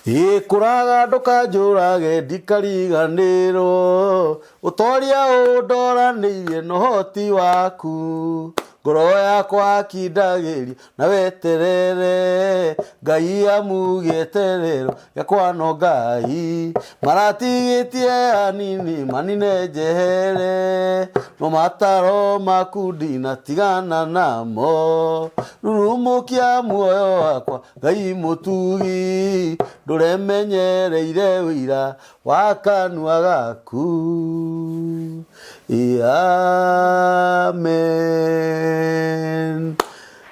Ĩ kũraga ndũkanjũrage ndikariganĩrwo ũtoria ũndoranĩirie na ũhoti waku ngoro yakwa kindagĩria na weterere Ngai amu gĩeterero gĩakwa no Ngai maratigĩtie anini manine njehere no mataro maku ndinatigana namo rurumũkia muoyo wakwa Ngai mũtugi ndũremenyereire ũira wa kanua gaku. Amen.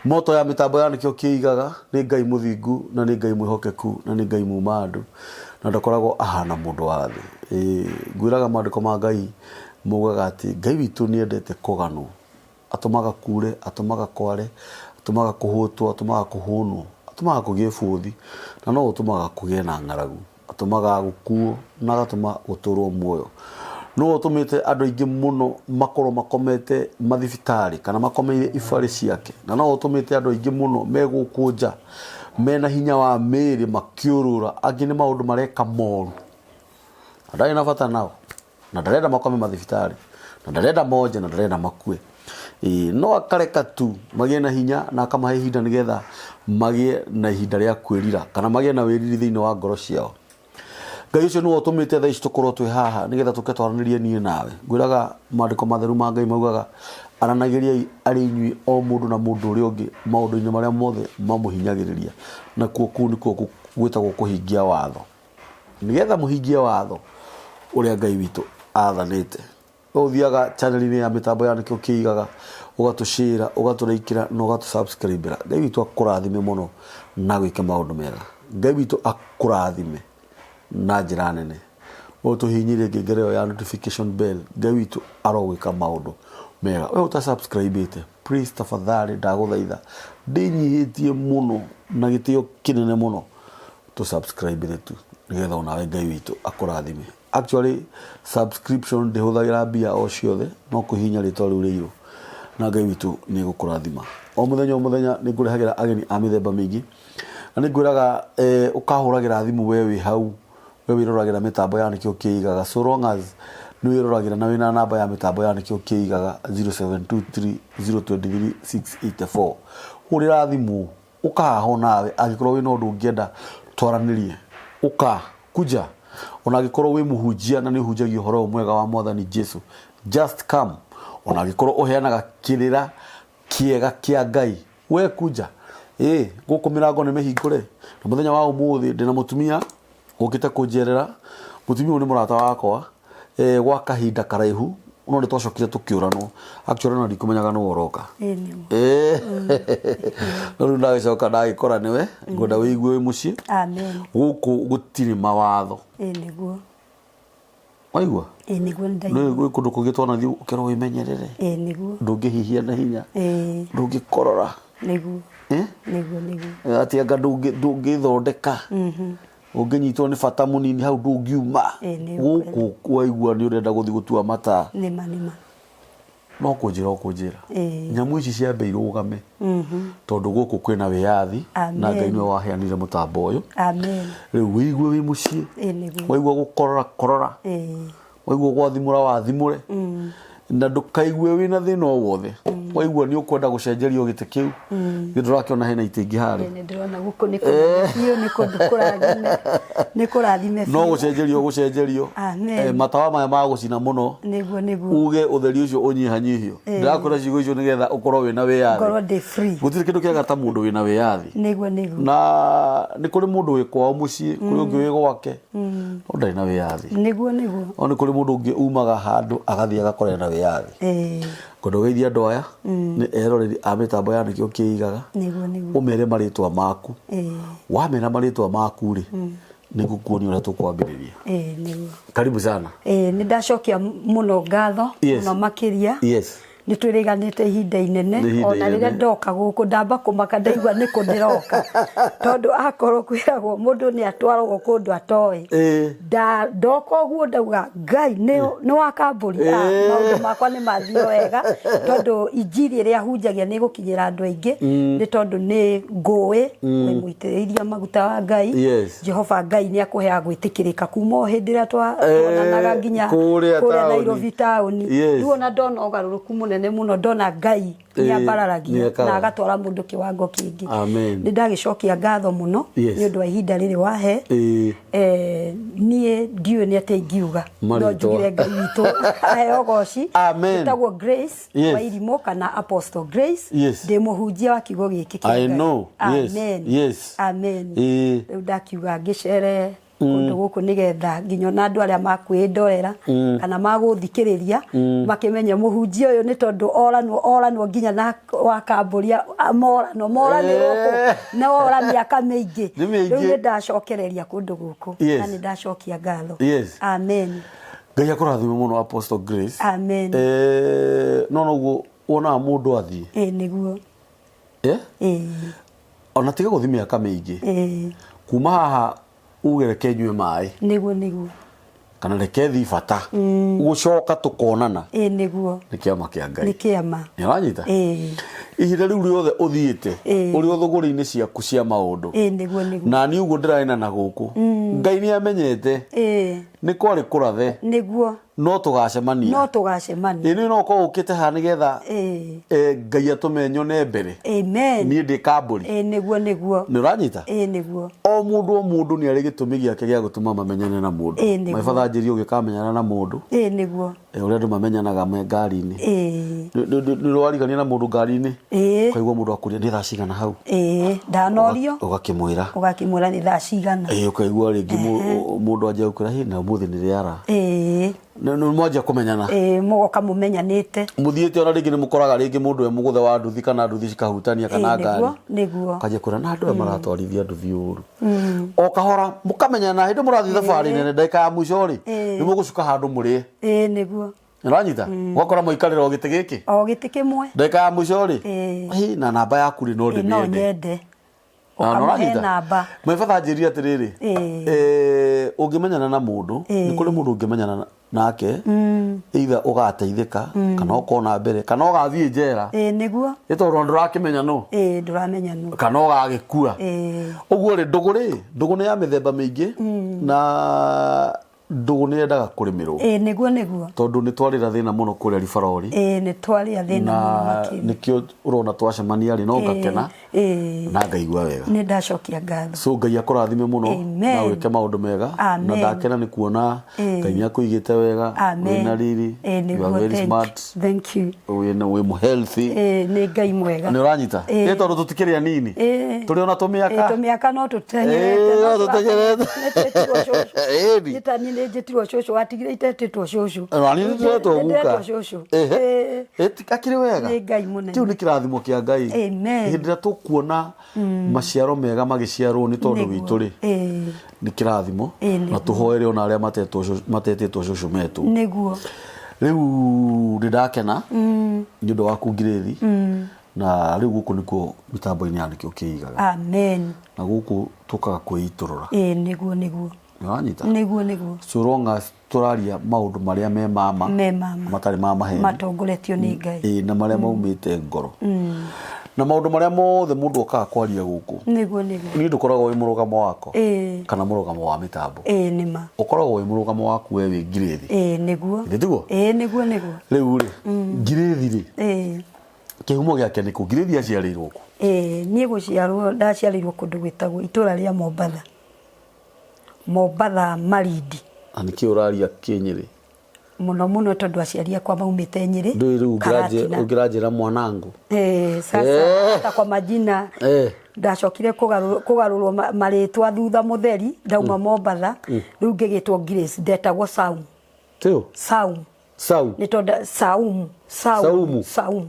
Moto ya mĩtambo ya nĩkĩo kĩigaga nĩ Ngai mũthingu na nĩ Ngai mwĩhokeku na nĩ Ngai muma andũ na ndakoragwo ahana mũndũ wa thĩ. Ngwĩraga maandĩko ma Ngai maugaga atĩ Ngai witũ nĩ endete kũganwo. Atũmaga kuure, atũmaga kware, atũmaga kũhũtwo, atũmaga kũhũnwo, atũmaga kũgĩe bũthi, na no ũtũmaga kũgĩe na ng'aragu. Atũmaga gũkuo na agatũma gũtũrwo muoyo. Nũũ ũtũmĩte andũ aingĩ mũno makorwo makomete mathibitarĩ kana makomeire ibarĩ ciake, na no ũtũmĩte andũ aingĩ mũno me gũkũ nja mena hinya wa mĩĩrĩ makĩũrũra, angĩ nĩ maũndũ mareka moru na ndarĩ na bata nao. Na ndarenda makome mathibitarĩ, na ndarenda monje, na ndarenda makue. Ĩĩ, no akareka tu magĩe na hinya na akamahe ihinda nĩgetha magĩe na ihinda rĩa kwĩrira kana magĩe na wĩriri thĩinĩ wa ngoro ciao. Ngai ũcio nĩwe ũtũmĩte thaa ici tũkorwo twĩ haha nĩgetha tũke twaranĩrie niĩ nawe. Ngwĩraga maandĩko matheru ma Ngai maugaga aranagĩriai arĩ inyuĩ o mũndũ na mũndũ ũrĩa ũngĩ maũndũ-inĩ marĩa mothe mamũhinyagĩrĩria, nakuo kũu nĩkuo gwĩtagwo kũhingia watho. Nĩgetha mũhingie watho ũrĩa Ngai witũ aathanĩte. We ũthiaga channel-inĩ ya mĩtambo ya nĩkĩo kĩigaga, ũgatũshare, ũgatũraikĩra na ũgatũ-subscribe-ĩra. Ngai witũ akũrathime mũno na agwĩke maũndũ mega. Ngai witũ akũrathime na njĩra nene. We ũtũhihinyĩire ngengere ĩyo ya notification bell, Ngai witũ arogwĩka maũndũ mega. We ũta subscribe-ĩte, please tafadhali ndagũthaitha ndĩnyihĩtie mũno na gĩtĩo kĩnene mũno. Tũ subscribe tu nĩgetha onawe Ngai witũ akũrathime. Actually subscription ndĩhũthagĩra mbia o ciothe no kũhihinya rĩtwa rĩu rĩirũ na Ngai witũ nĩ egũkũrathima. O mũthenya o mũthenya nĩ ngũrehagĩra ageni a mĩthemba mĩingĩ na nĩ ngwĩraga eh, ũkahũragĩra thimũ we wĩ hau we wĩroragĩra mĩtambo ya nĩkĩo kĩigaga so long as nĩ wĩroragĩra na wĩna namba ya mĩtambo ya nĩkĩo kĩigaga 0723 023 684 hũrĩra thimũ Ũka haha o nawe angĩkorwo wĩna ũndũ ũngĩenda twaranĩrie. Ũka, kuja. Ona angĩkorwo wĩ mũhunjia na nĩ ũhunjagia ũhoro ũyũ mwega wa Mwathani Jesu, just come. Ona angĩkorwo ũheanaga kĩrĩra kĩega kĩa Ngai, we kuja. Ĩĩ, gũkũ mĩrango nĩ mĩhingũre. Na mũthenya wa ũmũthĩ ndĩna mũtumia ũkĩte kũnjerera. Mũtumia ũyũ nĩ mũrata wakwa. eh, gwa kahinda karaihu no nĩ twacokire tũkĩũranwo actually ona ndikũmenyaga nĩwe ũroka Ĩĩ nĩguo. Eh. no rĩu ndagĩcoka ndagĩkora nĩwe ngwenda wĩigue wĩ mũciĩ Amen. gũkũ gũtirĩ mawatho Ĩĩ nĩguo. waigua Ĩĩ nĩguo nĩndaigua. nĩ gwĩ kũndũ kũngĩ twanathiĩ ũkerwo wĩmenyerere Ĩĩ nĩguo. ndũngĩhihia na hinya Ĩĩ ndũngĩkorora nĩguo. Eh? Nĩguo nĩguo. atĩ anga ndũngĩthondeka Ũngĩnyitwo nĩ bata mũnini hau ndũngiuma. Ĩĩ nĩ Gũkũ waigua nĩ ũrenda gũthiĩ gũtua mata. Nĩma nĩma. No kũnjĩra ũkũnjĩra. Ĩĩ. Nyamũ ici ciambe irũgame. Tondũ gũkũ kwĩna wĩyathi na Ngai Amen. nĩwe waheanire mũtambo ũyũ. Amen. Rĩu wĩigue wĩ mũciĩ. Ĩĩ nĩguo. Waigua gũkorora korora. Ĩĩ. Waigua gwathimũra wathimũre. Na ndũkaigue wĩna thĩna o wothe. Waigua nĩ ũkwenda gũcenjerio gĩtĩ kĩu. Githĩ ndũrakĩona hena itĩ ingĩ harĩa. Nĩ ndĩrona gũkũ nĩ kũnene biũ nĩ kũndũ kũrathime. Nĩ kũrathime No biũ. gũcenjerio ũgũcenjerio. Amen. Eh, matawa maya ma gũcina mũno. Nĩguo nĩguo. Uge ũtheri ũcio ũnyihanyihio. Ndĩrakwĩra ciugo icio nĩgetha ũkorwo wĩna wĩyathi. Ngorwo ndĩ free. Gũtirĩ kĩndũ kĩega ta mũndũ wĩna wĩyathi. Nĩguo nĩguo. Na nĩ kũrĩ mũndũ wĩ kwao mũciĩ, kũrĩ ũngĩ wĩ gwake. No ndarĩ na wĩyathi. Nĩguo nĩguo. No nĩ kũrĩ mũndũ ũngĩ umaga handũ agathiĩ agakorera na wĩyathi. Ĩĩ. Ngwenda ũgeithie andũ aya nĩ eroreri a mĩtambo ya nĩkĩo kĩigaga. Nĩguo nĩguo. Ũmere marĩtwa maku. Ĩĩ. Wamera marĩtwa maku rĩ, nĩ ngũkuonia ũrĩa tũkwambĩrĩria. Ĩĩ nĩguo. Karibu sana. Ĩĩ nĩ ndacokia mũno ngatho Yes. mũno makĩria. Yes. Nĩ twĩrĩganĩte ihinda inene. Nĩ ihinda Ona rĩrĩa inene. ndoka gũkũ ndamba kũmaka ndaigua nĩ kũ ndĩroka. Tondũ akorwo kwĩragwo mũndũ nĩ atwaragwo kũndũ atoĩ. Ndoka ũguo ndauga Ngai nĩ wa kambũri. Maũndũ makwa nĩ mathiĩ wega tondũ injiri ĩrĩa hunjagia nĩ ĩgũkinyĩra andũ aingĩ nĩ tondũ nĩ ngũĩ wĩ mũitĩrĩria maguta wa Ngai. Jehova Ngai nĩ akũheaga gwĩtĩkĩrĩka kuma o hĩndĩ ĩrĩa tuonanaga nginya Kũrĩa kũrĩa taũni. Nairobi taũni. Rĩu ona ndona ũgarũrũku mũnene mũno, ndona Ngai nĩ ambararagia nĩekaga. Na agatwara mũndũ kĩwango kĩngĩ. Amen. Nĩ ndagĩcokia ngatho mũno nĩ ũndũ wa ihinda rĩrĩ wahe. Niĩ ndiũĩ nĩ atĩa ingiuga no Marĩtwa. Njugire Ngai witũ aheo goci. Amen. Njĩtagwo Grace Wairimũ kana Apostle Grace. Ndĩ mũhunjia wa kiugo gĩkĩ kĩa I Ngai. know. Yes. Amen. Amen. Rĩu ndakiuga ngĩcere kũndũ gũkũ nĩgetha nginya ona andũ arĩa makwĩndorera kana magũthikĩrĩria makĩmenye mũhunjia ũyũ nĩ tondũ oranwo oranwo nginya na wa kambũria moranwo moranĩrwo kũ na ora mĩaka mĩingĩ. Nĩ mĩingĩ. Rĩu nĩ ndacokereria kũndũ gũkũ na nĩ ndacokia ngatho. Amen. Ngai akũrathime mũno, Apostle Grace. Amen. No noguo wonaga mũndũ athiĩ. Ĩ nĩguo. Ona tiga gũthiĩ mĩaka mĩingĩ. Kuma haha uge reke nyue maĩ. Nĩguo nĩguo. Kana reke thiĩ bata. Gũcoka tũkonana. Ĩ nĩguo. Nĩ kĩama kĩa Ngai. Nĩ kĩama. Nĩ ũranyita? Ihinda rĩu rĩothe ũthiĩte ũrĩ o thũgũrĩ-inĩ ciaku cia maũndũ. Ĩ nĩguo nĩguo. Na niĩ ũguo ndĩraina na gũkũ. Ngai nĩ amenyete. Nĩ kwarĩ kũrathe. Nĩguo. No tũgacemania. No tũgacemania. Ĩ nĩ no ũkorwo ũkĩte haha nĩgetha Ngai atũme nyone mbere. Amen. Niĩ ndĩ kambũri. Ĩ nĩguo nĩguo. Nĩ ũranyita? Ĩ nĩguo. O mũndũ o mũndũ nĩ arĩ gĩtũmi gĩake gĩa gũtũma mamenyane na mũndũ. Ĩ nĩguo. My father anjĩrire ũngĩkamenyana na mũndũ. Ĩ nĩguo. Ũrĩa andũ mamenyanaga me ngari-inĩ. Nĩ warigania na mũndũ ngari-inĩ. Ũkaigua mũndũ akũria nĩ thaa cigana hau. Ĩ ndanorio. Ũgakĩmwĩra. Ũgakĩmwĩra nĩ thaa cigana. Ĩ ũkaigua rĩngĩ mũndũ anjia gũkwĩra hĩ na ũmũthĩ nĩ rĩara. Nĩ mwanjia kũmenyana. Ĩ mũgoka mũmenyanĩte. Mũthiĩte ona rĩngĩ nĩ mũkoraga rĩngĩ mũndũ e mũgũthe wa nduthi kana nduthi cikahutania kana ngari. Nĩguo. Ũkanjia kwĩra na andũ aya maratwarithia nduthi ũru. O kahora mũkamenyana hĩndĩ mũrathiĩ thabarĩ nene ndagĩka ya mũico rĩ nĩ mũgũcuka handũ mũrĩe. Ĩ nĩguo. Ũranyita? Ũgakora mũikarĩra o gĩtĩ gĩkĩ. O gĩtĩ kĩmwe. Ndagĩka ya mũico rĩ hĩ na namba yaku rĩ no No ndĩmĩende. nyende. Na nĩ Ũkamũhe ũranyita? namba. My father anjĩrire atĩrĩrĩ ũngĩmenyana na mũndũ nĩ kũrĩ mũndũ ũngĩmenyana nake either ũgateithĩka kana ũkona mbere kana ũgathiĩ njera. Ĩ nĩguo. Nĩ tondũ ndũrakĩmenya nũ. Ĩ ndũramenya nũ. Kana ũgagĩkua. Ũguo rĩ ndũgũ rĩ ndũgũ nĩ ya mĩthemba mĩingĩ na ndũgũ nĩ yendaga kũrĩmĩrwo. Ĩ nĩguo nĩguo. Tondũ nĩ twarĩra thĩna mũno kũrĩa ribarori. Ĩ nĩ twarĩa thĩna mũno Na makĩria. nĩkĩo ũrona twacemania rĩ no ngakena na ngaigua wega. Nĩ ndacokia ngatho. So Ngai akũrathime mũno Amen. na wĩke maũndũ mega na Amen. ndakena nĩ kuona Ngai nĩ akũigĩte wega Amen. wĩna riri. Ĩ You nĩguo. are very Thank smart. Thank you. Wĩ mũ healthy. Ĩ nĩ Ngai mwega. Nĩ ũranyita? Ĩ tondũ tũtikĩrĩ anini. Tũrĩ ona tũmĩaka. Ĩ tũmĩaka no tũteng'erete. No tũteng'erete. Nĩ twĩtirwo cũcũ. Ĩni. Nĩ ta niĩ nĩ njĩtirwo cũcũ watigire itetĩtwo cũcũ. Ona niĩ nĩ ndĩretwo Nĩ guka. ndĩretwo cũcũ. Akĩrĩ wega. Nĩ Ngai mũnene. Kĩu nĩ kĩrathimo kĩa Ngai. Amen. Hĩndĩ ĩrĩa tũkuona maciaro mega magĩciarwo nĩ tondũ witũ rĩ nĩ kĩrathimo na tũhoere ona arĩa matetĩtwo cũcũ metwo. Nĩguo. Rĩu nĩ ndakena nĩ ũndũ waku Ngirĩthi na rĩu gũkũ nĩkuo mĩtambo-inĩ ya nĩkĩo kĩigaga. Amen. Na gũkũ tũkaga kwĩitũrũra. Ĩ nĩguo nĩguo. Nĩ ũranyita? Nĩguo nĩguo. So long as tũraria maũndũ marĩa me mama Me mama. matarĩ ma maheni Matongoretio nĩ Ngai. Ĩ na marĩa maumĩte ngoro na maũndũ marĩa mothe mũndũ okaga kwaria gũkũ. Nĩguo nĩguo. Niĩ ndũkoragwo wĩ mũrũgamo wakwa kana mũrũgamo wa mĩtambo. Ĩ nĩma. Ũkoragwo wĩ mũrũgamo waku we wĩ Ngirĩthi. Ĩ nĩguo. Githĩ tiguo? Ĩ nĩguo nĩguo. Rĩu rĩ Ngirĩthi rĩ kĩhumo gĩake nĩkũ? Ngirĩthi aciarĩirwo kũ? Ĩ niĩ gũciarwo ndaciarĩirwo kũndũ gwĩtagwo itũra rĩa Mombatha. Mombatha Malindi. Na nĩkĩ ũraria kĩnyĩrĩ? Mũno mũno tondũ aciari akwa maumĩte Nyĩrĩ. Ndũĩ rĩu Karatina. ũngĩranjĩra mwanangu. Sasa hata kwa majina ndacokire kũgarũrwo marĩtwa thutha mũtheri ndauma Mombatha rĩu ngĩgĩtwo Grace ndetagwo Saum. Tĩo? Saum. Sau. Nĩ tondũ Saumu. Saumu. Saumu.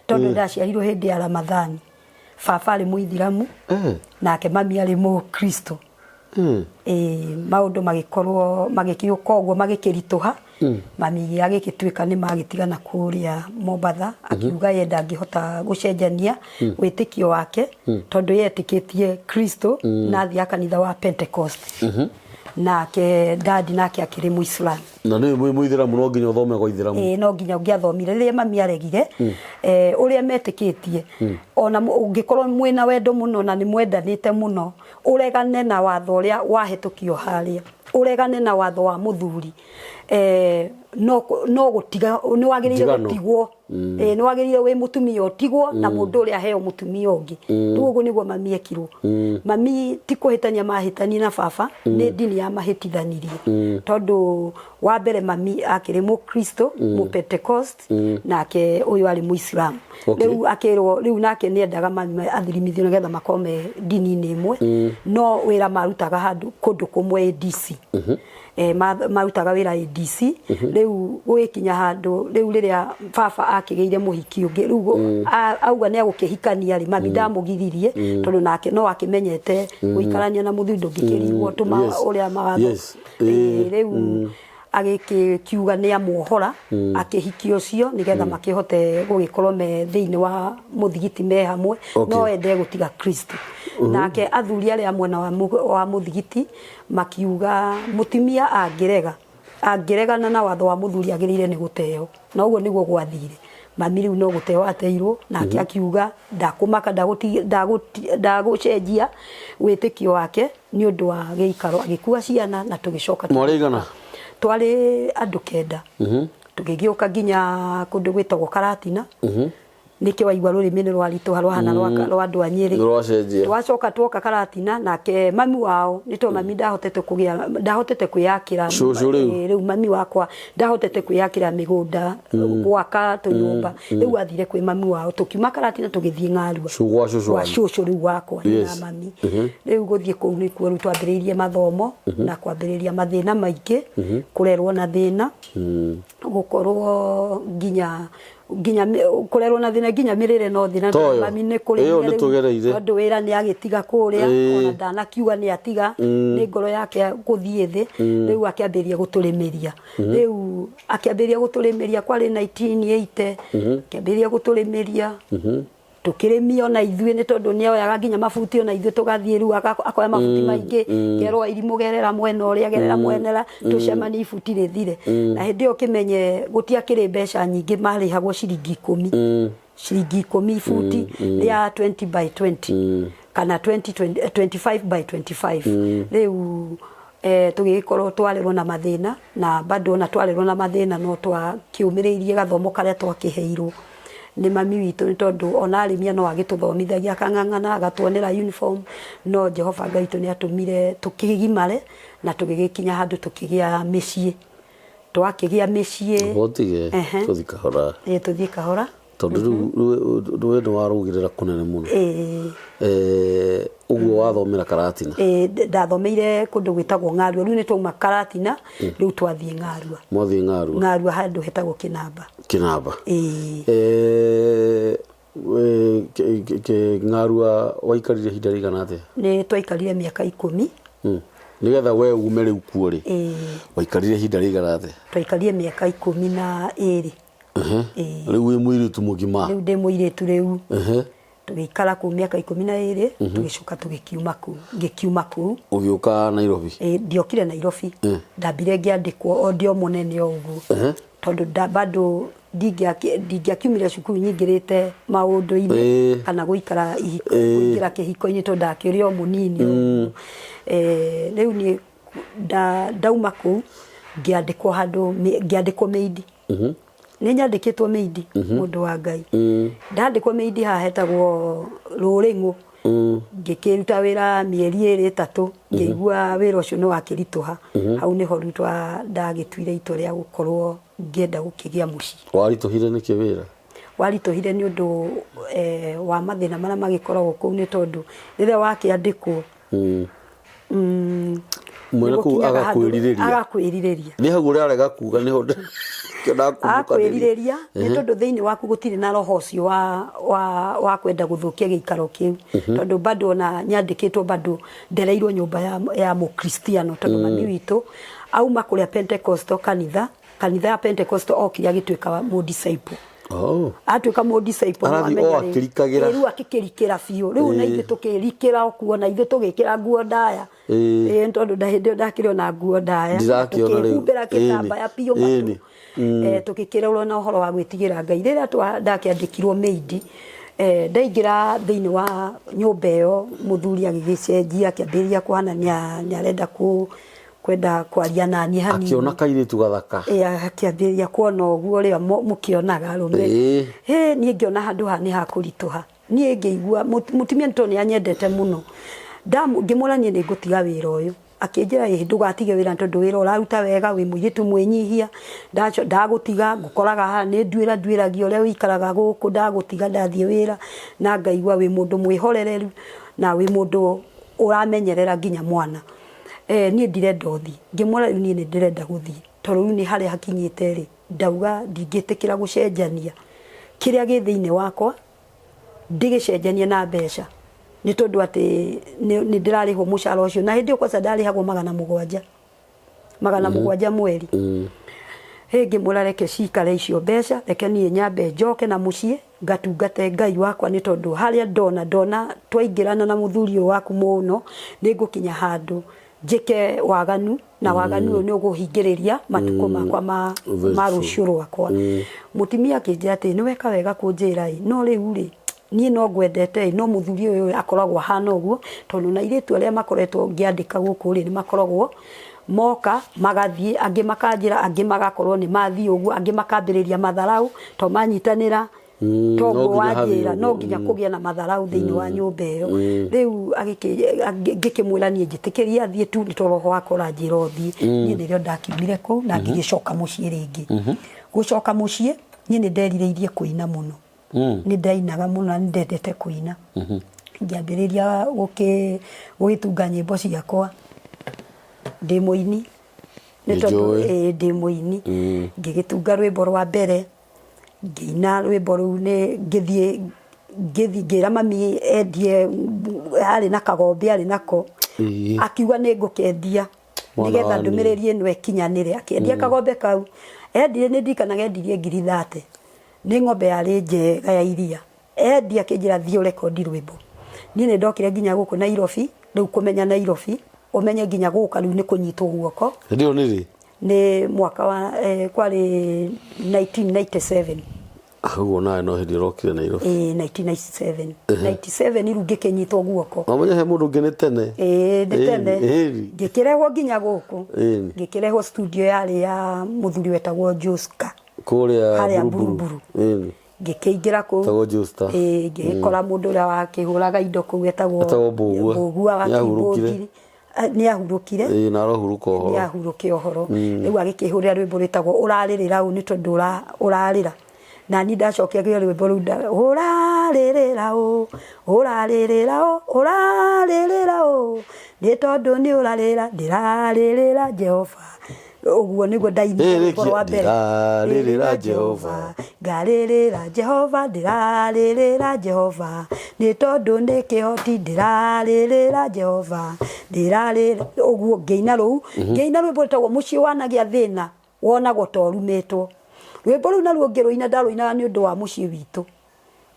Tondũ ndaciarirwo hĩndĩ ya Ramadhani. Baba arĩ mũithiramu nake mami arĩ mũkristo. Maũndũ magĩkorwo magĩkĩũka ũguo magĩkĩritũha. Mami agĩgĩtuĩka nĩ magĩtigana kũrĩa Mombatha, akiuga ye ndangĩhota gũcenjania wĩtĩkio wake tondũ ye etĩkĩtie Kristo na athiaga kanitha wa Pentecost. Nake dadi nake akĩrĩ Mũislamu. Na nĩ mwĩ mũithĩramu no nginya ũthome gwa ithĩramu. Ĩĩ no nginya ũngĩathomire rĩrĩa mami aregire ũrĩa metĩkĩtie ona ũngĩkorwo mwĩna wendo mũno na nĩ mwendanĩte mũno ũregane na watho ũrĩa wahĩtũkio harĩa ũregane na watho wa mũthuri no gũtiga nĩ wagĩrĩire Ndigano. gũtigwo. Nĩ wagĩrĩire wĩ mũtumia ũtigwo na mũndũ ũrĩa aheo mũtumia ũngĩ. Rĩu ũguo nĩguo mami ekirwo. Mami ti kũhĩtania mahĩtanie na baba, nĩ ndini yamahĩtithanirie. Tondũ wa mbere mami akĩrĩ mũkristo, mũpentecost, nake ũyũ arĩ mũislamu. Rĩu akĩrwo rĩu nake nĩendaga mami athirimithio nĩgetha makorwo me ndini-inĩ ĩmwe, no wĩra marutaga handũ kũndũ kũmwe ADC. Marutaga wĩra ADC. Rĩu gũgĩkinya handũ rĩu rĩrĩa baba akĩgĩire mũhiki ũngĩ rĩu auga nĩ agũkĩhikania rĩ, mami ndamũgiririe tondũ nake no akĩmenyete gũikarania na mũthuri ndũngĩkĩrigwo tũma ũrĩa mawatho. Rĩu agĩkiuga nĩ amuohora akĩhikia ũcio nĩgetha makĩhote gũgĩkorwo me thĩinĩ wa mũthigiti me hamwe, no ende gũtiga Kristo. Nake athuri arĩa mwena wa mũthigiti makiuga mũtumia angĩrega angĩregana na watho wa mũthuri agĩrĩire nĩ gũteo, na ũguo nĩguo gwathire. Mami rĩu no gũteo ateirwo, nake akiuga ndakũmaka ndagũcenjia wĩtĩkio wake nĩ ũndũ wa gĩikaro. Agĩkua ciana na tũgĩcoka. Mwarĩ igana? Twarĩ andũ 9. Tũgĩgĩũka nginya kũndũ gwĩtagwo Karatina. Nĩkĩo waigua rũrĩmĩ nĩ rwaritũha rwahana rwa andũ a Nyĩrĩ. Nĩ rwacenjia. Twacoka twoka Karatina, nake mami wao nĩ tondũ mami ndahotete kũgĩa ndahotete kwĩyakĩra Cũcũ rĩu. Rĩu mami wakwa ndahotete kwĩyakĩra mĩgũnda, gwaka tũnyũmba, rĩu athire kwĩ mami wao. Tũkiuma Karatina tũgĩthiĩ Ng'arua. Gwa cũcũ gwa wanyu. Cũcũ rĩu wakwa na mami. Rĩu gũthiĩ kũu nĩkuo rĩu twambĩrĩirie mathomo na kwambĩrĩria mathĩna maingĩ, kũrerwo na thĩna, gũkorwo nginya kũrerwo na thĩna nginya mĩrĩre no thĩna. Toyo. Mami nĩ Ĩyo kũrĩmia nĩ tũgereire. tondũ wĩra nĩ agĩtiga kũrĩa, ona ndanakiuga nĩ atiga nĩ ngoro yake gũthiĩ thĩ. Rĩu akĩambĩrĩria gũtũrĩmĩria, rĩu akĩambĩrĩria gũtũrĩmĩria kwarĩ 1980, akĩambĩrĩria gũtũrĩmĩria tukĩrĩmia ona ithuĩ nĩ tondũ nĩ oyaga nginya mabuti ona ithuĩ tũgathiĩ rĩu akoya mabuti maingĩ, kerwo irimũ gerera mwena ũrĩa gerera mwenera tũcemanie ibuti rĩthire. Na hĩndĩ ĩyo ũkĩmenye gũtiakĩrĩ mbeca nyingĩ, marĩhagwo ciringi 10, ciringi 10 ibuti rĩa 20 by 20 kana 20, 20, 25 by 25. Rĩu tũgĩgĩkorwo twarerwo na mathĩna, na bado ona twarerwo na mathĩna no twakĩũmĩrĩirie gathomo karĩa twakĩheirwo nĩ mami witũ, nĩ tondũ ona arĩmia no agĩtũthomithagia akang'ang'ana agatuonera uniform, no Jehova Ngai witũ nĩ atũmire tũkĩgimare na tũgĩgĩkinya handũ tũkĩgĩa mĩciĩ, twakĩgĩa mĩciĩ. Ũtige tũthiĩ kahora. Ĩĩ, tũthiĩ kahora. Tondũ rĩu we nĩ warũgĩrĩra kũnene mũno. Ũguo wathomera Karatina? Ĩĩ, ndathomeire kũndũ gwĩtagwo Ng'arua. Rĩu nĩ twauma Karatina, rĩu twathiĩ Ng'arua. Mwathiĩ Ng'arua? Ng'arua handũ hetagwo Kĩnamba. Kĩnamba. Ĩĩ. Ng'arua waikarire ihinda rĩigana atĩa? Nĩ twaikarire mĩaka 10. Nĩgetha we ume rĩu kuo rĩ, waikarire ihinda rĩigana atĩa? Twaikarire mĩaka 12. Rĩu wĩ mũirĩtu mũgima? Rĩu ndĩ mũirĩtu rĩu. Tũgĩikara kũu mĩaka 12, tũgĩcoka tũgĩkiuma kũu, ngĩkiuma kũu. Ũgĩũka Nairobi? Ĩĩ, ndiokire Nairobi. Ndambire ngĩandĩkwo o ndĩ o mũnene o ũguo. Tondũ bado ndingĩakiumire cukuru nyingĩrĩte maũndũ-inĩ kana gũikara kũingĩra kĩhiko-inĩ tondũ ndakĩrĩ o mũnini ũguo. Rĩu niĩ ndauma kũu ngĩandĩkwo handũ, ngĩandĩkwo mĩindi. Nĩ nyandĩkĩtwo mĩindi, mũndũ wa Ngai. Ndandĩkwo mĩindi haha hetagwo Rũrĩng'ũ. Ngĩkĩruta wĩra mĩeri 2 3, ngĩigua wĩra ũcio nĩ wakĩritũha. Hau nĩho rĩu ndagĩtuire itua rĩa gũkorwo ngĩenda gũkĩgĩa mũciĩ. Waritũhire nĩkĩ wĩra? Waritũhire nĩ ũndũ wa mathĩna marĩa magĩkoragwo kũu, nĩ tondũ rĩrĩa wakĩandĩkwo, Mwene kũu nĩgũkinyaga handũ agakwĩrirĩria. Agakwĩrirĩria. Nĩ hau ũrarega kuga nĩho Akwĩrirĩria nĩ tondũ thĩinĩ waku gũtirĩ na roho ũcio wa kwenda gũthũkia gĩikaro kĩu, tondũ bado ona nyandĩkĩtwo bado ndereirwo nyũmba ya mũkristiano, tondũ mami witũ auma kũrĩa Pentecostal kanitha. Kanitha ya Pentecostal okire agĩtuĩka mũ disciple. Oh. Atuĩka mũ disciple. Arathiĩ o akĩrikagĩra. Rĩu akĩkĩrikĩra biũ. Rĩu na ithuĩ tũkĩrikĩra o kuo, na ithuĩ tũgĩkĩra nguo ndaya. Ĩĩ, tondũ hĩndĩ ĩyo ndakĩrĩ ona nguo ndaya. Ndirakĩona rĩu. Tũkĩhumbĩra gĩtambaya biũ matũ. Tũgĩkĩrerwo na ũhoro wa gwĩtigĩra Ngai. Rĩrĩa ndakĩandĩkirwo maid, ndaingĩra thĩinĩ wa nyũmba ĩyo, mũthuri agĩgĩcenjia, akĩambĩrĩria kũhana nĩ arenda kwenda kwaria naniĩ hanini. Akĩona kairĩtu gathaka. Ĩĩ, akĩambĩrĩria kuona ũguo ũrĩa mũkĩonaga arũme. Hĩ, niĩ ngĩona handũ haha nĩ hakũritũha. Niĩ ngĩigua mũtumia nĩ tondũ nĩ anyendete mũno. Ngĩmwĩra niĩ nĩ ngũtiga wĩra ũyũ. Akĩnjĩra ĩ ndũgatige wĩra tondũ wĩra ũraruta wega, wĩ mũirĩtu mwĩnyihia, ndagũtiga ngũkoraga haha nĩ nduĩra nduĩragia ũrĩa ũikaraga gũkũ, ndagũtiga ndathiĩ wĩra na ngaigua wĩ mũndũ mwĩhorereru na wĩ mũndũ ũramenyerera nginya mwana. Niĩ ndirenda ũthiĩ. Ngĩmwĩra rĩu niĩ nĩ ndĩrenda gũthiĩ tondũ rĩu nĩ harĩa hakinyĩte rĩ, ndauga ndingĩtĩkĩra gũcenjania kĩrĩa gĩ thĩinĩ wakwa ndĩgĩcenjanie na mbeca nĩ tondũ atĩ nĩ ndĩrarĩhwo mũcara ũcio, na hĩndĩ ĩyo kwanza ndarĩhagwo 700, 700 mweri. Hĩ, ngĩmwĩra reke cikare icio mbeca, reke niĩ nyambe njoke na mũciĩ ngatungate Ngai wakwa, nĩ tondũ harĩa ndona twaingĩrana na mũthuri ũyũ waku mũno, nĩ ngũkinya handũ njĩke waganu, na waganu ũyũ nĩ ũgũhingĩrĩria matukũ makwa ma rũciũ rwakwa. Mũtumia akĩnjĩra atĩ nĩ weka wega kũnjĩra ĩ, no rĩu rĩ niĩ no ngwendete ĩ, no mũthuri ũyũ akoragwo ahana ũguo, tondũ na airĩtu arĩa makoretwo ngĩandĩka gũkũ rĩ, nĩ makoragwo moka magathiĩ, angĩ makanjĩra, angĩ magakorwo nĩ mathiĩ ũguo, angĩ makambĩrĩria matharau to manyitanĩra toguo wanjĩra no nginya kũgĩe na matharau thĩinĩ wa nyũmba ĩyo. Rĩu ngĩkĩmwĩra niĩ njĩtĩkĩrie athiĩ tu, nĩ tondũ roho wakwa ũranjĩra ũthiĩ. Niĩ nĩrĩo ndakiumire kũu na ngĩgĩcoka mũciĩ rĩngĩ. Gũcoka mũciĩ niĩ nĩ nderirĩirie kũina mũno. Nĩ ndainaga mũno na nĩ ndendete kũina. Ngĩambĩrĩria gũgĩtunga nyĩmbo ciakwa ndĩ mũini. Nĩ tondũ ndĩ mũini. Ngĩgĩtunga rwĩmbo rwa mbere, ngĩina rwĩmbo rũu, nĩ ngĩthiĩ ngĩra mami endie, arĩ na kagombe arĩ nako, akiuga nĩ ngũkendia nĩgetha ndũmĩrĩri ĩno ĩkinyanĩre. Akĩendia kagombe kau, endirie, nĩ ndirikanaga endirie 30,000, nĩ ng'ombe yarĩ njega ya iria. Endia akĩnjĩra thiĩ ũrekondi rwĩmbo. Niĩ nĩ ndokire nginya gũkũ Nairobi, rĩu kũmenya Nairobi, ũmenye nginya gũka rĩu nĩ kũnyitwo guoko. Hĩndĩ ĩyo nĩ rĩ? Nĩ mwaka wa kwarĩ 1997. Ũguo nawe no hĩndĩ ũrokire Nairobi. Ĩĩ, 1997. 97 rĩu ngĩkĩnyitwo guoko. Wamenya he mũndũ ũngĩ nĩ tene. Ĩĩ, nĩ tene. Ngĩkĩrehwo nginya gũkũ. Ngĩkĩrehwo studio yarĩ ya mũthuri wetagwo Joska. Kũrĩa harĩa Buruburu. Ngĩkĩingĩra kũu. Etagwo Josta. Ĩĩ, ngĩgĩkora mũndũ ũrĩa wakĩhũraga indo kũu etagwo Mbũgua. Mbũgua wa keyboard. Nĩ ahurũkire. Ĩĩ, na arohurũka ũhoro. Nĩ ahurũke ũhoro. Rĩu agĩkĩhũrĩra rwĩmbo rwĩtagwo ũrarĩrĩra ũ, nĩ tondũ ũrarĩra. Na niĩ ndacokia rwĩmbo rũu ũrarĩrĩra ũ, ũrarĩrĩra ũ, ũrarĩrĩra ũ, nĩ tondũ nĩ ũrarĩra, ndĩrarĩrĩra Jehova. Ũguo nĩguo ndainire rwĩmbo rwa mbere. Ndĩrarĩrĩra Jehova. Ngarĩrĩra Jehova, ndĩrarĩrĩra Jehova, nĩ tondũ nĩ kĩhoti, ndĩrarĩrĩra Jehova, ndĩrarĩrĩra. Ũguo ngĩina rũu, ngĩina rwĩmbo rwĩtagwo mũciĩ wanagĩa thĩna, wonagwo ta ũrumĩtwo. Rwĩmbo rũu naruo ngĩrũina, ndarũinaga nĩ ũndũ wa mũciĩ witũ.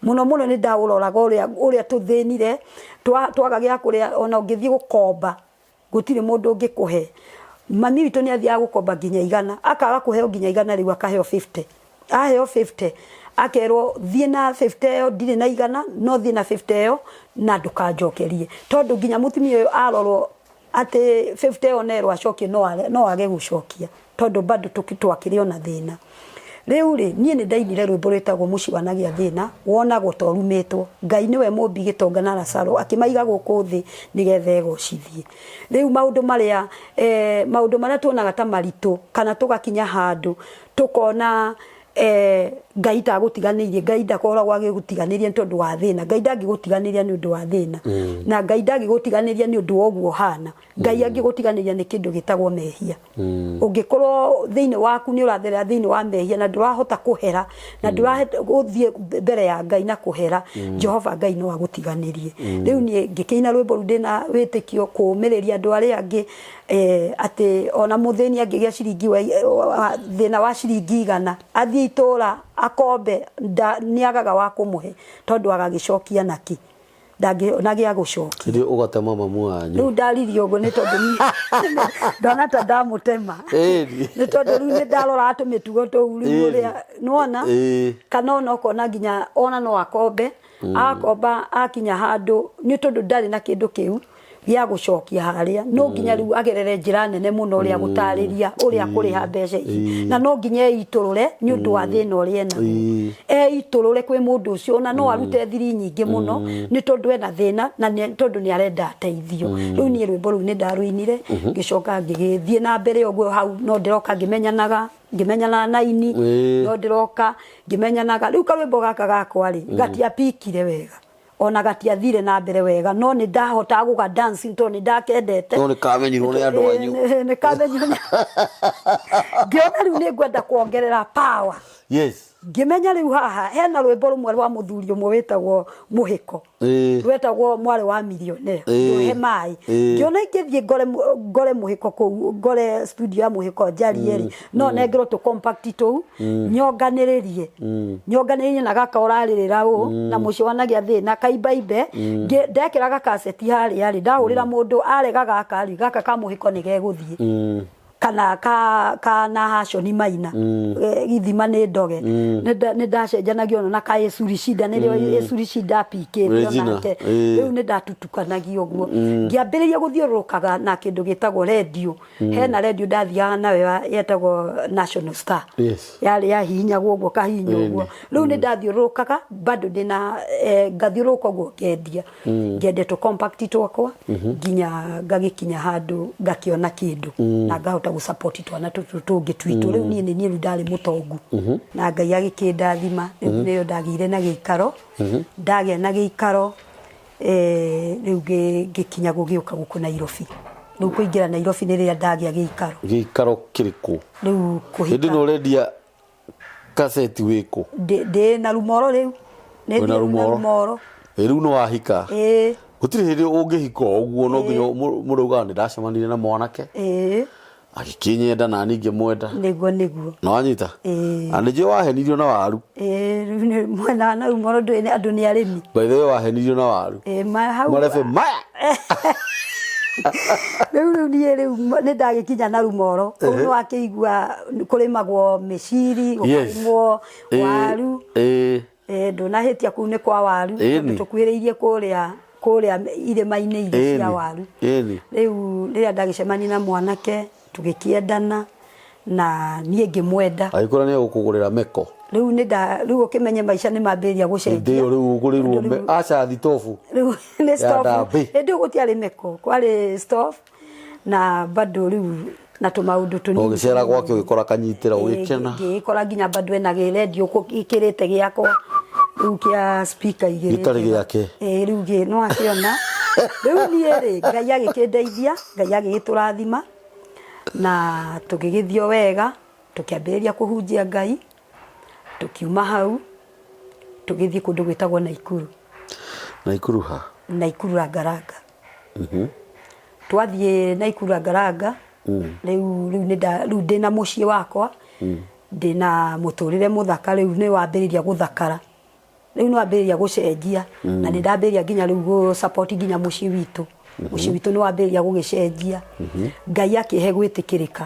Mũno mũno nĩ ndaũroraga ũrĩa tũthĩnire, twaga gĩa kũrĩa, ona ũngĩthiĩ gũkomba, gũtirĩ mũndũ ũngĩkũhe. Mami witũ nĩ athiaga gũkomba nginya 100, akaga kũheo nginya 100 rĩu akaheo 50. Aheo 50, akerwo thiĩ na 50 ĩyo, ndirĩ na 100, no thiĩ na 50 ĩyo na ndũkanjokerie. Tondũ nginya mũtumia ũyũ arorwo atĩ 50 ĩyo nerwo acokie, no age gũcokia, tondũ bado twakĩrĩ ona thĩna. Rĩu rĩ, niĩ nĩ ndainire rwĩmbo rwĩtagwo mũciĩ wanagĩa thĩna, wonagwo ta ũrumĩtwo. Ngai nĩwe mũmbi gĩtonga na Lazaro, akĩmaiga gũkũ thĩ nĩgetha egocithie. Rĩu maũndũ marĩa tuonaga ta maritũ, kana tũgakinya handũ tũkona Ngai ndagũtiganĩirie. Ngai ndakoragwo agĩgũtiganĩria nĩ tondũ wa thĩna. Ngai ndangĩgũtiganĩria nĩ ũndũ wa thĩna, na Ngai ndangĩgũtiganĩria nĩ ũndũ wa ũguo ũhana. Ngai angĩgũtiganĩria nĩ kĩndũ gĩtagwo mehia. Ũngĩkorwo thĩinĩ waku nĩ ũratherera thĩinĩ wa mehia na ndũrahota kũhera na ndũrahota gũthiĩ mbere ya Ngai na kũhera, Jehova Ngai no agũtiganĩrie. Rĩu niĩ ngĩkĩina rwĩmbo rũu ndĩna wĩtĩkio kũũmĩrĩria andũ arĩa angĩ, atĩ ona mũthĩni angĩgĩa ciringi thĩna wa ciringi 100, athiĩ itũra akombe, nĩagaga wa kũmũhe, tondũ agagĩcokia nakĩ? Ndangĩona gĩa gũcokia. Rĩu ũgatema mamu wanyu. Rĩu ndaririe ũguo nĩ tondũ niĩ ndona ta ndamũtema. Nĩ tondũ rĩu nĩ ndaroraga tũmĩtugo tũu rĩu ũrĩa nĩwona, kana ona ũkona nginya ona no akombe, akomba akinya handũ nĩ tondũ ndarĩ na kĩndũ kĩu gĩa gũcokia harĩa, no nginya rĩu agerere njĩra nene mũno ũrĩa gũtarĩria ũrĩa kũrĩha mbeca ici, na no nginya eitũrũre nĩ ũndũ wa thĩna ũrĩa enaguo, eitũrũre kwĩ mũndũ ũcio, ona no arute thiri nyingĩ mũno nĩ tondũ ena thĩna na nĩ tondũ nĩ arenda ateithio. Rĩu niĩ rwĩmbo rũu nĩ ndarũinire, ngĩcoka ngĩgĩthiĩ na mbere ũguo. Hau no ndĩroka ngĩmenyanaga, ngĩmenyana na aini, no ndĩroka ngĩmenyanaga. Rĩu karwĩmbo gaka gakwa rĩ, gatiapikire wega, ona gatiathire na mbere wega, no nĩ ndahotaga gũga dance tondũ nĩ ndakendete. No nĩ kamenyirwo nĩ andũ anyu. Nĩ kamenyirwo ngĩona rĩu nĩ ngwenda kuongerera power. Ngĩmenya rĩu haha hena rwĩmbo rũmwe rwa mũthuri ũmwe wĩtagwo Mũhĩko, rwetagwo Mwarĩ wa Millionaire, Ndũhe Maĩ. Ngĩona ingĩthiĩ ngore Mũhĩko kũu, ngore studio ya Mũhĩko njarie rĩ, no nengerwo tũ compact tũu, nyonganĩrĩrie nyonganĩrĩrie na gaka ũrarĩrĩra ũũ na mũciĩ wanagĩa thĩna kaimbaimbe. Ndekĩra gakaseti harĩa rĩ, ndahũrĩra mũndũ arega gaka rĩ, gaka ka Mũhĩko nĩ gegũthiĩ, kana ka na Hashoni Maina, Githima nĩ ndoge. Nĩ ndacenjanagia ona na ka Ĩcuri Shida, nĩrĩo Ĩcuri Shida apikĩte onake. Rĩu nĩ ndatutukanagia ũguo, ngĩambĩrĩria gũthiũrũrũkaga na kĩndũ gĩtagwo redio. Hena redio ndathiaga nayo yetagwo National Star. Yarĩ yahihinyagwo ũguo kahihinya ũguo. Rĩu nĩ ndathiũrũrũkaga bado ndĩna, ngathiũrũrũka ũguo ngendia, ngendia tũ compact twakwa, nginya ngagĩkinya handũ ngakĩona kĩndũ na ngahota gũ support twana tũtũ tũngĩ twitũ. Rĩu niĩ nĩ niĩ rĩu ndarĩ mũtongu na Ngai agĩkĩndathima. Rĩu nĩyo ndagĩire na gĩikaro, ndagĩa na gĩikaro, rĩu ngĩkinya gũgĩũka gũkũ Nairobi. Rĩu kũingĩra Nairobi nĩ rĩrĩa ndagĩa gĩikaro. Gĩikaro kĩrĩkũ? Rĩu kũhika. Hĩndĩ ĩno ũrendia kaseti wĩkũ? Ndĩ na Rumoro rĩu. Nĩ Wĩna thiĩ na Rumoro? Rumoro. Ĩ rĩu nĩ wahika? Ĩĩ. Gũtirĩ hĩndĩ ũngĩhika o ũguo, no nginya mũraugaga nĩ ndacemanirie na mwanake, agĩkĩnyenda na niĩ ngĩmwenda. Nĩguo, nĩguo. Nĩ wanyita? Ĩĩ. Na nĩ njũĩ wahenirio na waru. Ĩĩ, rĩu nĩ mwena wa na Rumoro ndũĩ nĩ andũ nĩ arĩmi. By the way, wahenirio na waru. Ĩĩ, ma hau. Marebe maya. Rĩu niĩ rĩu nĩ ndagĩkinya na Rumoro. Kũu nĩ wakĩigua kũrĩmagwo mĩciri, gũkarĩmwo waru. Ndũnahĩtia, kũu nĩ kwa waru, tondũ tũkuhĩrĩirie kũrĩa kũrĩa irĩma-inĩ iria cia waru. Rĩu rĩrĩa ndagĩcemania na mwanake, tũgĩkĩendana na niĩ ngĩmwenda. Agĩkwĩra nĩ egũkũgũrĩra meko. Rĩu nĩ nda rĩu ũkĩmenye maica nĩ mambĩrĩria gũcenjia. Hĩndĩ ĩyo rĩu ũgũrĩrwo aca thitobu. Rĩu nĩ Ya stove. ndambĩ. Hĩndĩ ĩyo gũtiarĩ meko, kwarĩ stove na bado rĩu na tũmaũndũ tũnini. Ũgĩcera gwake ũgĩkora kanyitĩra ũgĩkena. Ngĩgĩkora nginya bado ena gĩrendio gĩkĩrĩte gĩakwa rĩu kĩa speaker igĩrĩ. Gĩtarĩ gĩake. Ĩĩ, rĩu no akĩona. Rĩu niĩ rĩ, Ngai agĩkĩndeithia, Ngai agĩgĩtũrathima na tũgĩgĩthiĩ o wega, tũkĩambĩrĩria kũhunjia Ngai, tũkiuma hau tũgĩthiĩ kũndũ gwĩtagwo Naikuru. Naikuru ha? Naikuru Rangaranga. Twathiĩ Naikuru Rangaranga, rĩu rĩu nĩ rĩu ndĩna mũciĩ wakwa, ndĩna mũtũrĩre mũthaka, rĩu nĩ wambĩrĩria gũthakara. Rĩu nĩ wambĩrĩria gũcenjia, na nĩ ndambĩrĩria nginya rĩu gũ support nginya mũciĩ witũ. Mũciĩ witũ nĩ wambĩrĩria gũgĩcenjia. Ngai akĩhe gwĩtĩkĩrĩka.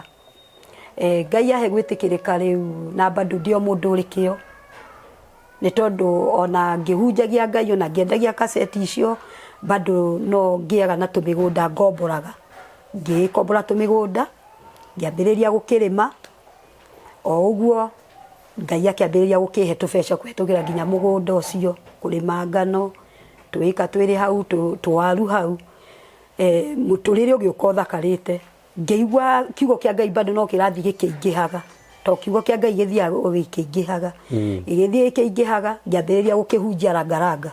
Ngai ahe gwĩtĩkĩrĩka rĩu, na bado ndĩ o mũndũ ũrĩ kĩo. Nĩ tondũ ona ngĩhunjagia Ngai, ona ngĩendagia kaseti icio, bado no ngĩaga na tũmĩgũnda ngomboraga. Ngĩkombora tũmĩgũnda, ngĩambĩrĩria gũkĩrĩma, o ũguo Ngai akĩambĩrĩria gũkĩhe tũbeca kũhĩtũkĩra nginya mũgũnda ũcio, kũrĩma ngano, twĩka twĩrĩ hau, tũwaru hau, mũtũrĩre ũgĩũka ũthakarĩte. Ngĩigua kiugo kĩa Ngai bado no kĩrathiĩ gĩkĩingĩhaga. To kiugo kĩa Ngai gĩthiaga o gĩkĩingĩhaga, gĩgĩthiĩ gĩkĩingĩhaga, ngĩambĩrĩria gũkĩhunjia rangaranga.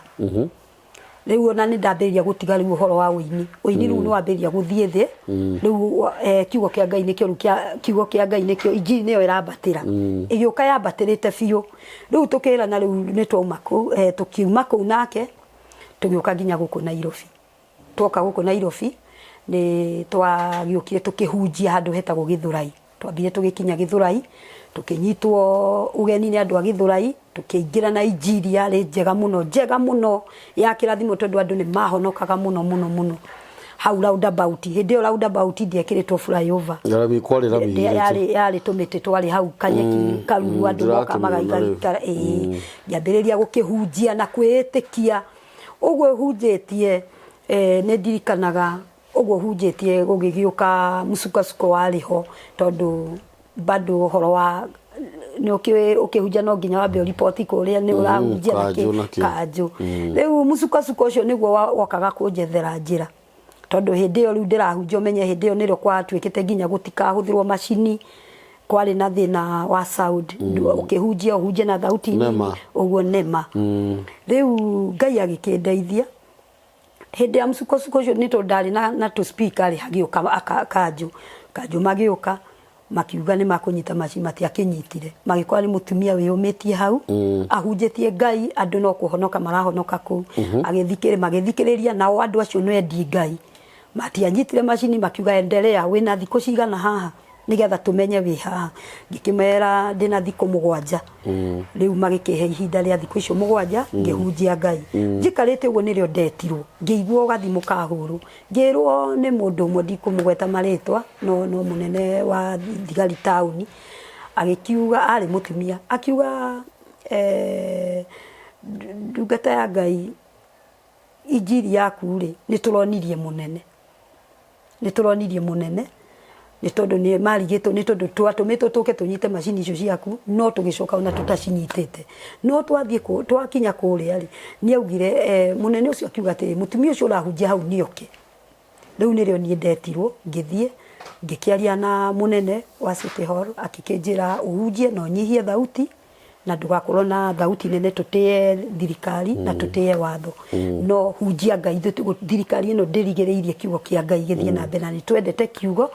Rĩu ona nĩ ndambĩrĩria gũtiga rĩu ũhoro wa ũini, ũini rĩu nĩ wambĩrĩria gũthiĩ thĩ. Rĩu kiugo kĩa Ngai nĩkĩo rĩu kĩa kiugo kĩa Ngai nĩkĩo injiri nĩyo ĩrambatĩra, ĩgĩũka yambatĩrĩte biũ. Rĩu tũkĩrana rĩu nĩ twauma kũu, tũkiuma kũu nake tũgĩũka nginya gũkũ Nairobi. Twoka gũkũ Nairobi nĩ twagĩũkire tũkĩhunjia handũ hetagwo Gĩthũrai. Twambire tũgĩkinya Gĩthũrai, tũkĩnyitwo ũgeni nĩ andũ a Gĩthũrai, tũkĩingĩra na injiri yarĩ njega mũno, njega mũno ya kĩrathimo tondũ andũ nĩ mahonokaga mũno mũno mũno hau roundabout. Hĩndĩ ĩyo roundabout ndĩekĩrĩtwo flyover. Rami kwarĩ rami yarĩ yarĩ tũmĩtĩ twarĩ hau kanyeki karuru andũ moka magaikara. Ĩĩ, ngĩambĩrĩria gũkĩhunjia na kwĩĩtĩkia ũguo hunjĩtie. Nĩ ndirikanaga ũguo hunjĩtie gũgĩgĩũka mũcukasuko warĩ ho, tondũ bado ũhoro wa nĩ ũkĩhunjia no nginya wambe ũriboti kũrĩa nĩ ũrahunjia na kanjũ na kĩ. Kanjũ. Rĩu mũcukasuko ũcio nĩguo wokaga kũnjethera njĩra, tondũ hĩndĩ ĩyo rĩu ndĩrahunjia, ũmenye hĩndĩ ĩyo nĩrĩo gwatuĩkĩte nginya gũtikahũthĩrwo macini, kwarĩ na thĩna wa sound. Ũkĩhunjia ũhunjie na thauti nini. Nema. Ũguo nema. Rĩu Ngai agĩkĩndeithia hĩndĩ ya mũcukocuko ũcio, nĩ tondũ ndarĩ na tũ speaker rĩ, hagĩũka kanjũ, kanjũ magĩũka makiuga nĩ makũnyita macini, matiakĩnyitire. Magĩkora nĩ mũtumia wĩyũmĩtie hau ahunjĩtie Ngai, andũ no kũhonoka marahonoka kũu. Magĩthikĩrĩria nao andũ acio nĩ endi Ngai, matianyitire macini, makiuga endelea, wĩna thikũ cigana haha nĩgetha tũmenye wĩ haha. Ngĩkĩmera ndĩna thikũ 7. Rĩu magĩkĩhe ihinda rĩa thikũ icio 7, ngĩhunjia Ngai. Njikarĩte ũguo nĩrĩo ndetirwo, ngĩigua gathimũ kahũrwo, ngĩrwo nĩ mũndũ ũmwe ndikũmũgweta marĩtwa, no mũnene wa thigari taũni, agĩkiuga arĩ mũtumia, akiuga ndungata ya Ngai, injiri yaku rĩ, nĩ tũronirie mũnene, nĩ tũronirie mũnene, nĩ tondũ nĩ marigĩtwo, nĩ tondũ twatũmĩtwo tũke tũnyite macini icio ciaku, no tũgĩcoka ona tũtacinyitĩte. No twathiĩ twakinya kũrĩa rĩ, nĩ augire, mũnene ũcio akiuga atĩrĩ, mũtumia ũcio ũrahunjia hau nĩ oke. Rĩu nĩrĩo niĩ ndetirwo, ngĩthiĩ ngĩkĩaria na mũnene wa City Hall, akĩkĩnjĩra ũhunjie na ũnyihie thauti na ndũgakorwo na thauti nene, tũtĩe thirikari na tũtĩe watho, no hunjia Ngai. Thirikari ĩno ndĩrigĩrĩirie kiugo kĩa Ngai gĩthiĩ na mbere, na nĩ twendete kiugo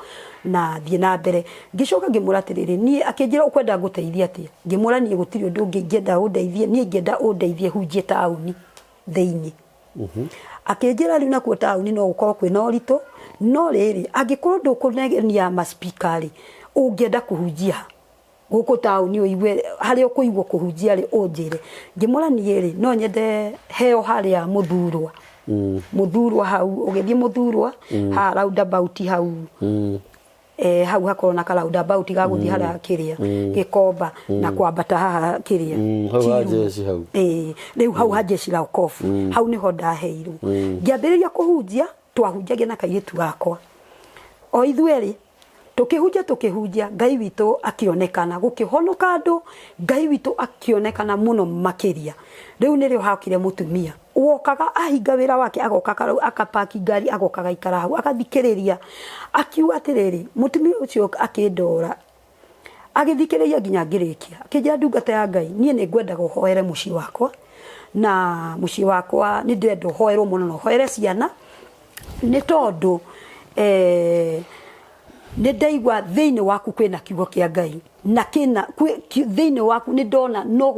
na thiĩ na mbere. Ngĩcoka ngĩmwĩra atĩrĩrĩ, niĩ, akĩnjĩra ũkwenda ngũteithie atĩa? Ngĩmwĩra niĩ gũtirĩ ũndũ ũngĩ ingĩenda ũndeithie, niĩ ingĩenda ũndeithie hunjie taũni thĩinĩ. Akĩnjĩra rĩu nakuo taũni no gũkorwo kwĩna ũritũ, no rĩrĩ, angĩkorwo ndũkũnegenia ma speaker rĩ, ũngĩenda kũhunjia gũkũ taũni, ũigue harĩa ũkũigua kũhunjia rĩ, ũnjĩre. Ngĩmwĩra niĩ rĩ, no nyende heo harĩa Mũthurwa, Mũthurwa hau ũgĩthiĩ Mũthurwa haha roundabout hau, hau hakorwo na ka roundabout ga gũthiĩ harĩa kĩrĩa Gĩkomba na kwambata haha kĩrĩa Hau ha Chiru. Jeshi hau. Ĩĩ, rĩu hau ha Jeshi la Wokovu, hau nĩho ndaheirwo, ngĩambĩrĩria kũhunjia. Twahunjagia na kairĩtu gakwa o ithuerĩ, tũkĩhunjia, tũkĩhunjia, Ngai witũ akĩonekana, gũkĩhonoka andũ, Ngai witũ akĩonekana mũno makĩria. Rĩu nĩrĩo hakire mũtumia wokaga ahinga wĩra wake, agoka akapaki ngari, agoka agaikara hau agathikĩrĩria. Akiuga atĩrĩrĩ, mũtumia ũcio akĩndora, agĩthikĩrĩria nginya ngĩrĩkia, akĩnjĩra, ndungata ya Ngai, niĩ nĩ ngwendaga ũhoere mũciĩ wakwa, na mũciĩ wakwa nĩ ndĩrenda ũhoerwo mũno na ũhoere ciana, nĩ tondũ nĩ ndaigua thĩinĩ waku kwĩna kiugo kĩa Ngai na kĩna thĩinĩ waku nĩ ndona no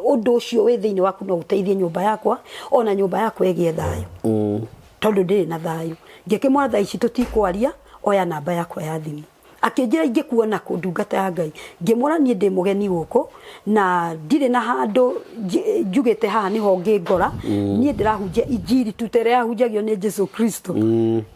ũndũ ũcio wĩ thĩinĩ waku no ũteithie nyũmba yakwa, ona nyũmba yakwa ĩgĩe thayũ, tondũ ndĩrĩ na thayũ. Ngĩkĩmwĩra thaa ici tũtikwaria, oya namba yakwa ya thimũ. Akĩnjĩra ingĩkuona kũ, ndungata ya Ngai? Ngĩmwĩra niĩ ndĩ mũgeni gũkũ na ndirĩ na handũ njugĩte haha nĩho ngĩngora. Niĩ ndĩrahunjia injiri tu ta ĩrĩa yahunjagio nĩ Jesu Kristo,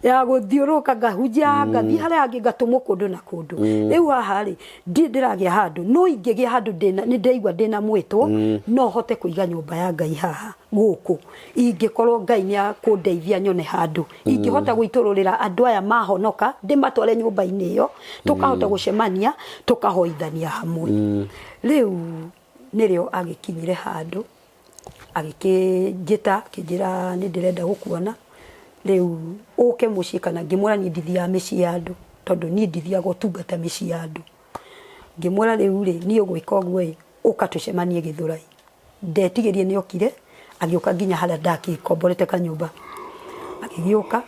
ya gũthiũrũrũka, ngahunjia, ngathiĩ harĩa hangĩ, ngatũmwo kũndũ na kũndũ. Rĩu haha rĩ, ndirĩ ndĩragĩa handũ, no ingĩgĩa handũ nĩ ndĩraigua ndĩna mwĩtwo, no hote kũiga nyũmba ya Ngai haha gũkũ, ingĩkorwo Ngai nĩ akũndeithia nyone handũ ingĩhota gũitũrũrĩra andũ aya mahonoka, ndĩmatware nyũmba-inĩ ĩyo, tũkahota gũcemania, tũkahoithania hamwe. Rĩu nĩrĩo agĩkinyire handũ agĩkĩnjĩta, akĩnjĩra nĩ ndĩrenda gũkuona rĩu, ũke mũciĩ kana. Ngĩmwĩra niĩ ndithiaga mĩciĩ ya andũ, tondũ niĩ ndithiaga ũtungata mĩciĩ ya andũ. Ngĩmwĩra rĩu rĩ, niĩ ũgwĩka ũguo ĩ, ũka tũcemanie Gĩthũrai. Ndetigĩrie nĩ okire, agĩũka nginya harĩa ndakĩkomborete kanyũmba. Agĩgĩũka,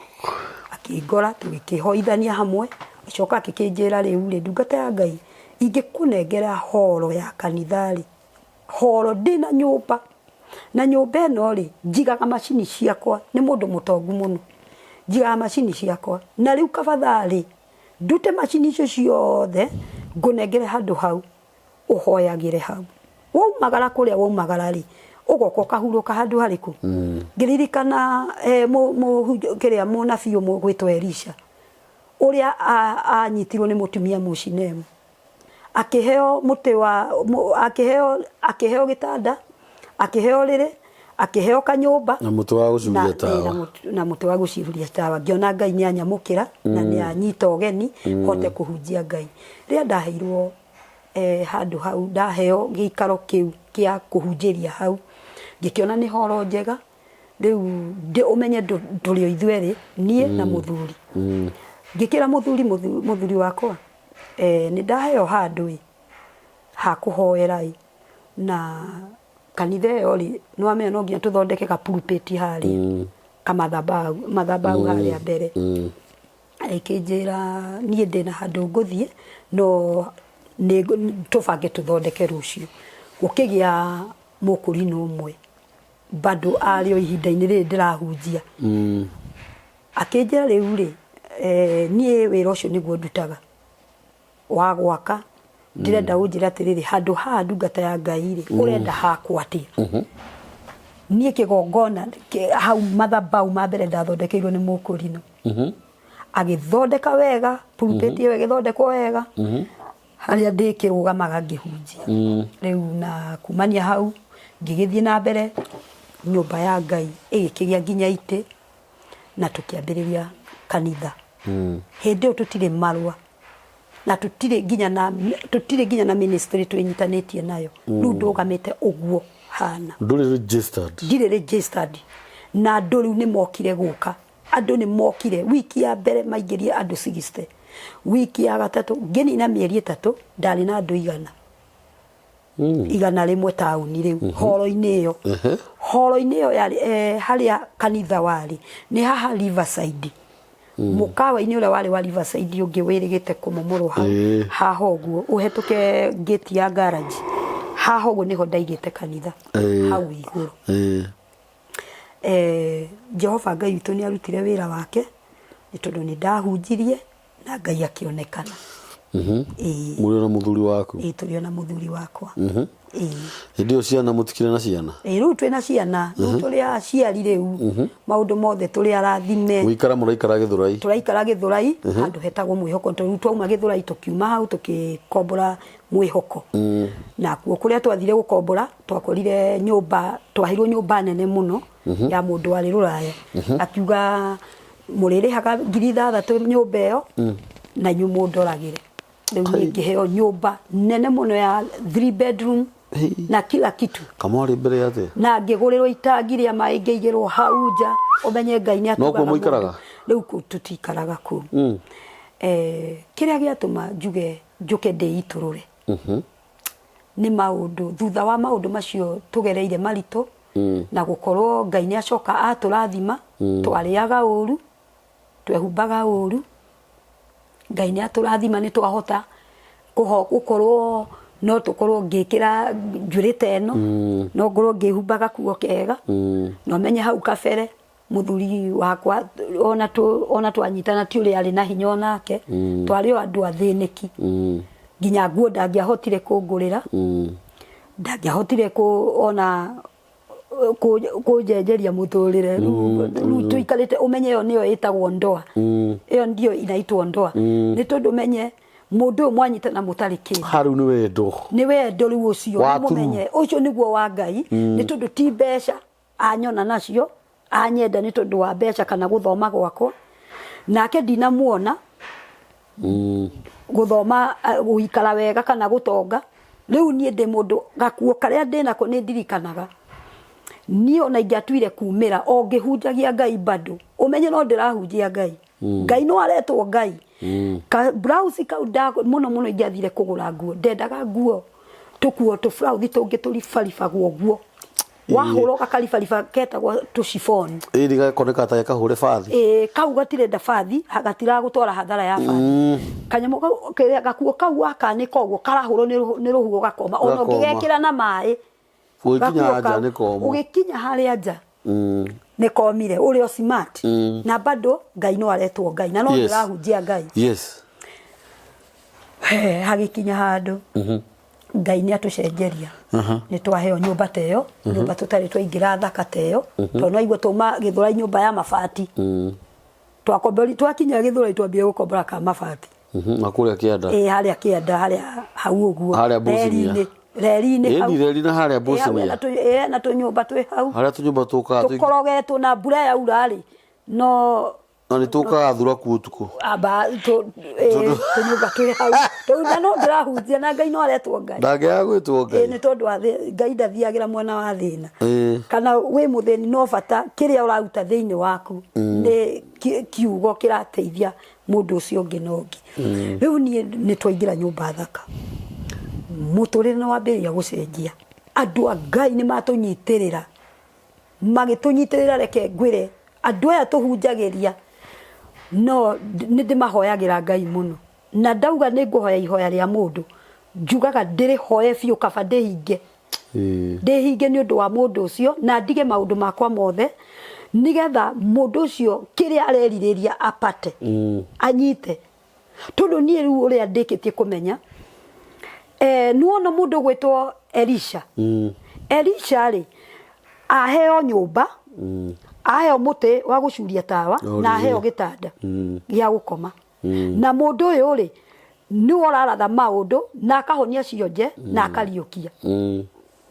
akĩngora, tũgĩkĩhoithania hamwe, agĩcoka agĩkĩnjĩra rĩu rĩ, ndungata ya Ngai, ingĩkũnengera horo ya kanitha rĩ, horo ndĩna nyũmba, na nyũmba ĩno rĩ, njigaga macini ciakwa, nĩ mũndũ mũtongu mũno, njigaga macini ciakwa, na rĩu kabatharĩ, ndute macini icio ciothe, ngũnengere handũ hau, ũhoyagĩre hau. Waumagara kũrĩa waumagara rĩ, ũgoka ũkahurũka handũ harĩkũ? Ngĩririkana kĩrĩa mũnabii ũmwe ũgwĩtwo Elisha, ũrĩa anyitirwo nĩ mũtumia Mũshinemu. Akĩheo mũtĩ wa, akĩheo, akĩheo gĩtanda, akĩheo ũrĩrĩ, akĩheo kanyũmba. Na mũtĩ wa gũcuria tawa. Na mũtĩ wa gũcuria tawa. Ngĩona Ngai nĩ anyamũkĩra na nĩ anyita ũgeni hote kũhunjia Ngai. Rĩrĩa ndaheirwo handũ hau, ndaheo gĩikaro kĩu kĩa kũhunjĩria hau, ngĩkĩona nĩ horo njega, rĩu ũmenye tũrĩ o ithuerĩ, niĩ na mũthuri. Ngĩkĩra mũthuri, mũthuri wakwa, nĩ ndaheo handũ ĩ, ha kũhoera ĩ, na kanitha ĩyo rĩ, nĩ wamenya no nginya tũthondeke ga pulpit harĩa, kamathabahu, mathabahu harĩa mbere. Agĩkĩnjĩra niĩ ndĩna handũ ngũthiĩ no nĩ tũbange tũthondeke rũciũ. Gũkĩgĩa mũkũrinũ ũmwe bado arĩ o ihinda-inĩ rĩrĩ ndĩrahunjia. Akĩnjĩra rĩu rĩ, niĩ wĩra ũcio nĩguo ndutaga wa gwaka, ndĩrenda ũnjĩre atĩrĩrĩ, handũ haha ndungata ya Ngai rĩ, ũrenda hakwo atĩa? Niĩ kĩgongona hau mathabahu ma mbere ndathondekeirwo nĩ mũkũrinũ. Agĩthondeka wega, pulpit ĩyo ĩgĩthondekwo wega, harĩa ndĩkĩrũgamaga ngĩhunjia. Rĩu na kumania hau ngĩgĩthiĩ na mbere, nyũmba ya Ngai ĩgĩkĩgĩa nginya itĩ na tũkĩambĩrĩria kanitha. Hĩndĩ ĩyo tũtirĩ marũa na tũtirĩ nginya na tũtirĩ nginya na ministry twĩnyitanĩtie nayo. Rĩu ndũgamĩte ũguo hana. Ndũrĩ registered. Ndirĩ registered. Na andũ rĩu nĩ mokire gũka. Andũ nĩ mokire. Wiki ya mbere maingĩrire andũ 60. Wiki ya gatatũ ngĩnina mĩeri 3 ndarĩ na andũ 100. 101 taũni rĩu horo-inĩ ĩyo. Horo-inĩ ĩyo yarĩ harĩa kanitha warĩ nĩ haha Riverside. Mũkawa-inĩ ũrĩa warĩ wa Riverside ũngĩ wĩrĩgĩte kũmomorwo hau haha ũguo ũhetũke gate ya garage haha ũguo nĩho ndaigĩte kanitha hau igũrũ. Jehova Ngai witũ nĩ arutire wĩra wake nĩ tondũ nĩ ndahunjirie na Ngai akĩonekana. Mũrĩ o na mũthuri waku? Ĩĩ tũrĩ o na mũthuri wakwa. Ĩĩ. Hĩndĩ ĩyo ciana mũtikĩrĩ na ciana? Ĩĩ rĩu twĩna ciana, rĩu tũrĩ aciari rĩu, maũndũ mothe tũrĩ arathime. Gũikara mũraikara Gĩthũrai? Tũraikara Gĩthũrai, handũ hetagwo Mwĩhoko, tondũ rĩu twauma Gĩthũrai tũkiuma hau tũkĩkombora Mwĩhoko. Na kuo kũrĩa twathire gũkombora, twakorire nyũmba, twaheirwo nyũmba nene mũno ya mũndũ warĩ rũraya. Akiuga mũrĩrĩhaga 6,000 nyũmba ĩyo na inyuĩ mũndoragĩre. Rĩu niĩ ngĩheo nyũmba nene mũno ya 3 bedroom na kila kitu. Kamwarĩ mbere atĩa? Na ngĩgũrĩrwo itangi rĩa maĩ ngĩigĩrwo hau nja, ũmenye Ngai nĩ No kuo atugaga mũikaraga? mũndũ. Rĩu kũu tũtikaraga kũu. Kĩrĩa gĩatũma njuge njũke ndĩitũrũre nĩ maũndũ, thutha wa maũndũ macio tũgereire maritũ na gũkorwo Ngai nĩ acoka atũrathima, twarĩaga ũru, twehumbaga ũru, Ngai nĩ atũrathima nĩ twahota gũkorwo no tũkorwo ngĩkĩra njuĩrĩ ta ĩno, no ngorwo ngĩhumba gakuo kega, na ũmenye hau kabere mũthuri wakwa ona twanyitana ti ũrĩa arĩ na hinya onake, twarĩ o andũ athĩnĩki, nginya nguo ndangĩahotire kũngũrĩra, ndangĩahotire ona kũnjenjeria mũtũrĩre. Rĩu tũikarĩte ũmenye ĩyo nĩyo ĩtagwo ndoa, ĩyo ndio inaitwo ndoa, nĩ tondũ ũmenye mũndũ ũyũ mwanyitana mũtarĩ kĩndũ. Hau nĩ wendo. Nĩ wendo rĩu ũcio, Wa true. mũmenye ũcio nĩguo wa Ngai, nĩ tondũ ti mbeca anyona nacio, anyenda nĩ tondũ wa mbeca kana gũthoma gwakwa, nake ndinamuona gũthoma, gũikara wega kana gũtonga. Rĩu niĩ ndĩ mũndũ gakuo karĩa ndĩnako nĩ ndirikanaga. Niĩ ona ingĩatuire kumĩra o ngĩhunjagia Ngai bado, ũmenye no ndĩrahunjia Ngai. Ngai no aretwo Ngai. Ka blouse kau mũno mũno ingĩathire kũgũra nguo, ndendaga nguo tũkuo tũblouse tũngĩ tũribaribagwo ũguo, wahũra ũgakaribariba, ketagwo tũciboni. Ĩĩ, gakoneka ta kahũre bathi. Ĩĩ, kau gatirenda bathi, gatiragũtwara hathara ya bathi. Kanyamũ kau kĩrĩa gakuo kau wakanĩka ũguo karahũrwo nĩ rũhuho gakoma, ona Gakoma. ũngĩgekĩra na maĩ. Gũgĩkinya Gakuo nja kau, nĩ komũ. Ũgĩkinya harĩa nja nĩ komire, ũrĩ o smart, na bado Ngai no aretwo Ngai na no ndĩrahunjia Ngai. He, hagĩkinya handũ Ngai nĩ atũcenjeria, nĩ twaheo nyũmba ta ĩyo, nyũmba tũtarĩ twaingĩra thaka ta ĩyo, tondũ no aigua twauma Gĩthũrai nyũmba ya mabati. Twakombori, twakinya Gĩthũrai twambire gũkombora ka mabati. Na kũrĩa kĩanda. Ĩĩ, harĩa kĩanda, harĩa hau ũguo. Harĩa Bosnia. Reri-inĩ, reri-inĩ hau. Ĩni reri na harĩa Ĩĩ, hau Bosnia. hena ĩĩ, hena tũnyũmba twĩ hau. Harĩa tũnyũmba tũkaga Tũkorogetwo na mbura yaura rĩ, no Na nĩ tũkaga thuraku ũtukũ. Amba ĩĩ, tũnyũmba twĩ hau. Rĩu na no ndĩrahunjia na Ngai no aretwo Ngai. Ndangĩaga gwĩtwo Ngai. Ĩĩ, nĩ tondũ wa Ngai ndathiagĩra mwena wa thĩna. Kana wĩ mũthĩni, no bata kĩrĩa ũraruta thĩinĩ waku nĩ kiugo kĩrateithia mũndũ ũcio ũngĩ na ũngĩ. Rĩu niĩ nĩ twaingĩra nyũmba thaka, mũtũrĩre nĩ wambĩrĩria gũcenjia. Andũ a Ngai nĩ matũnyitĩrĩra, magĩtũnyitĩrĩra. Reke ngwĩre, andũ aya tũhunjagĩria, no nĩ ndĩmahoyagĩra Ngai mũno, na ndauga nĩ ngũhoya ihoya rĩa mũndũ, njugaga ndĩrĩhoye biũ, kaba ndĩhinge, ndĩhinge nĩ ũndũ wa mũndũ ũcio, na ndige maũndũ makwa mothe nĩgetha mũndũ ũcio kĩrĩa arerirĩria apate, anyite. Tondũ niĩ rĩu ũrĩa ndĩkĩtie kũmenya, nĩwona mũndũ ũgwĩtwo Elisha, Elisha rĩ, aheo nyũmba, aheo mũtĩ wa gũcuria tawa, na aheo gĩtanda gĩa gũkoma, na mũndũ ũyũ rĩ, nĩwe ũraratha maũndũ na akahonia cionje na akariũkia.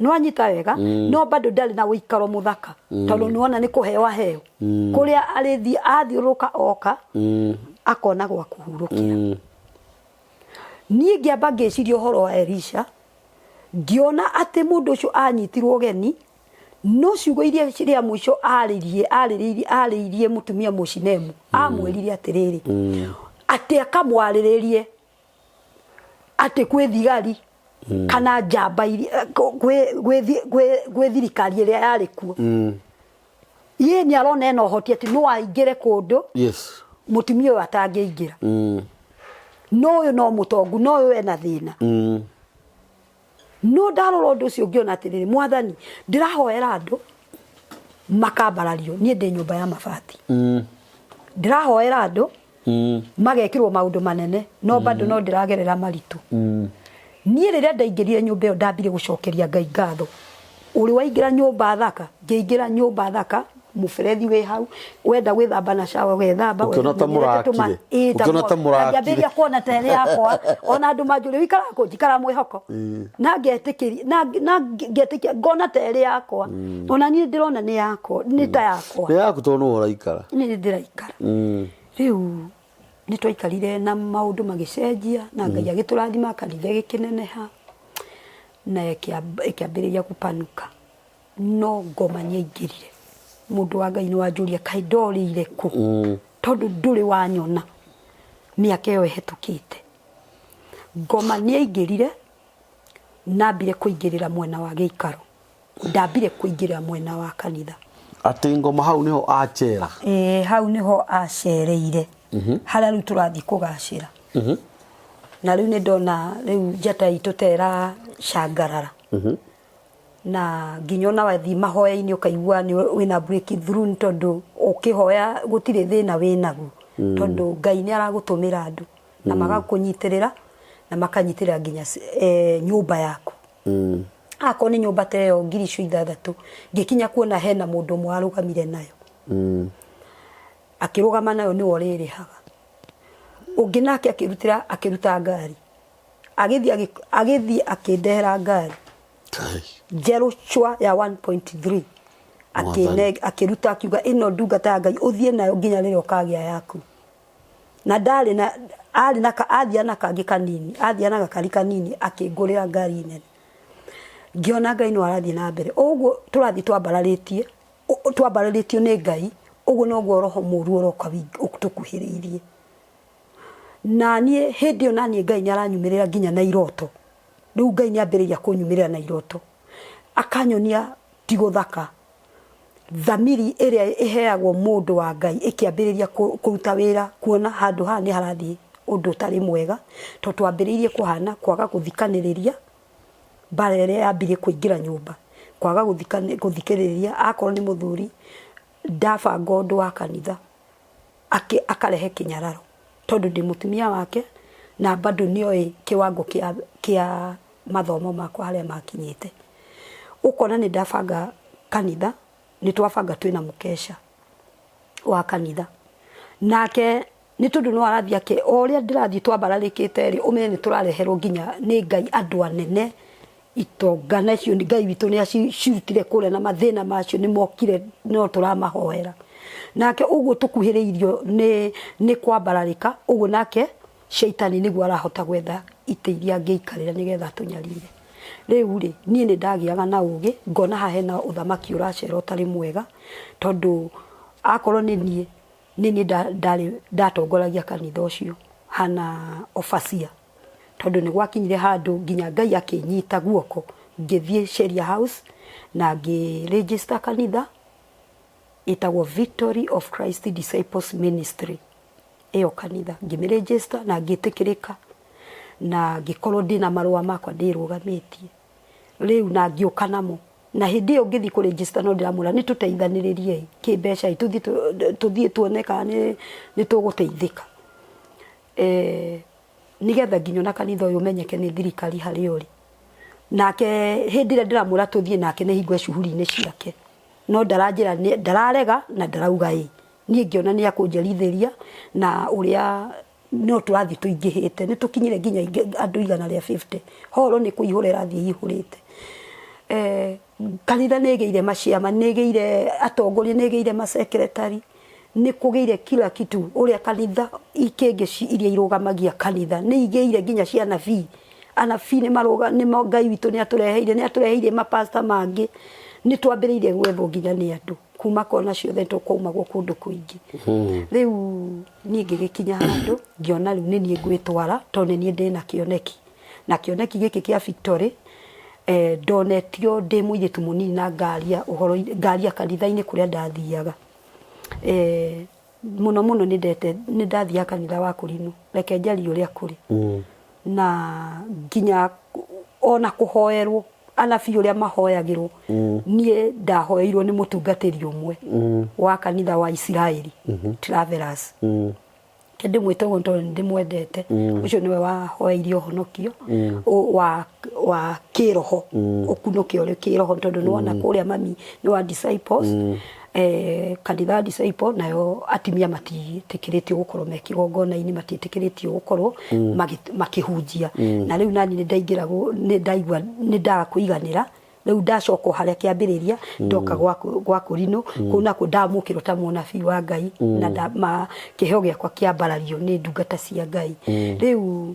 Nĩwanyita wega? No bado ndarĩ na ũikaro mũthaka, tondũ nĩwona nĩ kũheo aheo, kũrĩa arĩthiĩ athiũrũrũka oka akona gwa kũhurũkĩra. Niĩ ngĩamba ngĩciria ũhoro wa Elisha, ngĩona atĩ mũndũ ũcio anyitirwo ũgeni, no ciugo iria rĩa mũico arĩrie arĩrĩirie arĩirie mũtumia mũcinemu, amwĩrire atĩrĩrĩ, atĩ akamwarĩrĩrie atĩ kwĩ thigari kana njamba kwĩ thirikari ĩrĩa yarĩ kuo. Ye nĩ arona ena ũhoti atĩ no aingĩre kũndũ mũtumia ũyũ atangĩingĩra, no ũyũ no mũtongu, no ũyũ ena thĩna. No ndarora ũndũ ũcio ngĩona atĩrĩrĩ, Mwathani, ndĩrahoera andũ makambarario, niĩ ndĩ nyũmba ya mabati. Ndĩrahoera andũ magekĩrwo maũndũ manene, no bado no ndĩragerera maritũ. Niĩ rĩrĩa ndaingĩrire nyũmba ĩyo, ndambire gũcokeria Ngai ngatho. Ũrĩ waingĩra nyũmba thaka, ngĩingĩra nyũmba thaka, mũberethi wĩ hau, wenda gwĩthamba na shower ũgethamba. Ũkĩona ta menyerete mũrakire. Ĩĩ, ta Ũkĩona ta mũrakire. Ngĩambĩrĩria kuona ta ĩrĩ yakwa. Ona andũ manjũria, ũikaraga kũ? Njikaraga mwĩhoko. Na ngetĩkĩria, na ngetĩkia, ngona ta ĩrĩ yakwa. Ona niĩ ndĩrona nĩ yakwa, nĩ ta yakwa. Nĩ yaku tondũ nĩwe ũraikara. Niĩ nĩ ndĩraikara. Rĩu nĩ twaikarire na maũndũ magĩcenjia, na Ngai agĩtũrathima, kanitha ĩgĩkĩneneha na ĩkĩambĩrĩria gũpanuka. No ngoma nĩ yaingĩrire. Mũndũ wa Ngai nĩ wanjũria, kaĩ ndorĩire kũ? Tondũ ndũrĩ wanyona mĩaka ĩyo ĩhetũkĩte. Ngoma nĩ yaingĩrire, nambire kũingĩrĩra mwena wa gĩikaro. Ndambire kũingĩrĩra mwena wa kanitha. Atĩ ngoma hau nĩho acera? Ĩĩ, hau nĩho acereire. Harĩa rĩu tũrathiĩ kũgacĩra. Na rĩu nĩ ndona rĩu njata itũ ta ĩracangarara. Na nginya ona wathiĩ mahoya-inĩ ũkaigua nĩ wĩna breakthrough, nĩ tondũ ũkĩhoya gũtirĩ thĩna wĩnaguo. Tondũ Ngai nĩ aragũtũmĩra andũ na magakũnyitĩrĩra na makanyitĩrĩra nginya nyũmba yaku. Akorwo nĩ nyũmba ta ĩyo ngiri icio ithathatũ, ngĩkinya kuona hena mũndũ ũmwe warũgamire nayo. Akĩrũgama nayo nĩwe ũrĩrĩhaga. Ũngĩ nake akĩrutĩra, akĩruta ngari. Agĩthiĩ agĩthiĩ akĩndehera ngari njerũ cwa ya 1.3. Akĩruta akiuga ĩno ndungata ya Ngai ũthiĩ nayo nginya rĩrĩa ũkagĩa yaku. Na ndarĩ na arĩ na athiĩ na kangĩ kanini, athiĩ na gakari kanini akĩngũrĩra ngari nene. Ngĩona Ngai no arathiĩ na mbere. O ũguo tũrathiĩ twambararĩtie, twambararĩtio nĩ Ngai, ũguo noguo roho mũru ũroka. Tũkuhĩrĩirie na niĩ hĩndĩ ĩyo, na niĩ Ngai nĩ aranyumĩrĩra nginya na iroto. Rĩu Ngai nĩ ambĩrĩria kũnyumĩrĩra na iroto, akanyonia ti gũthaka. Thamiri ĩrĩa ĩheagwo mũndũ wa Ngai ĩkĩambĩrĩria kũruta wĩra, kuona handũ haha nĩ harathiĩ ũndũ ũtarĩ mwega, tondũ twambĩrĩirie kũhana kwaga gũthikanĩrĩria. Mbara ĩrĩa yambirie kũingĩra nyũmba, kwaga gũthikĩrĩria, akorwo nĩ mũthuri ndabanga ũndũ wa kanitha, akarehe kĩnyararo, tondũ ndĩ mũtumia wake na bado nĩoĩ kĩwango kĩa mathomo makwa harĩa makinyĩte. Ũkona nĩ ndabanga kanitha, nĩ twabanga twĩna mũkeca wa kanitha, nake nĩ tondũ no arathiĩ ake o ũrĩa ndĩrathiĩ twambararĩkĩte rĩ, ũmenye nĩ tũrareherwo nginya nĩ Ngai andũ anene, itonga nacio Ngai witũ nĩ acirutire kũrĩa na mathĩna macio nĩ mokire no tũramahoera. Nake ũguo tũkuhĩrĩirio nĩ kwambararĩka ũguo, nake caitani nĩguo arahota gwetha itĩ iria angĩikarĩra nĩgetha atũnyarire. Rĩu rĩ, niĩ nĩ ndagĩaga na ũgĩ, ngona haha hena ũthamaki ũracera ũtarĩ mwega, tondũ akorwo nĩ niĩ, nĩ niĩ ndarĩ ndatongoragia kanitha ũcio hana overseer, tondũ nĩ gwakinyire handũ nginya Ngai akĩnyita guoko, ngĩthiĩ Sheria House na ngĩ register kanitha ĩtagwo Victory of Christ Disciples Ministry. Ĩyo kanitha ngĩmĩ register na ngĩtĩkĩrĩka na ngĩkorwo ndĩna marũa makwa ndĩrũgamĩtie rĩu na ngĩũka namo. Na hĩndĩ ĩyo ngĩthiĩ kũ register, no ndĩramwĩra nĩ tũteithanĩrĩrie kĩmbeca, tũthiĩ tuone kana nĩ tũgũteithĩka, nĩgetha nginya ona kanitha ũyũ ũmenyeke nĩ thirikari harĩa ũrĩ. Nake hĩndĩ ĩrĩa ndĩramwĩra tũthiĩ nake, nĩ hingo e shughuli-inĩ ciake, no ndaranjĩra, ndararega na ndarauga ĩ. Niĩ ngĩona nĩ akũnjerithĩria na ũrĩa no tũrathiĩ tũingĩhĩte, nĩ tũkinyire nginya andũ 150. Horo nĩ kũihũra ĩrathiĩ ĩihũrĩte. Kanitha nĩ ĩgĩire maciama, nĩ ĩgĩire atongoria, nĩ ĩgĩire masekretari, nĩ kũgĩire kila kitu. Ũrĩa kanitha ikĩngĩ iria irũgamagia kanitha nĩ igĩire nginya cia anabii. Anabii nĩ marũga nĩ Ngai witũ nĩ atũreheire, nĩ atũreheire mapasta mangĩ. Nĩ twambĩrĩirie gwethwo nginya nĩ andũ kuma kona ciothe, tũkwaumagwo kũndũ kũingĩ. Rĩu niĩ ngĩgĩkinya handũ ngĩona rĩu nĩ niĩ ngwĩtwara, tondũ nĩ niĩ ndĩna kĩoneki, na kĩoneki gĩkĩ kĩa Victory ndonetio ndĩ mũirĩtu mũnini na ngaria ũhoro, ngaria kanitha-inĩ kũrĩa ndathiaga. Mũno mũno nĩ ndete nĩ ndathiaga kanitha wa kũrinũ, reke njarie ũrĩa kũrĩ, na nginya ona kũhoerwo, anabii ũrĩa mahoyagĩrwo, niĩ ndahoeirwo nĩ mũtungatĩri ũmwe wa kanitha wa Isiraeli Travelers. Ke ndĩmwĩte ũguo tondũ nĩ ndĩmwendete. Ũcio nĩwe wahoeirie ũhonokio wa kĩroho, ũkunũke ũrĩ kĩroho, tondũ nĩwona kũrĩa mami nĩ wa Disciples, kanitha wa Disciple, nayo atumia matiĩtĩkĩrĩtio gũkorwo me kĩgongona-inĩ, matiĩtĩkĩrĩtio gũkorwo makĩhunjia. Na rĩu nani nĩ ndaingĩra, nĩ ndaigua nĩ ndaga kũiganĩra. Rĩu ndacoka o harĩa kĩambĩrĩria, ndoka gwa kũrinũ kũu nakuo ndamũkĩrwo ta mũnabii wa Ngai, na kĩheo gĩakwa kĩambarario nĩ ndungata cia Ngai. Rĩu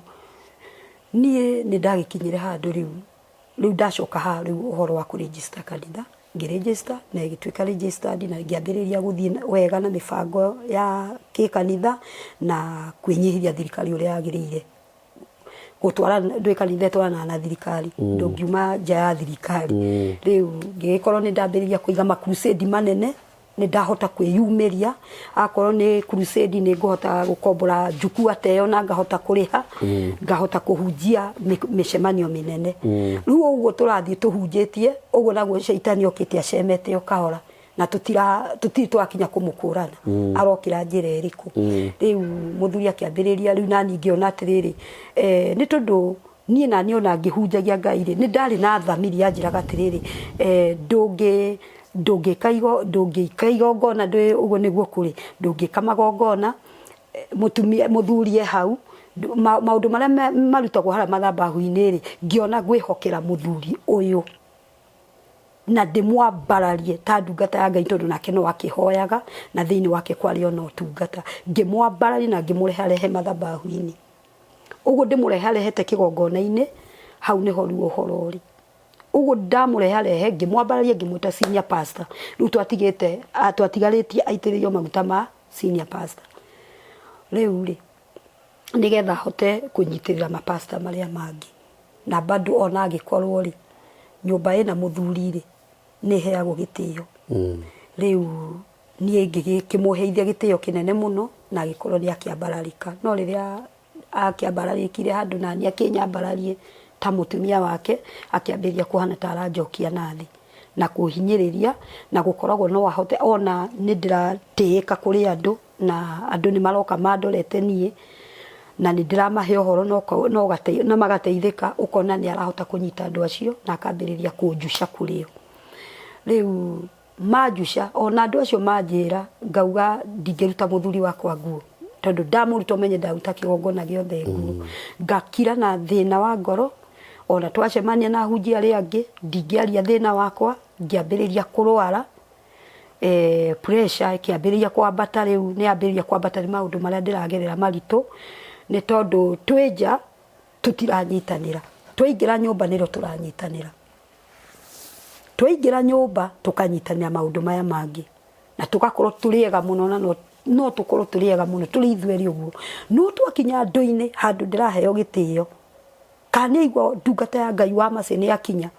niĩ nĩ ndagĩkinyire handũ rĩu ndacoka haha rĩu ũhoro wa kũregister kanitha, ngĩregister na ĩgĩtuĩka registered, na ngĩambĩrĩria gũthiĩ wega na mĩbango ya kĩkanitha na kwĩnyihĩria thirikari ũrĩa yagĩrĩire. Gũtwara ndũĩ kanitha ĩtwaranaga na thirikari, ndũngiuma nja ya thirikari. Rĩu ngĩgĩkorwo nĩ ndambĩrĩria kũiga ma crusade manene, nĩ ndahota kwĩyumĩria. Akorwo nĩ crusade, nĩ ngũhota gũkombora njukua ta ĩyo na ngahota kũrĩha, ngahota kũhunjia mĩcemanio mĩnene. Rĩu ũguo tũrathiĩ tũhunjĩtie ũguo, naguo caitani okĩte acemete o kahora, na tutira tutiri twakinya kumukũrana arokĩra njĩra ĩrĩkũ. Rĩu mũthuri akĩambĩrĩria rĩu, nani ngĩona atĩrĩrĩ, nĩ tondũ niĩ nani ona ngĩhunjagia Ngai rĩ, nĩ ndarĩ na thamiri yanjĩraga atĩrĩrĩ, ndũngĩka ndũngĩka igongona ndũ ũguo nĩguo kũrĩ, ndũngĩka magongona mũtumia mũthuri e hau, maũndũ marĩa marutagwo harĩa mathabahu-inĩ rĩ, ngĩona ngwĩhokera mũthuri ũyũ na ndĩmwambararie ta ndungata ya Ngai, tondũ nake no akĩhoyaga na thĩinĩ wake kwarĩ ona ũtungata. Ngĩmwambararia na ngĩmũreharehe mathabahu-inĩ. Ũguo ndĩmũreharehete kĩgongona-inĩ, hau nĩho rĩu ũhoro ũrĩ. Ũguo ndamũreharehe, ngĩmwambararia, ngĩmwĩta senior pastor. Rĩu twatigĩte, twatigarĩtie aitĩrĩrio maguta ma senior pastor. Rĩu rĩ, nĩgetha hote kũnyitĩrĩra mapasta marĩa mangĩ, na bado ona angĩkorwo rĩ, nyũmba ĩna mũthuri rĩ, nĩ ĩheagwo gĩtĩo. Rĩu niĩ ngĩkĩmũheithia gĩtĩo kĩnene mũno, na agĩkorwo nĩ akĩambararĩka. No rĩrĩa akĩambararĩkire handũ naniĩ akĩnyambararie ta mũtumia wake, akĩambĩrĩria kũhana ta aranjokia na thĩ na kũhinyĩrĩria, na gũkoragwo no ahote ona nĩ ndĩratĩĩka kũrĩ andũ, na andũ nĩ maroka mandorete niĩ, na nĩ ndĩramahe ũhoro na magateithĩka, ũkona nĩ arahota kũnyita andũ acio na akambĩrĩria kũnjuca kũrĩ o. Rĩu manjuca, ona andũ acio manjĩra, ngauga ndingĩruta mũthuri wakwa nguo, tondũ ndamũruta ũmenye ndaruta kĩgongona gĩothe nguo. Ngakira na thĩna wa ngoro, ona twacemania na ahunjia arĩa angĩ, ndingĩaria thĩna wakwa, ngĩambĩrĩria kũrwara, pressure ĩkĩambĩrĩria kwambata rĩu nĩ yambĩrĩria kwambata nĩ maũndũ marĩa ndĩragerera maritũ, nĩ tondũ twĩ nja tũtiranyitanĩra, twaingĩra nyũmba nĩrĩo tũranyitanĩra. Twaingĩra nyũmba tũkanyitanĩra maũndũ maya mangĩ, na tũgakorwo tũrĩ ega mũno na no tũkorwo tũrĩ ega mũno tũrĩ ithuerĩ ũguo. No twakinya andũ-inĩ handũ ndĩraheo gĩtĩo, kana nĩ aigua ndungata ya Ngai wa Mercy nĩ yakinya,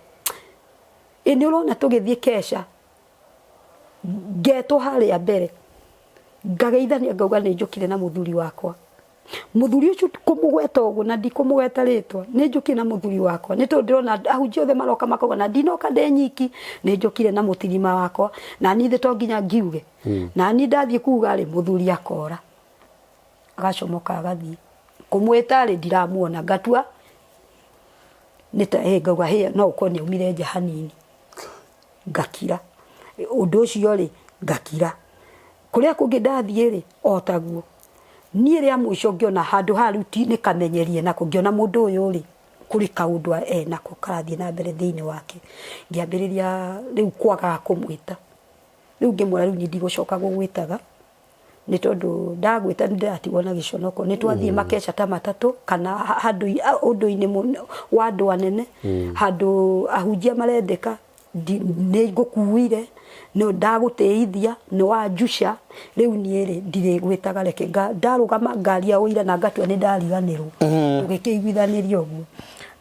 ĩ nĩ ũrona tũgĩthiĩ kesha, ngetwo harĩa mbere, ngageithania ngauga nĩ njũkire na mũthuri wakwa. Mũthuri ũcio kũmũgweta ũguo na ndikũmũgweta rĩtwa, nĩ njũkire na mũthuri wakwa, nĩ tondũ ndĩrona ahunjia othe maroka makauga na ndinoka ndĩ nyiki, nĩ njũkire na mũtirima wakwa, na niĩ to nginya ngiuge. Na niĩ ndathiĩ kuga rĩ, mũthuri akora, agacomoka agathiĩ. Kũmwĩta rĩ, ndiramuona, ngatua nĩ ta ngauga hĩ no ũkorwo nĩ aumire nja hanini, ngakira. Ũndũ ũcio rĩ, ngakira. Kũrĩa kũngĩ ndathiĩ rĩ, o taguo. Niĩ rĩa mũico ngĩona handũ haha rĩu nĩ kamenyerie nako, ngĩona mũndũ ũyũ rĩ, kũrĩ kaũndũ enako karathiĩ na mbere thĩinĩ wake. Ngĩambĩrĩria rĩu kwagaga kũmwĩta. Rĩu ngĩmwĩra rĩu niĩ ndigũcoka gũgwĩtaga, nĩ tondũ ndagwĩta nĩ ndĩratigwo na gĩconoko. Nĩ twathiĩ makeca ta matatũ kana handũ ũndũ-inĩ wa andũ anene, handũ ahunjia marendeka, nĩ ngũkuire, nĩ ndagũtĩithia, nĩ wanjuca, rĩu niĩ rĩ, ndirĩgwĩtaga reke ndarũgama ngaria ũira na ngatua nĩ ndariganĩrwo. Tũgĩkĩiguithanĩria ũguo.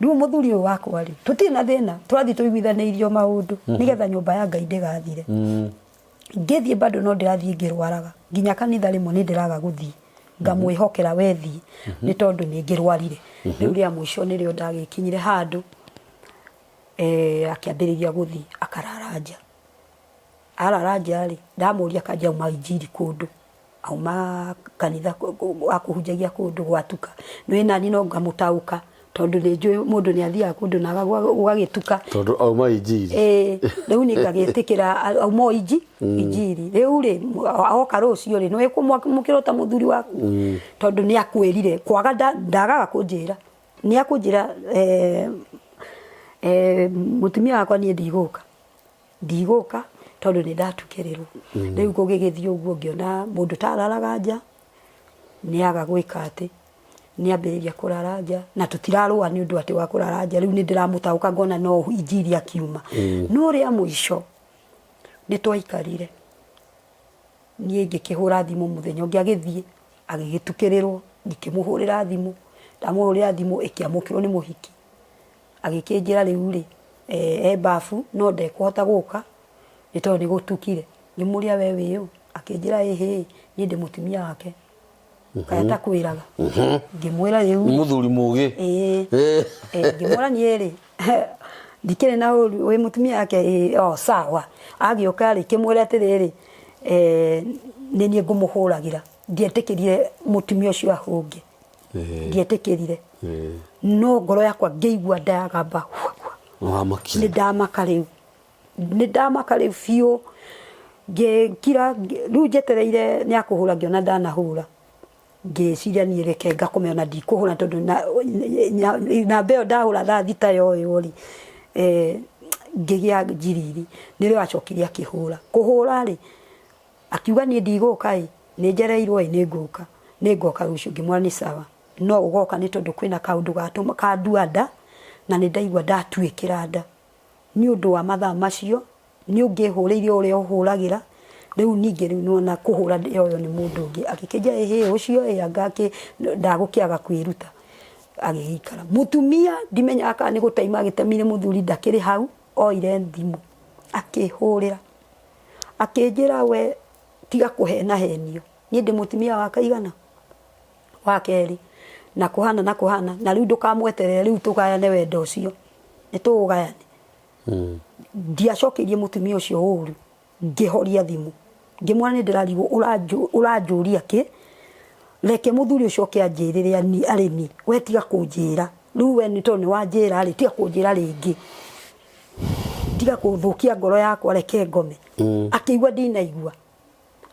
Rĩu mũthuri ũyũ wakwa rĩ, tũtirĩ na thĩna, tũrathiĩ tũiguithanĩirio maũndũ nĩgetha nyũmba ya Ngai ndĩgathire. Ngĩthiĩ bado no ndĩrathiĩ ngĩrwaraga, nginya kanitha rĩmwe nĩ ndĩraga gũthiĩ, ngamwĩhokera we thiĩ, nĩ tondũ nĩ ngĩrwarire. Rĩu rĩa mũico nĩrĩo ndagĩkinyire handũ, akĩambĩrĩria gũthiĩ akarara nja. Arara nja rĩ, ndamũria akanjĩra auma injiri kũndũ, auma kanitha akũhunjagia kũndũ gwatuka. Nĩ nani no ngamũtaũka tondũ nĩ njũĩ mũndũ nĩ athiaga kũndũ na gũgagĩtuka. Tondũ auma injiri. Ĩĩ, rĩu niĩ ngagĩtĩkĩra auma o injiri. Rĩu rĩ, oka rũciũ rĩ, nĩ wĩkũmwamũkĩra ta mũthuri waku? Tondũ nĩ akwĩrire, kwaga ndagaga kũnjĩra. Nĩ akũnjĩra mũtumia wakwa niĩ ndigũka. Ndigũka tondũ nĩ ndatukĩrĩrwo. Rĩu gũgĩgĩthiĩ ũguo ngĩona mũndũ ta araraga nja, nĩ aga gwĩka atĩ, nĩ ambĩrĩria kũrara nja, na tũtirarũa nĩ ũndũ atĩ wa kũrara nja, rĩu nĩ ndĩramũtaũka ngona no injiri akiuma. No rĩa mũico nĩ twaikarire, niĩ ngĩkĩhũra thimũ mũthenya ũngĩ agĩthiĩ, agĩgĩtukĩrĩrwo, ngĩkĩmũhũrĩra thimũ, ndamũhũrĩra thimũ ĩkĩamũkĩrwo nĩ mũhiki. Agĩkĩnjĩra rĩu rĩ, e bafu no ndekũhota gũka nĩ tondũ nĩ gũtukire. Ngĩmũria we wĩ ũ? Akĩnjĩra ĩhĩ, niĩ ndĩ mũtumia wake. Kaĩ atakwĩraga? Ngĩmwĩra rĩu Nĩ mũthuri mũgĩ. Ĩĩ. Ngĩmwĩra niĩ rĩ, ndikĩrĩ na ũru, wĩ mũtumia wake? Ĩĩ. O sawa. Agĩũka rĩ, ngĩmwĩra atĩrĩrĩ, nĩ niĩ ngũmũhũragĩra. Ndietĩkĩrire mũtumia ũcio ahũnge. Ndietĩkĩrire. No ngoro yakwa ngĩigua nda yagamba hua hua. Nĩwamakire. Nĩ ndamaka rĩu. Nĩ ndamaka rĩu biũ. Ngĩkira, rĩu njetereire nĩ akũhũra ngĩona ndanahũra. Ngĩciria niĩ reke ngakome ona ndikũhũra tondũ namba ĩyo ndahũra thaa thita yoywo rĩ, ngĩgĩa njiriri. Nĩrĩo acokire akĩhũra. Kũhũra rĩ, akiuga niĩ ndigũka ĩ, nĩ njereirwo ĩ, nĩ ngũka. Nĩ ngoka rũciũ. Ngĩmwĩra nĩ sawa. No ũgoka nĩ tondũ kwĩna kaũndũ gatũma kandua nda, na nĩ ndaigua ndatuĩkĩra nda. Nĩ ũndũ wa mathaa macio, nĩ ũngĩhũrĩire ũrĩa ũhũragĩra, Rĩu ningĩ rĩu nĩwona kũhũra yoyo nĩ mũndũ ũngĩ. Agĩkĩnjia ĩhĩ ũcio ĩ anga ndagũkĩaga kwĩruta. Agĩgĩikara. Mũtumia ndimenyaga kana nĩ gũtaima agĩtemire mũthuri ndakĩrĩ hau, oire thimũ akĩhũrĩra. Akĩnjĩra we tiga kũhenahenio. Niĩ ndĩ mũtumia wa kaigana? Wa kerĩ. Na kũhana na kũhana. Na rĩu ndũkamweterere rĩu tũgayane wendo ũcio. Nĩ tũũgayane. Ndiacokeirie mũtumia ũcio ũru. Ngĩhoria thimũ. Ngĩmwĩra nĩ ndĩrarigwo ũranjũria kĩ? Reke mũthuri ũcio oke anjĩrĩre arĩ ni. We tiga kũnjĩra. Rĩu we tondũ nĩ wanjĩra rĩ, tiga kũnjĩra rĩngĩ. Tiga kũthũkia ngoro yakwa reke ngome. Akĩigua ndinaigua.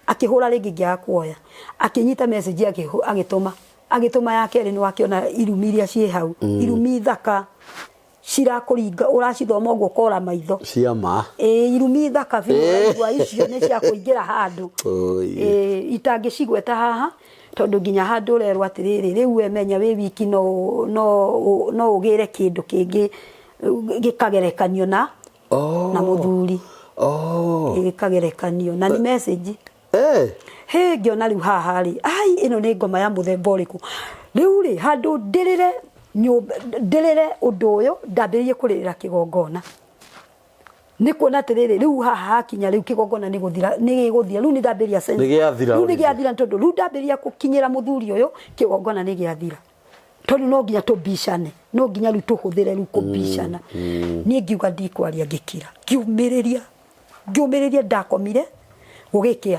Akĩhũra rĩngĩ ngĩaga kuoya. Akĩnyita message agĩtũma. Agĩtũma ya kerĩ nĩ wakĩona irumi iria ciĩ hau. Irumi thaka cirakũringa ũracithoma ũguo ũkora maitho. Cia ma. Ĩĩ irumi thaka biũ ũraigua icio nĩ cia kũingĩra handũ. Ĩĩ itangĩcigweta haha tondũ nginya handũ ũrerwo atĩrĩrĩ rĩu we menya wĩ wiki no no no ũgĩre kĩndũ kĩngĩ gĩkagerekanio na Oh. na mũthuri. Oh. Gĩkagerekanio na nĩ message. Eh. Hĩ ngĩona rĩu haha rĩ, ai ĩno nĩ ngoma ya mũthemba ũrĩkũ. Rĩu rĩ handũ ndĩrĩre nyũmba ndĩrĩre ũndũ ũyũ ndambĩrĩirie kũrĩrĩra kĩgongona. Nĩ kuona atĩrĩrĩ rĩu haha hakinya rĩu kĩgongona nĩ gũthira nĩ gĩgũthira rĩu nĩ ndambĩrĩria sense. Nĩ gĩathira Rĩu nĩ gĩathira tondũ rĩu ndambĩrĩria gũkinyĩra mũthuri ũyũ kĩgongona nĩ gĩathira. Tondũ no nginya tũbicane, no nginya rĩu tũhũthĩre rĩu kũbicana. Niĩ ngiuga ndikwaria ngĩkira, ngĩũmĩrĩria, ngĩũmĩrĩria ndakomire gũgĩkĩa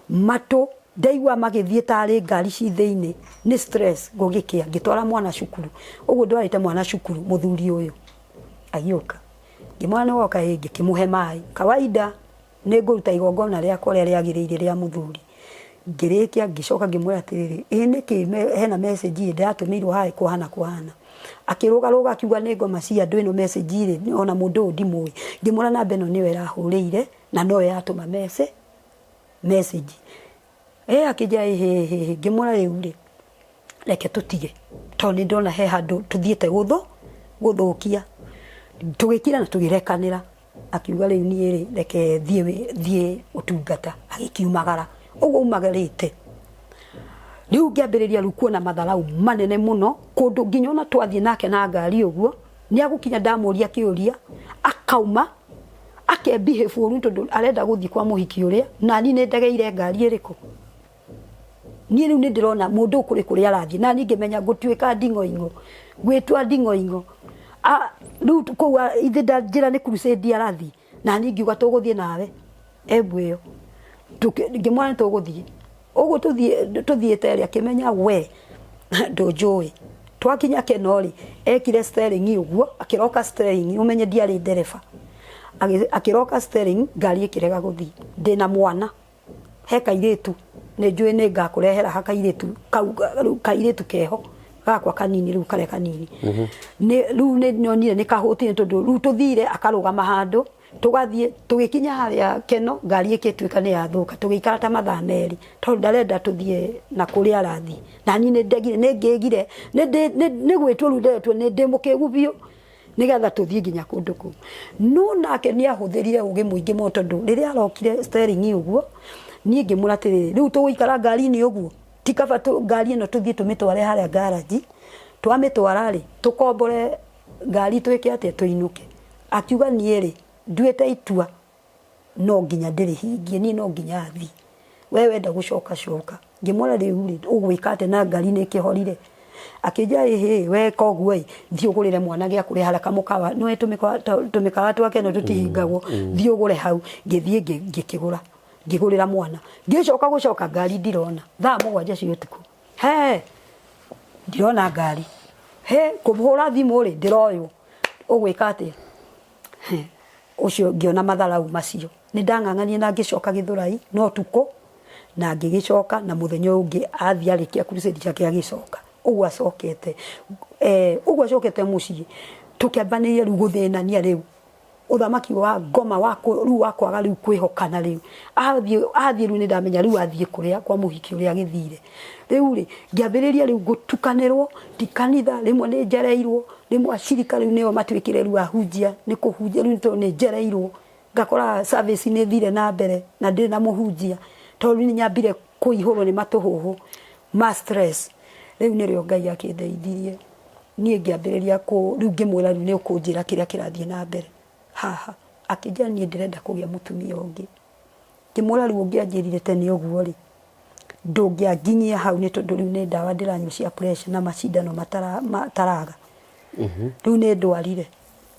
matũ ndaigua magĩthiĩ tarĩ ngari ci thĩinĩ nĩ stress gũgĩkĩa ngĩtwara mwana cukuru. Ũguo ndwarĩte mwana cukuru mũthuri ũyũ agĩũka ngĩmwĩra nĩ woka ĩ ngĩkĩmũhe maĩ kawaida nĩ ngũruta igongona rĩakwa ũrĩa rĩagĩrĩire rĩa mũthuri. Ngĩrĩkia ngĩcoka ngĩmwĩra atĩrĩrĩ, ĩ nĩkĩ hena message ĩ ndĩratũmĩirwo haha ĩkũhana kũhana. Akĩrũgarũga akiuga nĩ ngoma cia andũ ĩno message rĩ ona mũndũ ũyũ ndimũĩ. Ngĩmwĩra namba ĩno nĩyo ĩrahũrĩire na noyo yatũma message. Ĩ akĩnjĩra ĩhĩ ĩhĩ, ngĩmwĩra rĩu rĩ reke tũtige tondũ nĩ ndona he handũ tũthiĩte gũthũkia. Tũgĩkira na tũgĩrekanĩra. Akiuga rĩu niĩ rĩ reke thiĩ thiĩ ũtungata, agĩkiumagara. Ũguo aumagarĩte rĩu ngĩambĩrĩria rĩu kuona matharau manene mũno kũndũ nginya ona twathiĩ nake na ngari ũguo nĩ agũkinya ndamũria kĩũria akauma ake behave ũru tondũ arenda gũthiĩ kwa mũhiki ũrĩa na niĩ nĩ ndegeire ngari ĩrĩkũ. Niĩ rĩu nĩ ndĩrona mũndũ ũyũ kũrĩ kũrĩa arathiĩ na niĩ ngĩmenya ngũtuĩka nding'oing'o gwĩtua nding'oing'o. Rĩu kũu ithe njĩra nĩ crusade arathiĩ na niĩ ngiuga tũgũthiĩ nawe embu ĩyo. Ngĩmwĩra nĩ tũgũthiĩ. Ũguo tũthiĩte rĩ akĩmenya we ndũnjũĩ. Twakinya Keno rĩ ekire steering ũguo akĩroka steering ũmenye ndiarĩ ndereba. Akĩroka steering ngari ĩkĩrega gũthiĩ ndĩna mwana. He kairĩtu nĩ njũĩ nĩ ngakũrehera ha kairĩtu kau rĩu kairĩtu keho gakwa kanini rĩu karĩa kanini. Nĩ rĩu nĩ nyonire nĩ kahũtire tondũ rĩu tũthire akarũgama handũ tũgathiĩ tũgĩkinya harĩa Keno ngari ĩgĩtuĩka nĩ yathũka tũgĩikara ta mathaa merĩ tondũ ndarenda tũthiĩ na kũrĩa arathiĩ. Na niĩ nĩ ndegire nĩ ngĩgire nĩ gwĩtwo rĩu ndetwo nĩ ndĩ mũkĩgu biũ nĩgetha tũthiĩ nginya kũndũ kũu. No nake nĩ ahũthĩrire ũgĩ mũingĩ mũno tondũ rĩrĩa arokire steering ũguo, niĩ ngĩmwĩra atĩrĩrĩ, rĩu tũgũikara ngari-inĩ ũguo? Ti kaba ngari ĩno tũthiĩ tũmĩtware harĩa garage, twamĩtwara rĩ, tũkombore ngari twĩke atĩa, tũinũke. Akiuga niĩ rĩ, nduĩte itua no nginya ndĩrĩhingie, niĩ no nginya thiĩ. We wenda gũcoka coka. Ngĩmwĩra rĩu rĩ, ũgwĩka atĩa na ngari nĩ ĩkĩhorire? Akĩnjĩra ĩhĩ, weka ũguo ĩ, thiĩ ũgũrĩre mwana gĩa kũrĩa harĩa kamũkawa, nĩ ũĩ tũmĩkawa twa Kenya tũtihingagwo, thiĩ ũgũre hau. Ngĩthiĩ ngĩkĩgũra, ngĩgũrĩra mwana. Ngĩcoka gũcoka ngari ndirona, thaa 7 cia ũtukũ. He, ndirona ngari. He, kũhũra thimũ rĩ, ndĩroywo. Ũgwĩka atĩa? Ũcio ngĩona matharau macio. Nĩ ndang'ang'anire na ngĩcoka Gĩthũrai no ũtukũ na ngĩgĩcoka na mũthenya ũyũ ũngĩ athiĩ arĩkia crusade ciake agĩcoka. Ũguo acokete ũguo acokete mũciĩ tũkĩambanĩria rĩu gũthĩnania rĩu ũthamaki wa ngoma wa rĩu wa kwaga rĩu kwĩhokana rĩu. Athiĩ athiĩ rĩu nĩ ndamenya rĩu athiĩ kũrĩa kwa mũhiki ũrĩa agĩthire. Rĩu rĩ ngĩambĩrĩria rĩu gũtukanĩrwo ti kanitha rĩmwe nĩ njereirwo rĩmwe acirika rĩu nĩo matuĩkire rĩu ahunjia nĩ kũhunjia rĩu tondũ nĩ njereirwo. Ngakora service nĩ thire na mbere na ndĩ na mũhunjia, tondũ nĩ nyambire kũihũrwo nĩ matũhũhũ ma stress. Rĩu nĩrĩo Ngai akĩndeithirie niĩ ngĩambĩrĩria kũ rĩu ngĩmwĩra rĩu nĩ ũkũnjĩra kĩrĩa kĩrathiĩ na mbere haha. Akĩnjĩra niĩ ndĩrenda kũgĩa mũtumia ũngĩ. Ngĩmwĩra rĩu ũngĩanjĩrire tene ũguo rĩ, ndũngĩanginyia hau nĩ tondũ rĩu nĩ ndawa ndĩranyua cia pressure na macindano mataraga. Rĩu nĩ ndwarire,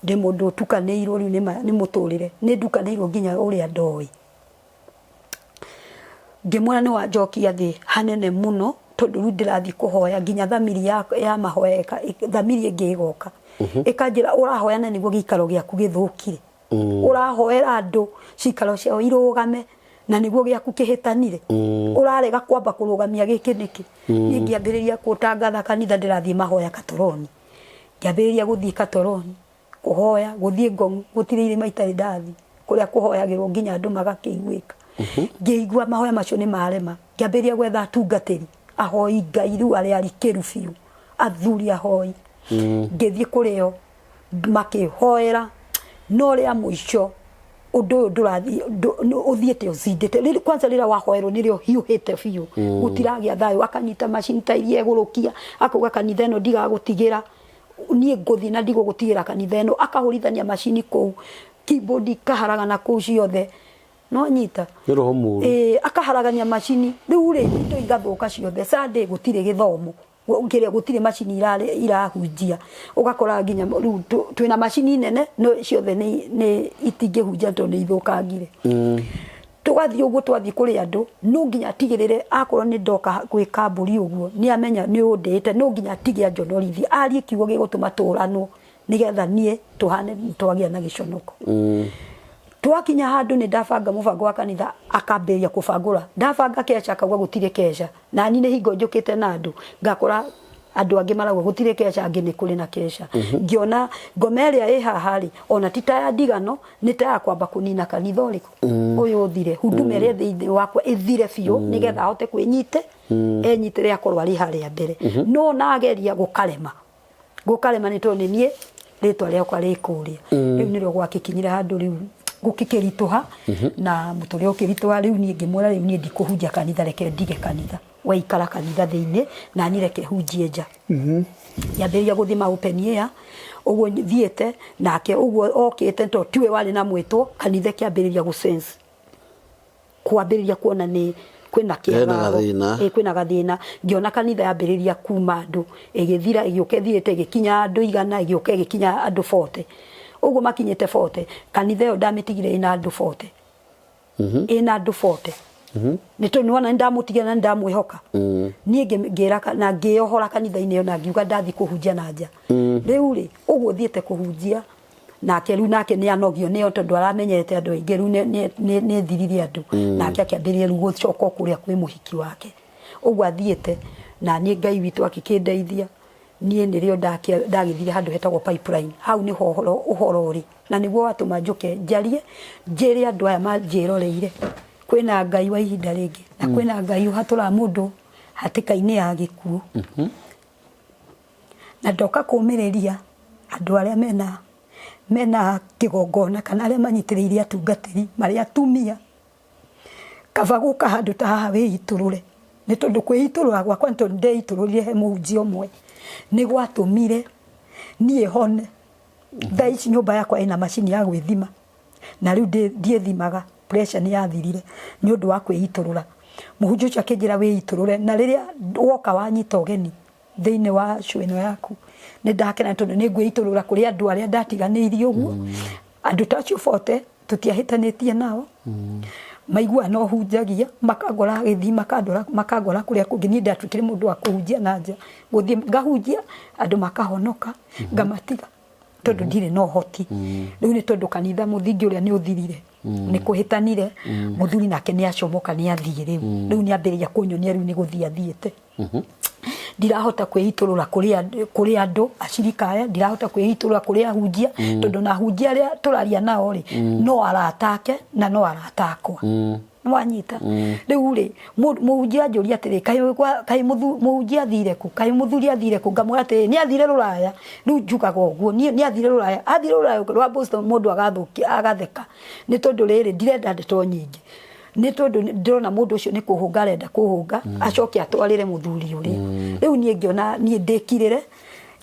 ndĩ mũndũ ũtukanĩirwo rĩu nĩ mũtũrĩre, nĩ ndukanĩirwo nginya ũrĩa ndoĩ. Ngĩmwĩra nĩ wanjokia thĩ hanene mũno tondũ rĩu ndĩrathiĩ kũhoya nginya thamiri ya, ya mahoya thamiri ĩngĩ ĩgoka ĩkanjĩra ũrahoya na nĩguo gĩikaro gĩaku gĩthũkire. Ũrahoera andũ cikaro ciao irũgame na nĩguo gĩaku kĩhĩtanire. Ũrarega kwamba kũrũgamia gĩkĩ nĩkĩ? Niĩ ngĩambĩrĩria gũtangatha kanitha ndĩrathiĩ mahoya Katoroni. Ngĩambĩrĩria gũthiĩ Katoroni kũhoya, gũthiĩ Ngong, gũtirĩ irĩma itarĩ ndathiĩ kũrĩa kũhoyagĩrwo nginya andũ magakĩiguĩka. Ngĩigua mahoya macio nĩ marema, ngĩambĩrĩria gwetha atungatĩri ahoi Ngai rĩu arĩa arikĩru biũ, athuri ahoi. Ngĩthiĩ kũrĩ o makĩhoera, no rĩa mũico ũndũ ũyũ ndũrathiĩ ũthiĩte ũcindĩte. Rĩrĩ kwanza rĩrĩa wahoerwo nĩrĩo hiũhĩte biũ, gũtiragĩa thayũ. Akanyita macini ta iria egũrũkia, akauga kanitha ĩno ndigagũtigĩra, niĩ ngũthiĩ na ndigũgũtigĩra kanitha ĩno. Akahũrithania macini kũu, keyboard ikaharagana kũu ciothe. No nyita Nĩ roho mũru. Ĩĩ, akaharagania macini. Rĩu rĩ, indo igathũka ciothe. Sunday gũtirĩ gĩthomo, kĩrĩa gũtirĩ macini irahunjia. Ũgakora nginya rĩu twĩna macini nene no ciothe nĩ itingĩhunjia tondũ nĩ ithũkangire. Tũgathiĩ ũguo, twathiĩ kũrĩ andũ, no nginya atigĩrĩre akorwo nĩ ndoka gwĩ kambũri ũguo nĩ amenya nĩ ũndĩte, no nginya atige anjonorithie, arie kiugo gĩgũtũma tũranwo nĩgetha niĩ tũhane twagĩa na gĩconoko. Twakinya handũ nĩ ndabanga mũbango wa kanitha, akambĩrĩria kũbangũra. Ndabanga keca akauga gũtirĩ keca. Na niĩ nĩ hingo njũkĩte na andũ, ngakora andũ angĩ marauga gũtirĩ keca, angĩ nĩ kũrĩ na keca. Ngĩona ngoma ĩrĩa ĩ haha rĩ, ona ti ta ya ndigano, nĩ ta ya kwamba kũnina kanitha ũrĩkũ ũyũ ũthire, huduma ĩrĩa thĩinĩ wakwa ĩthire biũ, nĩgetha ahote kwĩnyite, enyitĩre akorwo arĩ harĩa mbere. No nageria gũkarema. Gũkarema nĩ tondũ nĩ niĩ rĩtwa rĩakwa rĩ kũrĩa. Rĩu nĩrĩo gwagĩkinyire handũ rĩu gũgĩkĩritũha, na mũtũrĩre ũkĩritũha. Rĩu niĩ ngĩmwĩra rĩu niĩ ndikũhunjia kanitha, reke ndige kanitha. We ikara kanitha thĩinĩ na niĩ reke hunjie nja. Ngĩambĩrĩria gũthiĩ ma open air, ũguo thiĩte nake ũguo okĩte, tondũ tiwe warĩ na mwĩtwo, kanitha ĩkĩambĩrĩria gũ sense. Kwambĩrĩria kuona nĩ kwĩna Hena kĩagago. gathĩna. Ĩ, kwĩna gathĩna. Ngĩona kanitha yambĩrĩria kuma andũ, ĩgĩthira, ĩgĩũka ĩthirĩte, ĩgĩkinya andũ 100, ĩgĩũka ĩgĩkinya andũ 40. Ũguo makinyĩte 40, kanitha ĩyo ndamĩtigire ĩna andũ 40. Ĩna andũ 40. Nĩ tondũ nĩwona nĩ ndamũtigire na nĩ ndamwĩhoka. Niĩ ngĩra na ngĩohora kanitha-inĩ ĩyo na ngiuga ndathiĩ kũhunjia na nja. Rĩu rĩ, ũguo thiĩte kũhunjia, nake rĩu nake nĩ anogio nĩyo tondũ aramenyete andũ aingĩ rĩu nĩ thirire andũ. Nake akĩambĩrĩria rĩu gũcoka o kũrĩa kwĩ mũhiki wake. Ũguo athiĩte, na niĩ Ngai witũ akĩkĩndeithia, niĩ nĩrĩo ndagĩthire handũ hetagwo Pipeline. Hau nĩho ũhoro ũrĩ, na nĩguo watũma njũke njarie, njĩre andũ aya manjĩroreire, kwĩna Ngai wa ihinda rĩngĩ, na kwĩna Ngai ũhatũraga mũndũ hatĩka-inĩ ya gĩkuũ. Na ndoka kũmĩrĩria andũ arĩa mena kĩgongona kana arĩa manyitĩrĩire atungatĩri marĩ atumia, kaba gũka handũ ta haha wĩitũrũre. Nĩ tondũ kwĩitũrũra gwakwa nĩ tondũ ndeitũrũrire he mũhunjia ũmwe, nĩ gwatũmire niĩ hone. Thaa ici nyũmba yakwa ĩna macini ya gwĩthima, na rĩu ndiĩthimaga, pressure nĩ yathirire nĩ ũndũ wa kwĩitũrũra. Mũhunjia ũcio akĩnjĩra wĩitũrũre, na rĩrĩa woka wanyita ũgeni thĩinĩ wa show ĩno yaku, nĩ ndakena tondũ nĩ ngwĩitũrũra kũrĩ andũ arĩa ndatiganĩirie ũguo. Andũ ta acio bote tũtiahĩtanĩtie nao, maiguaga no hunjagia, makangora gĩthii, makandora, makangora kũrĩa kũngĩ. Niĩ ndatuĩkire mũndũ wa kũhunjia na nja, gũthiĩ ngahunjia andũ makahonoka, ngamatiga tondũ ndirĩ na ũhoti. Rĩu nĩ tondũ kanitha mũthingi ũrĩa nĩ ũthirire, nĩ kũhĩtanire, mũthuri nake nĩ acomoka, nĩ athiĩ rĩu. Rĩu nĩ ambĩrĩria kũnyonia rĩu nĩ gũthiĩ athiĩte. Ndirahota kwĩitũrũra kũrĩ andũ acirika aya, ndirahota kwĩitũrũra kũrĩ ahunjia, tondũ na ahunjia arĩa tũraria nao rĩ, no arata ake na no arata akwa. Nĩwanyita? Rĩu rĩ, mũhunjia anjũria atĩrĩ, kaĩ kaĩ mũhunjia athire kũ, kaĩ mũthuri athire kũ? Ngamwĩra atĩrĩ, nĩ athire rũraya. Rĩu njugaga ũguo niĩ, nĩ athire rũraya, athire rũraya rwa Boston. Mũndũ agathũkia, agatheka, nĩ tondũ rĩrĩ, ndirenda ndeto nyingĩ, nĩ tondũ ndĩrona mũndũ ũcio nĩ kũhũnga arenda kũhũnga, acoke atwarĩre mũthuri ũrĩa. Rĩu niĩ ngĩona niĩ ndĩkirĩre,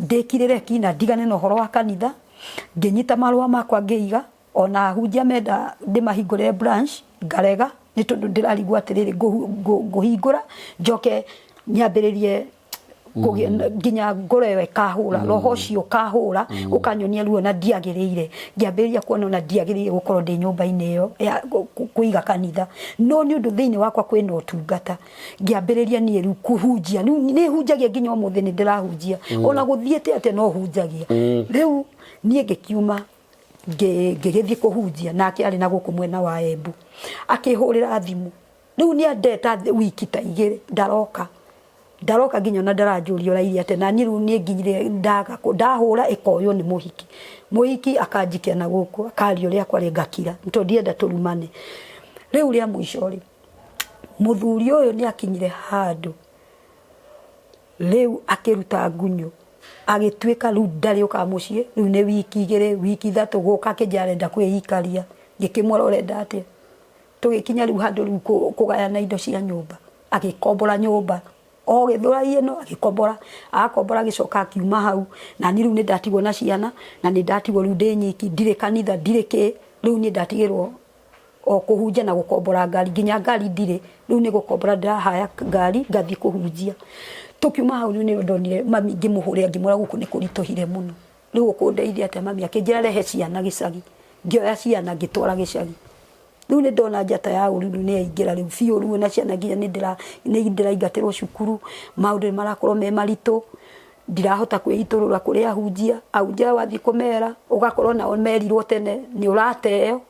ndĩkirĩre ki na ndigane na ũhoro wa kanitha. Ngĩnyita marũa makwa ngĩiga. Ona ahunjia menda ndĩmahingũrĩre branch ngarega, nĩ tondũ ndĩrarigwo atĩrĩrĩ, ngũhingũra njoke nyambĩrĩrie nginya ngoro ĩyo ĩkahũra, roho ũcio ũkahũra, ũkanyonia ruo na ndiagĩrĩire. Ngĩambĩrĩria kuona ona ndiagĩrĩire gũkorwo ndĩ nyũmba-inĩ ĩyo ya kũiga kanitha, no nĩ ũndũ thĩinĩ wakwa kwĩna ũtungata, ngĩambĩrĩria niĩ rĩu kũhunjia. Rĩu nĩ hunjagia nginya ũmũthĩ, nĩ ndĩrahunjia, ona gũthiĩte atĩa no hunjagia. Rĩu niĩ ngĩkiuma, ngĩgĩthiĩ kũhunjia, nake arĩ na gũkũ mwena wa Embu. Akĩhũrĩra thimũ, rĩu nĩ andeta wiki ta 2 ndaroka, ndaroka nginya ona ndaranjũria ũrairie atĩa. Na niĩ rĩu niĩ nginyire ndaga ndahũra ĩkoywo nĩ mũhiki, mũhiki akanjikia na gũkũ, akaria ũrĩa akwaria, ngakira nĩ tondũ ndienda tũrumane. Rĩu rĩa mũico rĩ, mũthuri ũyũ nĩ akinyire handũ rĩu akĩruta ngunyũ, agĩtuĩka rĩu ndarĩũkaga mũciĩ, rĩu nĩ wiki 2, wiki 3 gũka, akĩnjĩra arenda kwĩikaria. Ngĩkĩmwĩra ũrenda atĩa? Tũgĩkinya rĩu handũ rĩu kũgayana indo cia nyũmba, agĩkombora nyũmba o Gĩthũrai ĩno, agĩkombora, akombora, agĩcoka akiuma hau. Na niĩ rĩu nĩ ndatigwo na ciana, na nĩ ndatigwo rĩu ndĩ nyiki, ndirĩ kanitha, ndirĩ kĩ, rĩu niĩ ndatigĩrwo o kũhunjia na gũkombora ngari, nginya ngari ndirĩ, rĩu nĩ gũkombora ndĩrahaya ngari ngathiĩ kũhunjia. Tũkiuma hau rĩu nĩrĩo ndonire mami, ngĩmũhũrĩra ngĩmwĩra gũkũ nĩ kũritũhire mũno, rĩu ũkũndeithia atĩa mami? Akĩnjĩra rehe ciana gĩcagi, ngĩoya ciana ngĩtwara gĩcagi. Rĩu nĩ ndona njata ya ũru rĩu nĩ yaingĩra rĩu biũ, rĩu ona ciana nginya nĩ ndĩraingatĩrwo cukuru, maũndũ nĩ marakorwo me maritũ, ndirahota kwĩitũrũra kũrĩ ahunjia, ahunjia wathiĩ kũmera ũgakorwo nao merirwo tene nĩ ũrateo.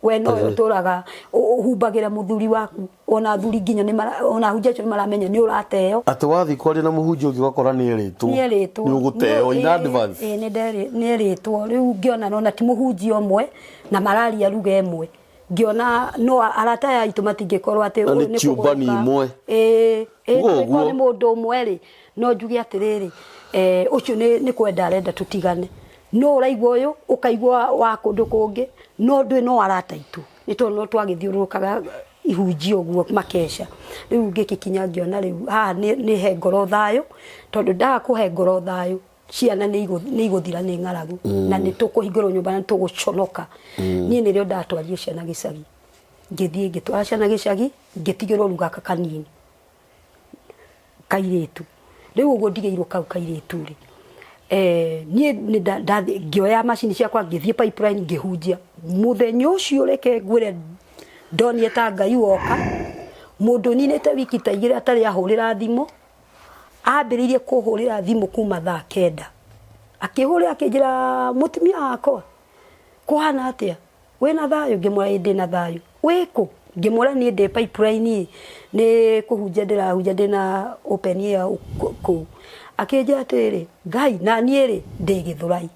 We nowe ũtũraga ũhumbagĩra mũthuri waku, ona athuri nginya nĩ ona ahunjia acio nĩ maramenya nĩ ũrateo. Atĩ wathiĩ kwaria na mũhunjia ũngĩ ũgakora nĩ erĩtwo. Nĩ erĩtwo. Nĩ ũgũteo in advance. Ĩĩ, nĩ erĩtwo. Rĩu ngĩona nona ti mũhunjia ũmwe na mararia ruga ĩmwe, ngĩona no arata aya aitũ matingĩkorwo atĩ Na nĩ ũyũ nĩ ciũmbani kũgũrũka. imwe. Ĩĩ, ĩĩ, Ũguo tũngĩkorwo ũguo. nĩ mũndũ ũmwe rĩ, no njuge atĩrĩrĩ, ũcio nĩ kwenda arenda tũtigane. No ũraigua ũyũ, ũkaigua wa kũndũ kũngĩ, no ndũĩ no arata aitũ, nĩ tondũ no twagĩthiũrũrũkaga ihunjio ũguo makeca. Rĩu ngĩgĩkinya ngĩona rĩu haha nĩ he ngoro thayũ, tondũ ndaga kũhe ngoro thayũ, ciana nĩ igũthira nĩ ng'aragu, na nĩ tũkũhingũrwo nyũmba na nĩ tũgũconoka. Niĩ nĩrĩo ndatwarire ciana gĩcagi, ngĩthiĩ ngĩtwara ciana gĩcagi, ngĩtigĩrwo rĩu gaka kanini. Kairĩtu. Rĩu ũguo ndigĩirwo kau kairĩtu rĩ, niĩ nĩ ndathiĩ ngĩoya macini ciakwa ngĩthiĩ Pipeline ngĩhunjia. Mũthenya ũcio reke ngwĩre ndonire ta Ngai woka, mũndũ ũninĩte wiki ta 2 atarĩ ahũrĩra thimũ, ambĩrĩirie kũhũrĩra thimũ kuma thaa 9. Akĩhũrĩra akĩnjĩra mũtumia wakwa kũhana atĩa? Wĩna thayũ? Ngĩmwĩra ĩĩ ndĩna thayũ. Wĩkũ? Ngĩmwĩra niĩ ndĩ Pipeline ĩ, nĩ kũhunjia ndĩrahunjia ndĩna open air kũu. Akĩnjĩra atĩrĩrĩ, Ngai na niĩ rĩ, ndĩ Gĩthũrai.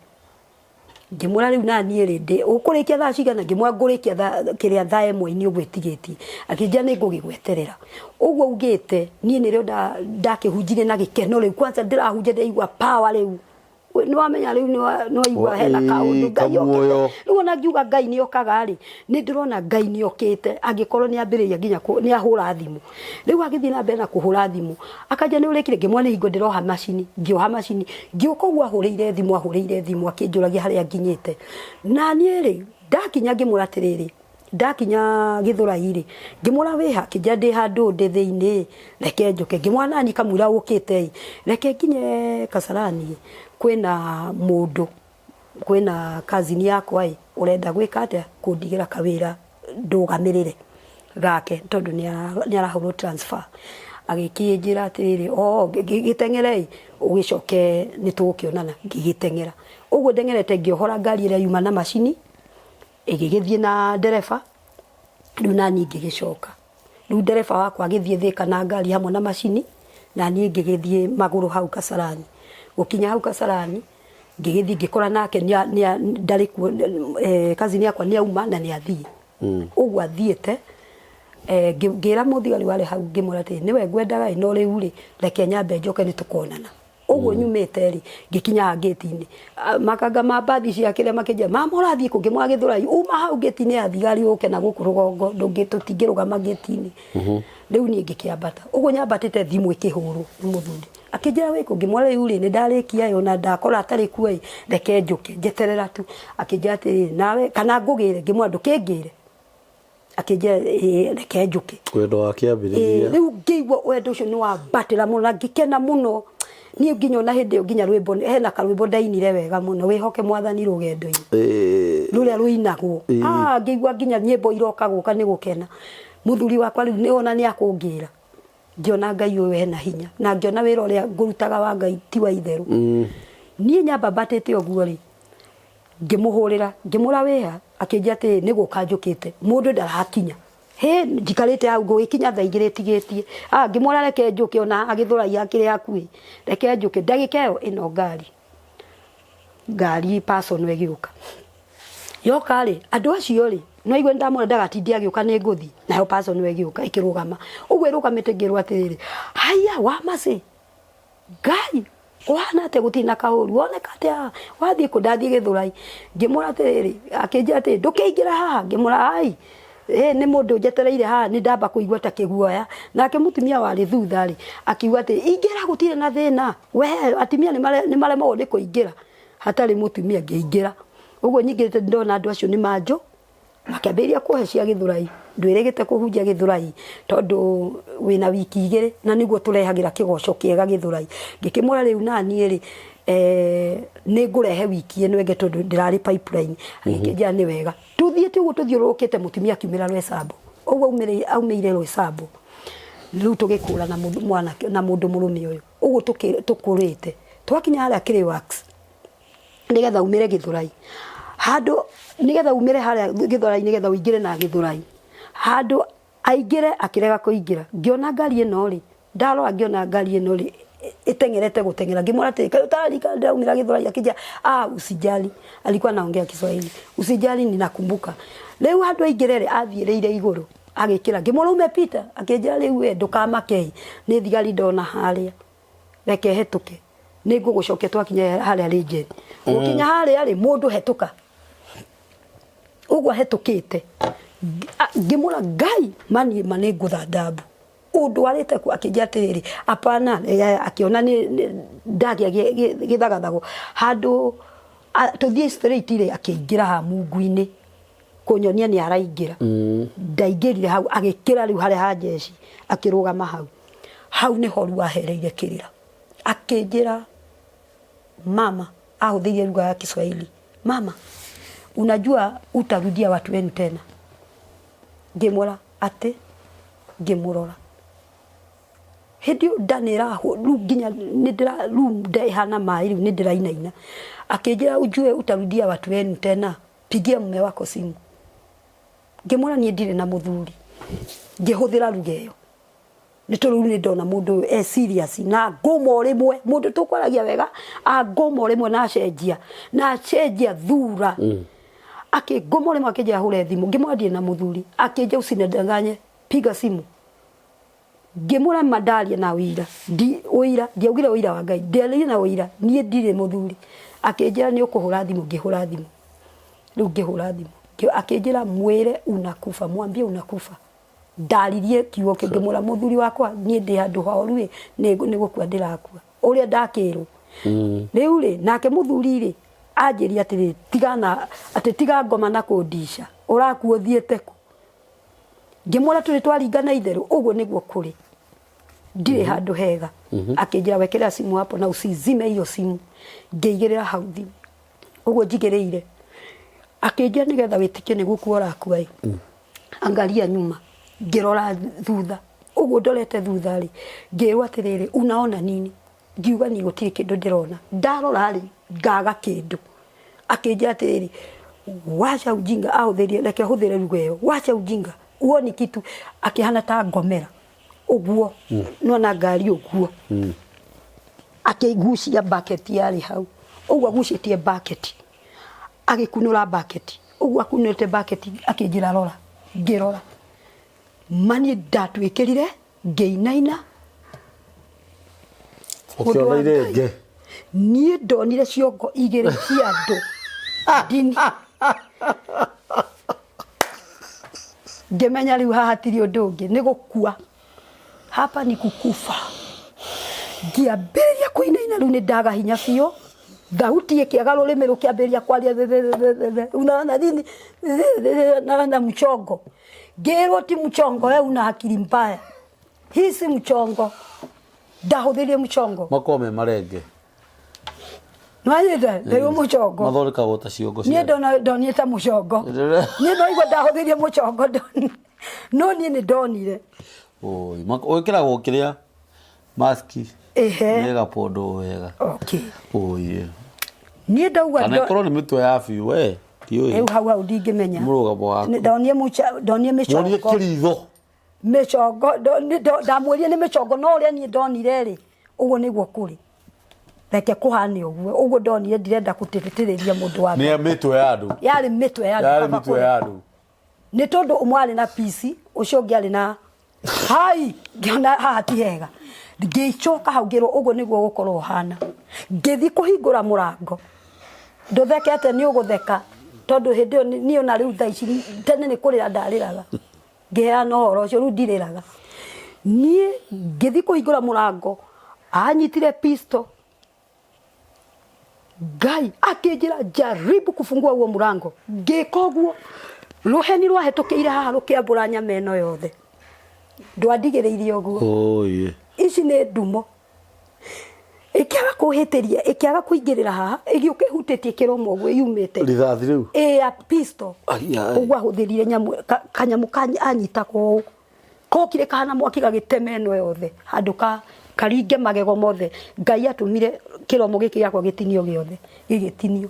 Ngĩmwĩra rĩu na niĩ rĩ, ndĩ ũkũrĩkia thaa cigana? Ngĩmwĩra ngũrĩkia thaa kĩrĩa thaa ĩmwe-inĩ ũguo ĩtigĩtie. Akĩnjĩra nĩ ngũgĩgweterera. Ũguo augĩte, niĩ nĩrĩo ndakĩhunjirie na gĩkeno rĩu, kwanza ndĩrahunjia ndĩraigua power rĩu. Nĩ wamenya rĩu nĩ waigua hena kaũndũ Ngai okĩte. Kamuoyo. Rĩu ona ngiuga Ngai nĩ okaga rĩ, nĩ ndĩrona Ngai nĩ okĩte, angĩkorwo nĩ ambĩrĩria nginya nĩ ahũra thimũ. Rĩu agĩthiĩ na mbere na kũhũra thimũ, akanjia nĩ ũrĩkire, ngĩmwĩra nĩ hingo ndĩroha macini, ngĩoha macini, ngĩũka ũguo ahũrĩire thimũ, ahũrĩire thimũ akĩnjũragia harĩa nginyĩte. Na niĩ rĩ, ndakinya ngĩmwĩra atĩrĩrĩ, ndakinya Gĩthũrai rĩ, ngĩmwĩra wĩha, akĩnjĩra ndĩ handũ ndĩ thĩinĩ, reke njũke. Ngĩmwĩra nani kamũira ũkĩte ĩ, reke nginye Kasarani ĩ, kwĩna mũndũ, kwĩna cousin yakwa ĩ, ũrenda gwĩka atĩa, kũndigĩra kawĩra ndũgamĩrĩre gake tondũ nĩ arahũrwo transfer. Agĩkĩnjĩra atĩrĩrĩ, oo gĩteng'ere ĩ, ũgĩcoke nĩ tũgũkĩonana. Ngĩgĩteng'era. Ũguo ndeng'erete ngĩohora ngari ĩrĩa yuma na macini, ĩgĩgĩthiĩ na ndereba, rĩu naniĩ ngĩgĩcoka. Rĩu ndereba wakwa agĩthiĩ Thĩka na ngari hamwe na macini, na niĩ ngĩgĩthiĩ magũrũ hau Kasarani. Gũkinya hau Kasarani, ngĩgĩthiĩ ngĩkora nake ndarĩ kuo, cousin yakwa nĩ auma na nĩ athiĩ. Ũguo athiĩte, Ngĩra mũthigari warĩ hau, ngĩmwĩra atĩrĩ, nĩwe ngwendaga ĩ, no rĩu rĩ, reke nyambe njoke nĩ tũkonana. Ũguo nyumĩte rĩ, ngĩkinya haha ngĩti-inĩ. Makanga ma mbathi cia kĩrĩa makĩnjĩra, mama ũrathiĩ kũ? Ngĩmwĩra Gĩthũrai. Uma hau ngĩti-inĩ ya thigari ũke na gũkũ rũgongo, tũtingĩrũgama ngĩti-inĩ. Rĩu niĩ ngĩkĩambata. Ũguo nyambatĩte thimũ ĩkĩhũrwo nĩ mũthuri. Akĩnjĩra wĩ kũ? Ngĩmwĩra rĩu rĩ, nĩ ndarĩkia ĩ, ona ndakora atarĩ kuo ĩ, reke njũke, njeterera tu. Akĩnjĩra atĩrĩrĩ, nawe kana ngũgĩre? Ngĩmwĩra ndũkĩngĩre. Akĩnjĩra ĩĩ, reke njũke. Wendo wa kĩambĩrĩria. Rĩu ngĩigua wendo ũcio nĩ wambatĩra mũno na ngĩkena mũno. Niĩ nginya ona hĩndĩ ĩyo nginya rwĩmbo, hena karwĩmbo ndainire wega mũno, wĩhoke mwathani rũgendo-inĩ. Rũrĩa rũinagwo. Ngĩigua nginya nyĩmbo iroka gũka nĩ gũkena. Mũthuri wakwa rĩu nĩ ona nĩ akũngĩra. Ngĩona Ngai ũyũ ena hinya na ngĩona wĩra ũrĩa ngũrutaga wa Ngai ti wa itherũ. Niĩ nyamba mbatĩte ũguo rĩ, ngĩmũhũrĩra, ngĩmwĩra wĩha, akĩnjĩra atĩrĩ nĩ gũka njũkĩte, mũndũ ndarakinya. Hĩ njikarĩte hau ngũgĩkinya thaa igĩrĩ ĩtigĩtie. Ngĩmwĩra reke njũke ona haha Gĩthũrai hakĩrĩ hakuhĩ, reke njũke. Ndagĩka ĩyo ĩno ngari, ngari personal ĩgĩũka. Yoka rĩ, andũ acio rĩ, nĩ waigua nĩ ndamwĩra ndagatinde agĩũka nĩ ngũthiĩ, nayo personal ĩgĩũka ĩkĩrũgama. Ũguo ĩrũgamĩte ngĩrwo atĩrĩrĩ, haiya Wamacĩ, Ngai kũhana atĩa gũtirĩ na kaũru woneka atĩa haha wathiĩ kũ ndathiĩ Gĩthũrai. Ngĩmwĩra atĩrĩrĩ, akĩnjĩra atĩrĩ ndũkĩingĩra haha, ngĩmwĩra ai ĩ nĩ mũndũ njetereire haha nĩ ndamba kũigua ta kĩguoya. Nake mũtumia warĩ thutha rĩ, akiuga atĩrĩ ingĩra gũtirĩ na thĩna, we atumia nĩ maremagwo nĩ kũingĩra hatarĩ mũtumia. Ngĩingĩra, ũguo nyingĩrĩte ndona andũ acio nĩ manjũ Makĩambĩrĩria kũhe cia Gĩthũrai, ndwĩrĩgĩte kũhunjia Gĩthũrai tondũ wĩna wiki igĩrĩ na nĩguo tũrehagĩra kĩgoco kĩega Gĩthũrai. Ngĩkĩmwĩra rĩu naniĩ rĩ, nĩ ngũrehe wiki ĩno ĩngĩ tondũ ndĩrarĩ pipeline. Agĩkĩnjĩra nĩ wega. Tũthiĩte ũguo tũthiũrũrũkĩte mũtumia akiumĩra Roysambu. Ũguo aumĩire Roysambu, rĩu tũgĩkũrana mwanake na mũndũ mũrũme ũyũ. Ũguo tũkũrĩte. Twakinya harĩa Clay Works, nigetha umire Githurai handu nigetha umire haria Githurai nigetha uingire na Githurai handu aingire akirega kuingira. Ngiona ngari ino ri, ndarora ngiona ngari ino ri itengerete gutengera, ngimwira ati kaĩ ũtararika ndĩraumĩra Githurai? Akija, ah, usijali, alikuwa anaongea Kiswahili, usijali, ninakumbuka. Rĩu handũ aingĩre rĩ, athiĩrĩire igũrũ agĩkĩra, ngĩmwĩra umepita, akĩnjĩra rĩu we ndũkamake, nĩ thigari ndona harĩa, reke hetũke, nĩ ngũgũcokia twakinya harĩa rĩnjeni. Gũkinya harĩa rĩ, mũndũ hetũka ũguo ahetũkĩte, ngĩmwĩra Ngai maniĩ ma nĩ ngũtha ndambu ũndwarĩte ku. Akĩnjĩra atĩrĩrĩ, apana, akĩona nĩ ndagĩa gĩthagathago handũ tũthiĩ straight rĩ, akĩingĩra haha mungu-inĩ kũnyonia nĩ araingĩra. Ndaingĩrire hau, agĩkĩra rĩu harĩa ha jeshi, akĩrũgama hau. Hau nĩho rĩu ahereire kĩrĩra, akĩnjĩra mama, ahũthĩire lugha ya Kiswahili, mama unajua utarudia watu wenu tena. Ngĩmwĩra atĩ, ngĩmũrora hĩndĩ ĩyo nda nĩ ĩrahũ rĩu nginya nĩ ndĩra rĩu nda ĩhana maĩ rĩu nĩ ndĩrainaina. Akĩnjĩra ujue utarudia watu wenu tena, pigia mume wako simu. Ngĩmwĩra niĩ ndirĩ na mũthuri. Ngĩhũthĩra lugha ĩyo nĩ tondũ rĩu nĩ ndona mũndũ ũyũ e serious na ngũma o rĩmwe, mũndũ tũkwaragia wega angũma o rĩmwe na acenjia na acenjia thura. Akĩngũma o rĩmwe akĩnjĩra hũre thimũ, ngĩmwĩra ndirĩ na mũthuri. Akĩnjĩra usinidanganye, piga simu. Ngĩmwĩra ma ndaria na ũira, ndi ũira, ndiaugire ũira wa Ngai, ndiaria na ũira, niĩ ndirĩ mũthuri. Akĩnjĩra nĩ ũkũhũra thimũ, ngĩhũra thimũ. Rĩu ngĩhũra thimũ, akĩnjĩra mwĩre unakufa, mwambie unakufa. Ndaririe kiugo kĩu, ngĩmwĩra mũthuri wakwa niĩ ndĩ handũ horu ĩ, nĩ gũkua ndĩrakua, ũrĩa ndakĩrwo. Rĩu rĩ, nake mũthuri rĩ, anjĩria atĩrĩrĩ, tigana, atĩ tiga ngoma na kũndica, ũrakua ũthiĩte kũ? Ngĩmwĩra tũrĩ twaringana itherũ, ũguo nĩguo kũrĩ, ndirĩ handũ hega. Akĩnjĩra wekelea simu hapo na usizime hiyo simu. Ngĩigĩrĩra hau thimũ, ũguo njigĩrĩire. Akĩnjĩra nĩgetha wĩtĩkie nĩ gũkua ũrakua ĩ, angalia nyuma. Ngĩrora thutha, ũguo ndorete thutha rĩ, ngĩrwo atĩrĩrĩ, unaona nini? Ngiuga niĩ gũtirĩ kĩndũ ndĩrona. Ndarora rĩ, ngaga kĩndũ. Akĩnjĩra atĩrĩrĩ, wacha ujinga, ahũthĩrire, reke hũthĩre lugha ĩyo, wacha ujinga, huoni kitu. Akĩhana ta ngomera ũguo, nĩwona ngari ũguo, akĩgucia bucket yarĩ hau, ũguo agucĩtie bucket, agĩkunũra bucket, ũguo akunũrĩte bucket akĩnjĩra rora, ngĩrora. Mani ndatwĩkĩrire ngĩinaina. Mũndũ Ũkĩona wa Ngai. irenge. Niĩ ndonire ciongo igĩrĩ cia andũ ndini. Ngĩmenya rĩu haha hatirĩ ũndũ ũngĩ nĩ gũkua. Hapa ni kukufa. Ngĩambĩrĩria kũinaina rĩu nĩ ndaga hinya biũ. Thauti ĩkĩaga rũrĩmĩ rũkĩambĩrĩria kwaria unaona nini naona mchongo. Ngĩrwo ti mchongo we una akili mbaya. Hii si mchongo. Ndahũthĩrire mchongo. Makoragwo me marenge. Nĩwanyita rĩu mũcongo. Mathondekagwo ta ciongo Niĩ cia. ndona ndonire ta mũcongo. Niĩ no igua ndahũthĩrire mũcongo ndonire. No niĩ nĩ ndonire. Oi, wĩkĩragwo kĩrĩa maski. Ehe. Na ĩgabondwo wega. Okay. Oi. Niĩ ndauga Kana ĩkorwo nĩ mĩtwe ya biũ we. Ndiũĩ. Rĩu hau hau ndingĩmenya. Mũrũgamo waku. Ndonire ndonire Muonie mĩcongo. kĩritho. Mĩcongo ndamwĩrire nĩ mĩcongo no ũrĩa niĩ ndonire rĩ ũguo nĩguo kũrĩ. Reke kũhane ũguo. Ũguo ndonire ndirenda gũtĩtĩrĩria mũndũ wa Nĩ mĩtwe ya andũ. Yarĩ mĩtwe ya andũ. Yarĩ kaba mĩtwe kũrĩ. ya andũ. Nĩ tondũ ũmwe arĩ na pici, ũcio ũngĩ arĩ na hai, ngĩona haha ti hega. Ngĩcoka hau ngĩrwo ũguo nĩguo ũgũkorwo ũhana. Ngĩthiĩ kũhingũra mũrango. Ndũthekete nĩ ũgũtheka tondũ hĩndĩ ĩyo niĩ ona rĩu thaa ici tene nĩ kũrĩra ndarĩraga. Ngĩheana ũhoro ũcio rĩu ndirĩraga. Niĩ ngĩthiĩ kũhingũra mũrango, anyitire pistol. Ngai akĩnjĩra jaribu kufungua huo mlango. Ngĩka ũguo rũheni rwahetũkĩire haha rũkĩambũra nyama ĩno yothe. Ndwandigĩrĩirie ũguo. Oi. Ici nĩ ndumo. Ĩkĩaga kũhĩtĩria, ĩkĩaga kũingĩrĩra haha, ĩgĩũka ĩhutĩtie kĩromo ũguo yumĩte. Rithathi rĩu. Ĩ ya pistol. Ai, ai. Ũguo ahũthĩrire nyamũ kanyamũ anyitagwo ũũ. Kokire kahana mwaki gagĩtema ĩno yothe handũ ka karinge magego mothe. Ngai atũmire kĩromo gĩkĩ gĩakwa gĩtinio gĩothe, gĩgĩtinio.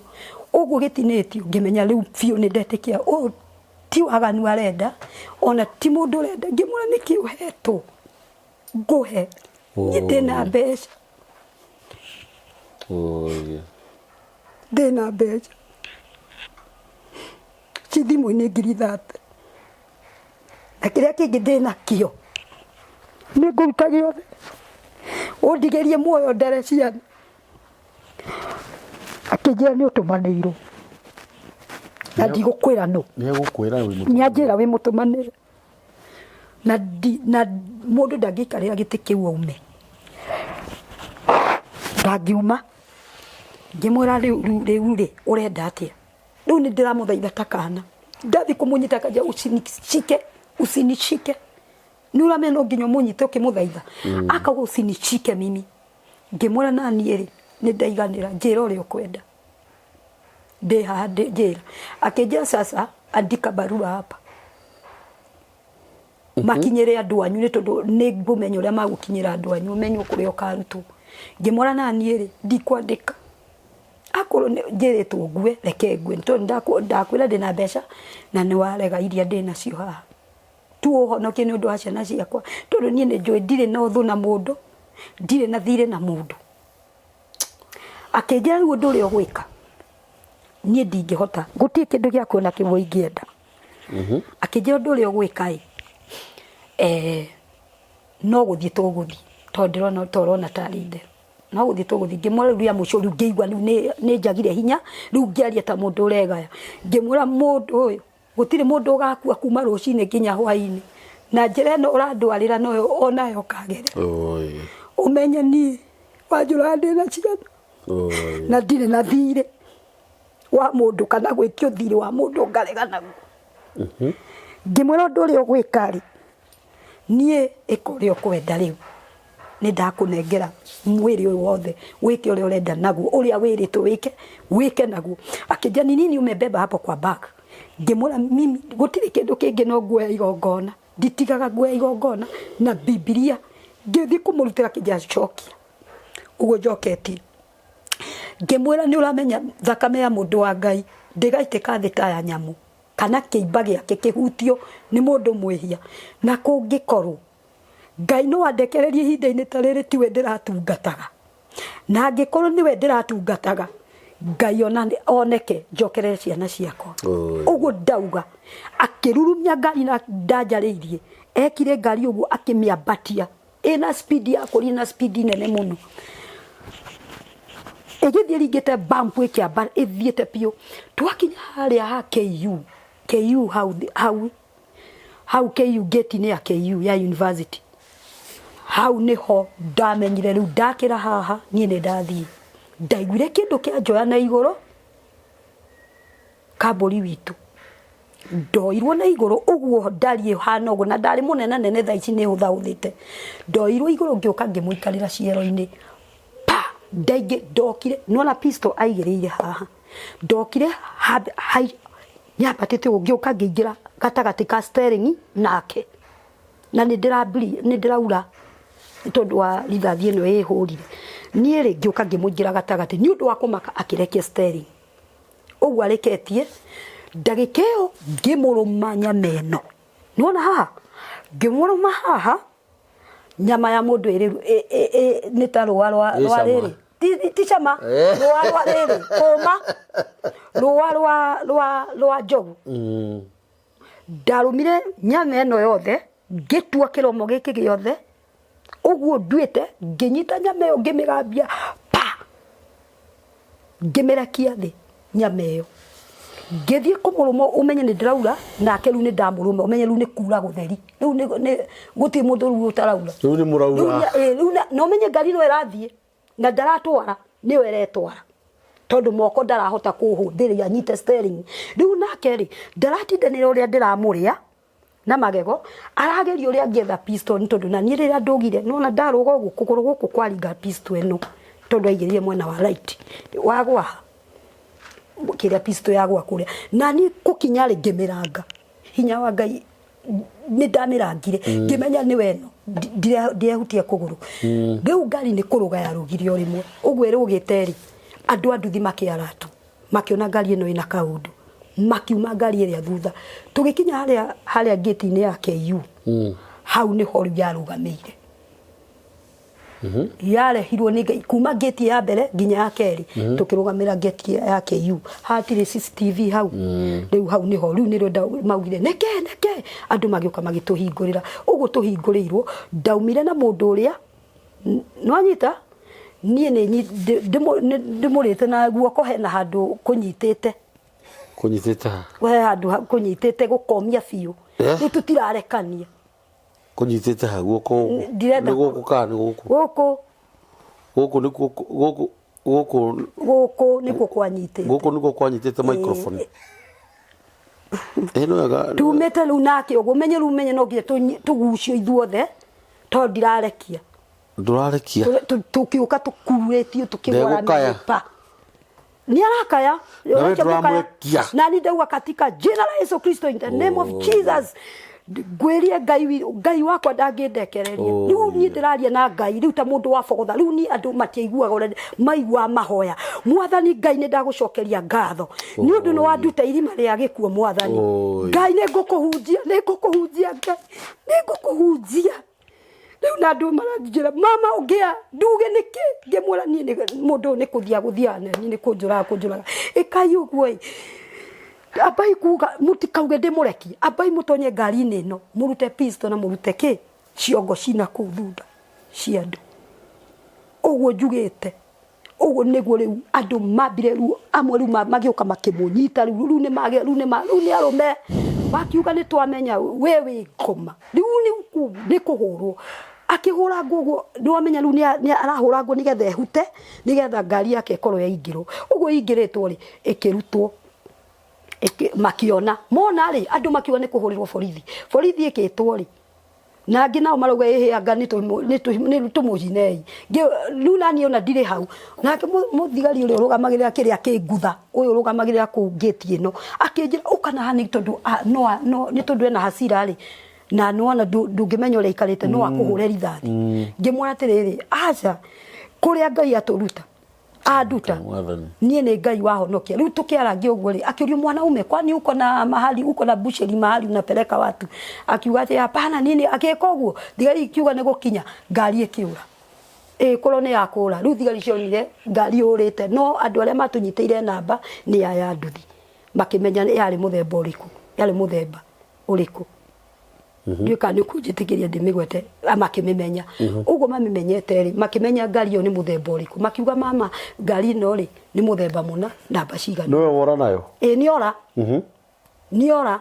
Ũguo gĩtinĩtio ngĩmenya rĩu biũ nĩ ndetĩkia ũyũ ti waganu arenda ona ti mũndũ ũrenda. Ngĩmwĩra nĩkĩ ũhetwo ngũhe niĩ ndĩna mbeca. Ndĩna mbeca ci thimũ-inĩ ngiri thate. Na kĩrĩa kĩngĩ ndĩnakĩo nĩ ngũruta gĩothe ũndigĩrie muoyo ndere ciana. Akĩnjĩra nĩ ũtũmanĩirwo na ndigũkwĩra nũ. Nĩ egũkwĩra wĩ mũtũmanĩre. Nĩ anjĩra wĩ mũtũmanĩre. Na na mũndũ ndangĩikarĩra gĩtĩ kĩu aume. Ndangiuma. Ngĩmwĩra rĩu rĩu rĩ ũrenda atĩa? Rĩu nĩ ndĩramũthaitha ta kana. Ndathiĩ kũmũnyita akanjĩra usinishike, usinishike. Nĩ ũramenya no nginya ũmũnyite ũkĩmũthaitha. Akauga usinishike mimi. Ngĩmwĩra na niĩ rĩ nĩ ndaiganĩra njĩra ũrĩa ũkwenda. Ndĩ haha njĩra. Akĩnjĩra sasa andika barua hapa. Makinyĩre andũ anyu nĩ tondũ nĩ ngũmenya ũrĩa magũkinyĩra andũ anyu ũmenye kũrĩa ũkarutwo. Ngĩmwĩra na niĩ rĩ ndikwandĩka. Akorwo njĩrĩtwo ngue reke ngue nĩ tondũ ndakwĩra ndĩna mbeca na nĩ warega iria ndĩnacio haha. Tu ũhonokie nĩ ũndũ wa ciana ciakwa tondũ niĩ nĩ njũĩ ndirĩ na ũthũ na mũndũ, ndirĩ na thirĩ na mũndũ. Akĩnjĩra rĩu ũndũ ũrĩa ũgwĩka niĩ ndingĩhota, gũtirĩ kĩndũ gĩaku ona kĩmwe ingĩenda. Akĩnjĩra ũndũ ũrĩa ũgwĩka ĩ, no gũthiĩ tũgũthiĩ tondũ ndĩrona ta ũrona tarĩ itherũ. No gũthiĩ tũgũthiĩ. Ngĩmwĩra rĩu rĩa mũico rĩu ngĩigua rĩu nĩ njagire hinya, rĩu ngĩaria ta mũndũ ũregaya. Ngĩmwĩra mũndũ ũyũ, gũtirĩ mũndũ ũgakua kuma rũcinĩ nginya hwainĩ. Na njĩra ĩno ũrandwarĩra noyo onayo ũkagerera. Ũmenye niĩ wanjũraga ndĩna ciana na ndirĩ na thirĩ wa mũndũ kana gwĩtio thirĩ wa mũndũ ngarega naguo. Ngĩmwĩra ũndũ ũrĩa ũgwĩka rĩ, niĩ ĩka ũrĩa ũkwenda rĩu. Nĩ ndakũnengera mwĩrĩ ũyũ wothe wĩke ũrĩa ũrenda naguo, ũrĩa wĩrĩtwo wĩke, wĩke naguo. Akĩnjĩra ni nini umebeba hapo kwa bag. Ngĩmwĩra mimi gũtirĩ kĩndũ kĩngĩ no nguoya igongona. Nditigaga nguoya igongona na Bibilia. Ngĩthiĩ kũmũrutĩra akĩnjĩra cokia. Ũguo njoketie. Ngĩmwĩra nĩ ũramenya thakame ya mũndũ wa Ngai ndĩgaitĩka thĩ ta ya nyamũ kana kĩimba gĩake kĩhutio nĩ mũndũ mwĩhia. Na kũngĩkorwo Ngai no andekererie ihinda-inĩ ta rĩrĩ tiwe ndĩratungataga. Na angĩkorwo nĩwe ndĩratungataga, Ngai oneke njokerere ciana ciakwa. Ũguo ndauga, akĩrurumia ngari na ndanjarĩirie, Ekire ngari ũguo akĩmĩambatia ĩna speed ya kũri na speed nene mũno, ĩgĩthiĩ ringĩte bump ĩkĩamba ĩthiĩte biũ. Twakinya harĩa ha KU, KU hau hau hau KU gate-inĩ ya KU ya university, hau nĩho ndamenyire rĩu ndakĩra haha niĩ nĩ ndathiĩ. Ndaiguire kĩndũ kĩanjoya na igũrũ kambũri witũ, ndoirwo na igũrũ ũguo ndariĩ hana ũguo, na ndarĩ mũnene nene, thaa ici nĩ hũthahũthĩte. Ndoirwo igũrũ ngĩũka ngĩmũikarĩra ciero-inĩ pa, ndaingĩ ndokire nona pistol aigĩrĩire haha, ndokire nyambatĩte ũguo ngĩũka ngĩingĩra gatagatĩ ka steering nake, na nĩ ndĩraura nĩ tondũ wa rithathi ĩno ĩhũrire. Niĩ rĩ ngĩũka ngĩmũingĩra gatagatĩ nĩ ũndũ wa kũmaka, akĩrekia steering ũguo areketie, ndagĩka ĩyo ngĩmũrũma nyama ĩno, nĩwona haha ngĩmũrũma haha, nyama ya mũndũ ĩrĩ nĩ ta rũa rwa Ĩ rwa cama. rĩrĩ ti cama, rũa rwa rĩrĩ kũma, rũa rwa rwa rwa njogu. Ndarũmire nyama ĩno yothe, ngĩtua kĩromo gĩkĩ gĩothe ũguo nduĩte, ngĩnyita nyama ĩyo ngĩmĩgambia pa, ngĩmĩrekia thĩ nyama ĩyo, ngĩthiĩ kũmũrũma, ũmenye nĩ ndĩraura nake, rĩu nĩ ndamũrũma, ũmenye rĩu nĩ kura gũtheri, rĩu nĩ gũtirĩ mũndũ rĩu ũtaraura. Rĩu nĩ mũraura. Rĩu na ũmenye ngari no ĩrathiĩ na ndaratwara, nĩyo ĩretwara, tondũ moko ndarahota kũhũthĩria anyite steering. Rĩu nake rĩ ndaratindanĩra ũrĩa ndĩramũrĩa na magego, arageria ũrĩa angĩetha pistol, nĩ tondũ na niĩ rĩrĩa ndũgire nona ndarũga ũguo kũgũrũ gũkũ kwaringa pistol ĩno, tondũ aigĩrĩire mwena wa right wagwa kĩrĩa pistol yagwa kũrĩa, na niĩ kũkinya rĩ ngĩmĩranga. Hinya wa Ngai nĩ ndamĩrangire, ngĩmenya nĩ weno ndirehutia kũgũrũ. Rĩu ngari nĩ kũrũga yarũgire o rĩmwe ũguo ĩrũgĩte rĩ, andũ a nduthi makĩaratu makĩona ngari ĩno ĩna kaũndũ, makiuma ngari ĩrĩa thutha. Tũgĩkinya harĩa harĩa gate-inĩ ya KU, hau nĩho rĩu yarũgamĩire, yarehirwo nĩ Ngai kuma gate ya mbere nginya ya kerĩ. Tũkĩrũgamĩra gate ya KU, hatirĩ CCTV hau. Rĩu hau nĩho rĩu nĩrĩo maugire nĩkĩ nĩkĩ, andũ magĩũka magĩtũhingũrĩra. Ũguo tũhingũrĩirwo, ndaumire na mũndũ ũrĩa nĩwanyita niĩ nĩ ndĩmũrĩte na guoko, hena handũ kũnyitĩte. Kũnyitĩte ha? He handũ kũnyitĩte gũkomia biũ. Rĩu tũtirarekania. Kũnyitĩte ha guoko gũkũ? Ndirenda. Nĩ gũkũ kana nĩ gũkũ? Gũkũ. Gũkũ nĩkuo gũkũ gũkũ? Gũkũ nĩkuo kwanyitĩte. Gũkũ nĩkuo kwanyitĩte microphone ĩno wega. Tumĩte rĩu nake ũguo, menye rĩu menye no nginya tũgucio ithuothe tondũ ndirarekia. Ndũrarekia. Tũkĩũka tũkururĩtio tũkĩgwara. Ndegũkaya. Mĩrĩpa nĩ arakaya. Na we Ũraikia gũkaya. ndũramũrekia. Na ni ndauga katika jina la Yesu Kristo, in the name of Jesus, ngwĩrie Ngai Ngai wakwa ndangĩndekereria. Rĩu niĩ ndĩraria na Ngai rĩu ta mũndũ wa bogotha. Rĩu niĩ andũ matiaiguaga ũrĩa maiguaga mahoya. Mwathani Ngai, nĩ ndagũcokeria ngatho nĩ ũndũ nĩ wanduta irima rĩa gĩkuũ. Mwathani Ngai, nĩ ngũkũhunjia, nĩ ngũkũhunjia, Ngai, nĩ ngũkũhunjia. Rĩu na andũ maranjĩra, "Mama, ongea nduge nĩkĩ?" Ngĩmwĩra, "Niĩ nĩ mũndũ ũyũ nĩ kũthiĩ agũthiaga na niĩ nĩ kũnjũraga kũnjũraga. Ĩkai ũguo ĩ, ambai kuga mũtikauge ndĩmũrekie, ambai mũtonye ngari-inĩ ĩno, mũrute pistol na mũrute kĩ ciongo cina kũu thutha cia andũ." Ũguo njugĩte ũguo nĩguo rĩu andũ mambire, rĩu amwe rĩu magĩũka makĩmũnyita. Rĩu rĩu nĩ magĩa rĩu nĩ ma rĩu nĩ arũme makiuga, "Nĩ twamenya we wĩ ngoma." Rĩu nĩ kũhũrwo akĩhũrangwo ũguo, nĩ wamenya rĩu nĩ arahũrangwo nĩgetha ehute, nĩgetha ngari yake ĩkorwo yaingĩrwo. Ũguo ĩingĩrĩtwo rĩ, ĩkĩrutwo, makĩona mona rĩ, andũ makiuga nĩ kũhũrĩrwo borithi. Borithi ĩkĩtwo rĩ, na angĩ nao marauga, "Ĩhĩ, anga nĩ tũmũcinei." Rĩu naniĩ ona ndirĩ hau, nake mũthigari ũrĩa ũrũgamagĩrĩra kĩrĩa kĩngutha, ũyũ ũrũgamagĩrĩra kũu ngĩti ĩno, akĩnjĩra, "Ũka na haha," nĩ tondũ no nĩ tondũ ena hasira rĩ, na nĩwona ndũngĩmenya ũrĩa aikarĩte, no akũhũre rithathi. Ngĩmwĩra atĩrĩrĩ, "Aca, kũrĩa Ngai atũruta anduta." Mwathani. Niĩ nĩ Ngai wahonokia. Rĩu tũkĩarangia ũguo rĩ, akĩũrio, "Mwanaume, kwani uko na mahali, uko na busheri mahali unapeleka watu?" Akiuga atĩ hapana nini. Akĩka ũguo, thigari ikiuga nĩ gũkinya, ngari ĩkĩũra, ĩkorwo nĩ ya kũra. Rĩu thigari cionire ngari yũrĩte, no andũ arĩa matũnyitĩire namba nĩ aya nduthi, makĩmenya yarĩ mũthemba ũrĩkũ, yarĩ mũthemba ũrĩkũ. Ndiũĩ kana nĩ ũkũnjĩtĩkĩria ndĩmĩgwete. Makĩmĩmenya ũguo mamĩmenyete rĩ, makĩmenya ngari ĩyo nĩ mũthemba ũrĩkũ, makiuga mama ngari ĩno rĩ nĩ mũthemba mũna, namba cigana. Nĩwe wora nayo? Ĩ, nĩ ora, nĩ ora.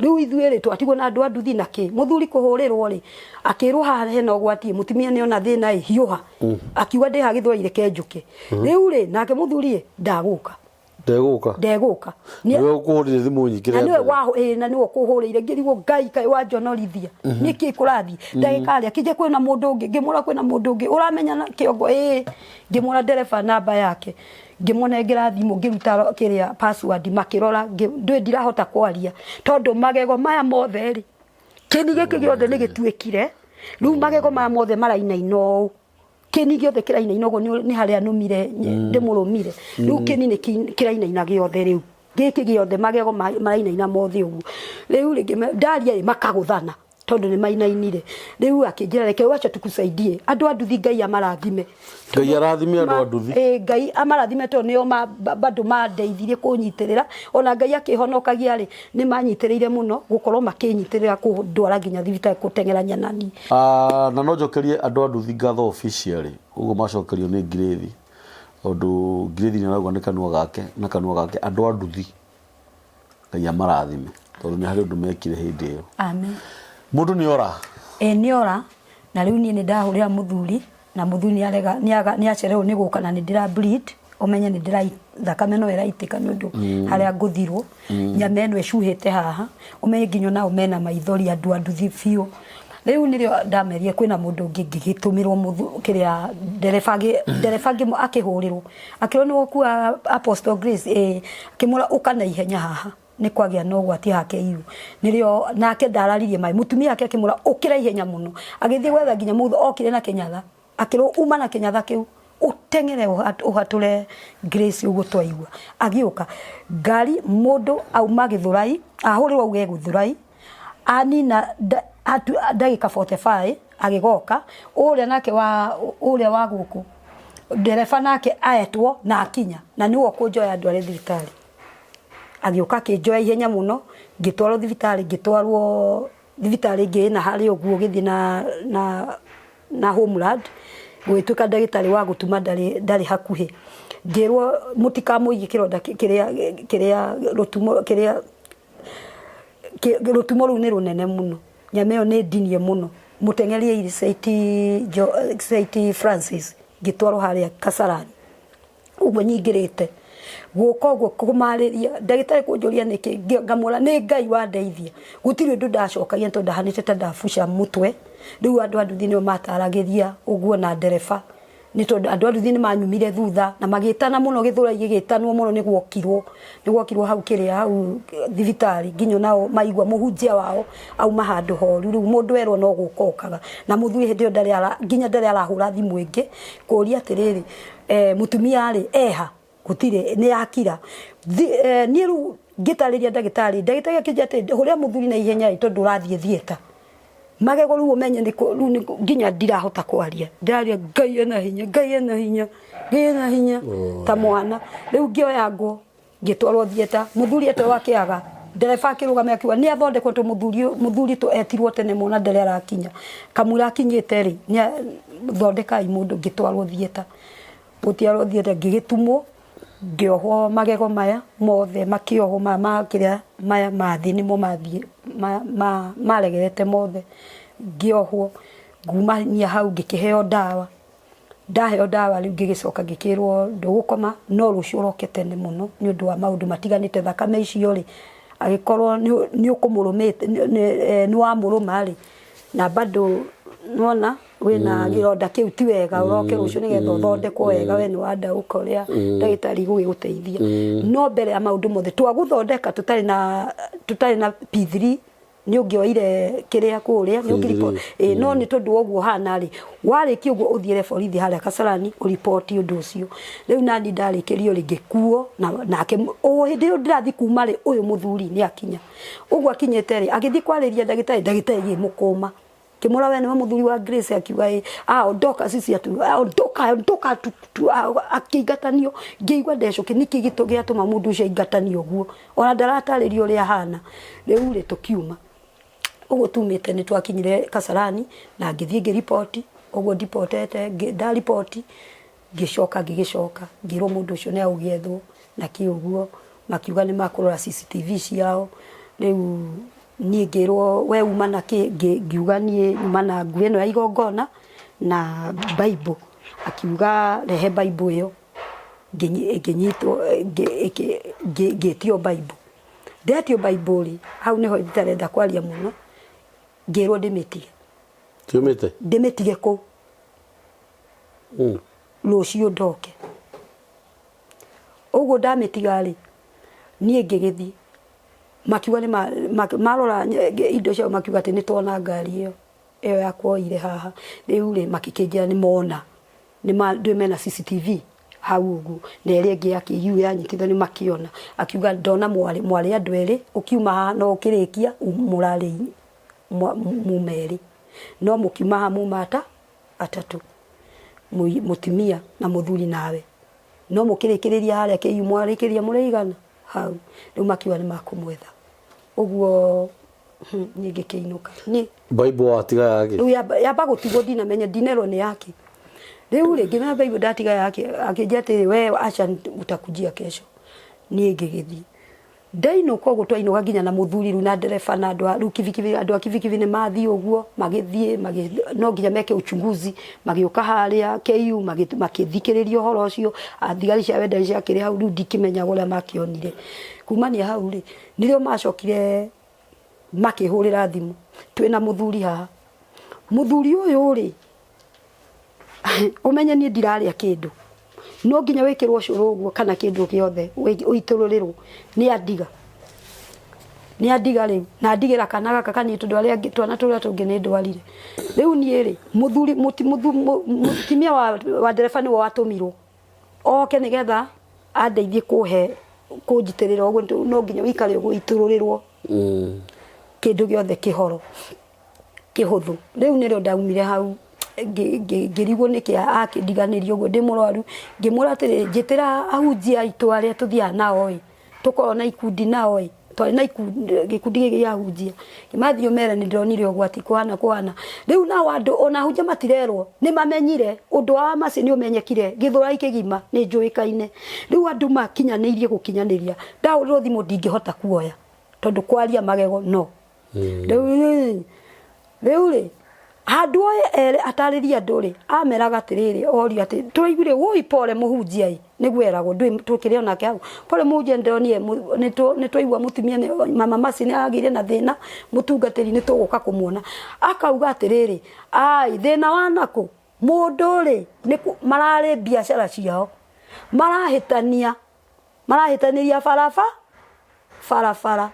Rĩu ithuĩ rĩ twatigwo na andũ a nduthi na kĩ mũthuri kũhũrĩrwo rĩ, akĩrwo haha hena ũgwati, mũtumia nĩ ona thĩna ĩ, hiũha. Akiuga ndĩ haha Gĩthweri, reke njũke. Rĩu rĩ nake mũthuri ĩ ndagũka. Ndegũka? Ndegũka. Nĩwe ũkũhũrire thimũ nyingĩ na rĩa nĩwe mbere? Ĩ, na nĩwe ũkũhũrĩire, ngĩrigwo Ngai kaĩ wanjonorithia nĩkĩ kũrathiĩ ndagĩka rĩ akĩnjia kwĩna mũndũ ũngĩ, ngĩmwĩra kwĩna mũndũ ũngĩ ũramenya na kĩongo ĩĩ, ngĩmwĩra ndereba namba yake, ngĩmũnengera thimũ, ngĩruta kĩrĩa password, makĩrora, ndũĩ ndirahota kwaria tondũ magego maya mothe rĩ, kĩni gĩkĩ gĩothe nĩ gĩtuĩkire, rĩu magego maya mothe marainaina ũũ, kĩni gĩothe kĩrainaina ũguo, nĩ harĩa nũmire, ndĩmũrũmire, rĩu kĩni nĩ kĩrainaina gĩothe, rĩu gĩkĩ gĩothe magego marainaina mothe ũguo. Rĩu rĩngĩ ndaria ĩ makagũthana tondũ nĩ mainainire. Rĩu akĩnjĩra reke wacha tukusaidie. Andũ a nduthi Ngai amarathime. Ngai arathime andũ a nduthi. Ĩ, Ngai amarathime tondũ nĩo bado mandeithirie kũnyitĩrĩra, ona Ngai akĩhonokagia rĩ, nĩ manyitĩrĩire mũno gũkorwo makĩnyitĩrĩra kũndwara nginya thibitarĩ, kũteng'erania nani. Ah, na no njokerie andũ a nduthi ngatho officially ũguo macokerio nĩ Ngirĩthi, tondũ Ngirĩthi nĩ arauga nĩ kanua gake na kanua gake, andũ a nduthi Ngai amarathime tondũ nĩ harĩ ũndũ mekire hĩndĩ ĩyo. Amen. Mũndũ nĩ ora. Ĩ, nĩ ora, na rĩu niĩ nĩ ndahũrĩra mũthuri na mũthuri nĩ arega, nĩ acererwo nĩ gũka, na nĩ ndĩra bleed, ũmenye nĩ ndĩra thakame no ĩraitĩka nĩ ũndũ harĩa ngũthirwo, nyama ĩno ĩcuhĩte haha, ũmenye nginya nao mena maithori, andũ a nduthi biũ. Rĩu nĩrĩo ndamerire kwĩna mũndũ ũngĩ, ngĩgĩtũmĩrwo kĩrĩa ndereba akĩhũrĩrwo, akĩrwo nĩ gũkua Apostle Grace, ĩ, akĩmwĩra ũka na ihenya haha nĩ kwagĩa na ũgwati hake iru. Nĩrĩo nake ndararirie maĩ, mũtumia wake akĩmwĩra ũkĩra ihenya mũno, agĩthiĩ gwetha nginya mũthũ, okire na kĩnyatha, akĩrwo uma na kĩnyatha kĩu ũteng'ere ũhatũre Grace ũguo twaigua. Agĩũka ngari, mũndũ auma Gĩthũrai, ahũrĩrwo auge Gĩthũrai, anina ndagĩka 45 agĩgoka ũrĩa nake wa ũrĩa wa gũkũ ndereba nake aetwo na akinya, na nĩwe ũkũnjoya ndware thibitarĩ. Agĩũka akĩnjoya ihenya mũno, ngĩtwarwo thibitarĩ, ngĩtwarwo thibitarĩ ĩngĩ ĩna harĩa ũguo ũgĩthiĩ na Homeland, gũgĩtuĩka ndagĩtarĩ wa gũtuma ndarĩ hakuhĩ. Ngĩrwo mũtikamũigie kĩronda kĩrĩa rũtumo kĩrĩa rũtumo rũu nĩ rũnene mũno, nyama ĩyo nĩ ndinie mũno, mũteng'erie St Francis. Ngĩtwarwo harĩa Kasarani ũguo nyingĩrĩte gũka ũguo kũmarĩria ndagĩtarĩ kũnjũria nĩkĩ, ngamwĩra nĩ Ngai wandeithia, gũtirĩ ũndũ ndacokagia tondũ ndahanĩte ta ndabuca mũtwe. Rĩu andũ a nduthi nĩo mataragĩria ũguo na ndereba, nĩ tondũ andũ a nduthi nĩ manyumire thutha na magĩtana mũno, Gĩthũrai gĩgĩtanwo mũno, nĩ gwokirwo hau kĩrĩa hau thibitarĩ, nginya nao maigua mũhunjia wao auma handũ horu. Rĩu mũndũ erwo no gũka okaga, na mũthuri hĩndĩ ĩyo ndarĩ ara nginya ndarĩ arahũra thimũ ĩngĩ kũria atĩrĩrĩ, mũtumia rĩ eha, gũtirĩ, nĩ akira. Niĩ rĩu ngĩtarĩria ndagĩtarĩ, ndagĩtarĩ akĩnjĩra atĩ hũrĩra mũthuri na ihenya ĩ, tondũ ũrathiĩ theatre magego. Rĩu ũmenye nĩ rĩu nĩ nginya ndirahota kwaria, ndĩraria Ngai ena hinya, Ngai ena hinya, Ngai ena hinya ta mwana. Rĩu ngĩoya ngwo ngĩtwarwo theatre, mũthuri etwo akĩaga, ndereba akĩrũgama akiuga nĩ athondekwo tondũ mũthuri tũ etirwo tene mũno na ndarĩ arakinya, kamũira akinyĩte rĩ, nĩ thondekai mũndũ. Ngĩtwarwo theatre, gũtwarwo theatre ngĩgĩtumwo, ngĩohwo magego maya mothe, makĩohwo maya ma kĩrĩa maya ma thĩ nĩmo mathiĩ maregerete mothe, ngĩohwo. Ngumania hau ngĩkĩheo ndawa, ndaheo ndawa rĩu ngĩgĩcoka ngĩkĩrwo ndũgũkoma no rũciũ ũroke tene mũno nĩ ũndũ wa maũndũ matiganĩte, thakame icio rĩ agĩkorwo nĩ ũkũmũrũmĩte, nĩ wamũrũma rĩ, na bado nĩwona wĩna gĩronda kĩu, ti wega, ũroke rũciũ nĩgetha ũthondekwo wega. We nĩ wandaũka ũrĩa ndagĩtarĩ igũgĩgũteithia, no mbere ya maũndũ mothe twagũthondeka tũtarĩ na P3 nĩ ũngĩoire kĩrĩa kũrĩa nĩ ũngĩriboti ĩ, no nĩ tondũ wa ũguo hana rĩ, warĩkia ũguo ũthiĩre borithi harĩa Kasarani ũriboti ũndũ ũcio. Rĩu nani ndarĩkĩrio rĩ, ngĩkuo na nake o hĩndĩ ĩyo ndĩrathiĩ kuma rĩ, ũyũ mũthuri nĩ akinya ũguo akinyĩte rĩ, agĩthiĩ kwarĩria ndagĩtarĩ, ndagĩtarĩ ĩgĩmũkũma kimura, we niwe muthuri wa Grace? Akiuga ĩ. Ah, ondoka, sisi atu, ah, ondoka, ondoka tu, tu, ah, akĩingatanio. Ngĩigua ndecũki nĩkĩ gĩatũma mũndũ ũcio aingatanio ũguo, ona ndaratarĩria ũrĩa ahana. Rĩu rĩ tũkiuma. Ũguo tumĩte nĩ twakinyire Kasarani na ngĩthiĩ ngĩriboti, ũguo ndibotete, ndariboti ngĩcoka ngĩgĩcoka ngĩrwo mũndũ ũcio nĩ agũgĩethwo na kĩ ũguo, makiuga nĩ makũrora CCTV ciao, rĩu niĩ ngĩrwo we uma na kĩ, ngiuga niĩ nyuma na nguo ĩno ya igongona na Bible, akiuga rehe Bible ĩyo, ngĩnyitwo ngĩtio Bible. Ndetio Bible rĩ, hau nĩho itarenda kwaria mũno, ngĩrwo ndĩmĩtige. Tiumĩte? Ndĩmĩtige kũu. Rũciũ ndoke. Ũguo ndamĩtiga rĩ, niĩ ngĩgĩthiĩ. Makiuga nĩ marora indo ciao makiuga atĩ nĩ twona ngari ĩyo, ĩyo ya kuoire haha. Rĩu rĩ, makĩkĩnjĩra nĩ mona. Nĩ mena CCTV hau ũguo na ĩrĩa ĩngĩ ya KU yanyitithanio makĩona. Akiuga ndona mwarĩ, mwarĩ andũ erĩ, ũkiuma haha no ũkĩrĩkia mũrarĩ muma erĩ. No mũkiuma haha muma atatũ, mũtumia na mũthuri nawe. No mũkĩrĩkĩrĩria harĩa KU mwarĩkĩrĩria mũrĩ aigana? Hau. Rĩu makiuga nĩ makũmwetha. Ũguo niĩ ngĩkĩinũka. Niĩ Bible watiga yake? Rĩu yamba gũtigwo ndinamenya, ndinerwo nĩ yake. Rĩu rĩ, ngĩmenya Bible ndatiga yake, akĩnjĩra atĩrĩ, we acha utakujia kesho. Niĩ ngĩgĩthiĩ. Ndainũka ũguo twainũka nginya na mũthuri rĩu na ndereba na andũ a rĩu kibikibi, andũ a kibikibi nĩ mathiĩ ũguo, magĩthiĩ, no nginya meke uchunguzi, magĩũka harĩa KU, makĩthikĩrĩria ũhoro ũcio, thigari cia wendani ciakĩrĩ hau, rĩu ndikĩmenyaga ũrĩa makĩonire. Kumania hau rĩ, nĩrĩo macokire makĩhũrĩra thimũ twĩna mũthuri haha. Mũthuri ũyũ rĩ, ũmenye niĩ ndirarĩa kĩndũ, no nginya wĩkĩrwo cũrũ ũguo kana kĩndũ gĩothe ũitũrũrĩrwo, nĩ andiga. Nĩ andiga rĩu, na andigĩra kana gaka kanini tondũ arĩa angĩ twana tũrĩa tũngĩ nĩ ndwarire. Rĩu niĩ rĩ, mũthuri mũtumia wa ndereba nĩwe watũmirwo oke nĩgetha andeithie kũhe kũnjitĩrĩra ũguo, no nginya ũikare ũguo ũitũrũrĩrwo kĩndũ gĩothe kĩhoro kĩhũthũ. Rĩu nĩrĩo ndaumire hau ngĩrigwo nĩkĩ akĩndiganĩria ũguo ndĩ mũrwaru, ngĩmwĩra atĩrĩrĩ, njĩtĩra ahunjia aitũ arĩa tũthiaga nao ĩ, tũkoragwo na ikundi nao ĩ, twarĩ na gĩkundi gĩkĩ kĩa ahunjia, ngĩmathiĩ ũmere nĩ ndĩronire ũgwati kũhana kũhana. Rĩu nao andũ ona ahunjia matirerwo, nĩ mamenyire ũndũ wa Mercy nĩ ũmenyekire, Gĩthũrai kĩgima nĩ njũĩkaine. Rĩu andũ makinyanĩirie gũkinyanĩria, ndahũrĩrwo thimũ ndingĩhota kuoya tondũ kwaria magego no. Rĩu rĩu rĩ handũ oe ere atarĩrie andũ rĩ ameraga atĩrĩrĩ orio atĩ tũraiguire woi pole mũhunjia ĩ nĩguo eragwo ndũĩ tũkĩrĩ onake hau pole mũhunjia nĩndĩronire nĩtwaigua mũtumia mama Mercy nĩ agĩire na thĩna mũtungatĩri nĩ tũgũka kũmuona akauga atĩrĩrĩ ai thĩna wa nakũ mũndũ rĩ nĩ mararĩ biacara ciao marahĩtania marahĩtanĩria baraba barabara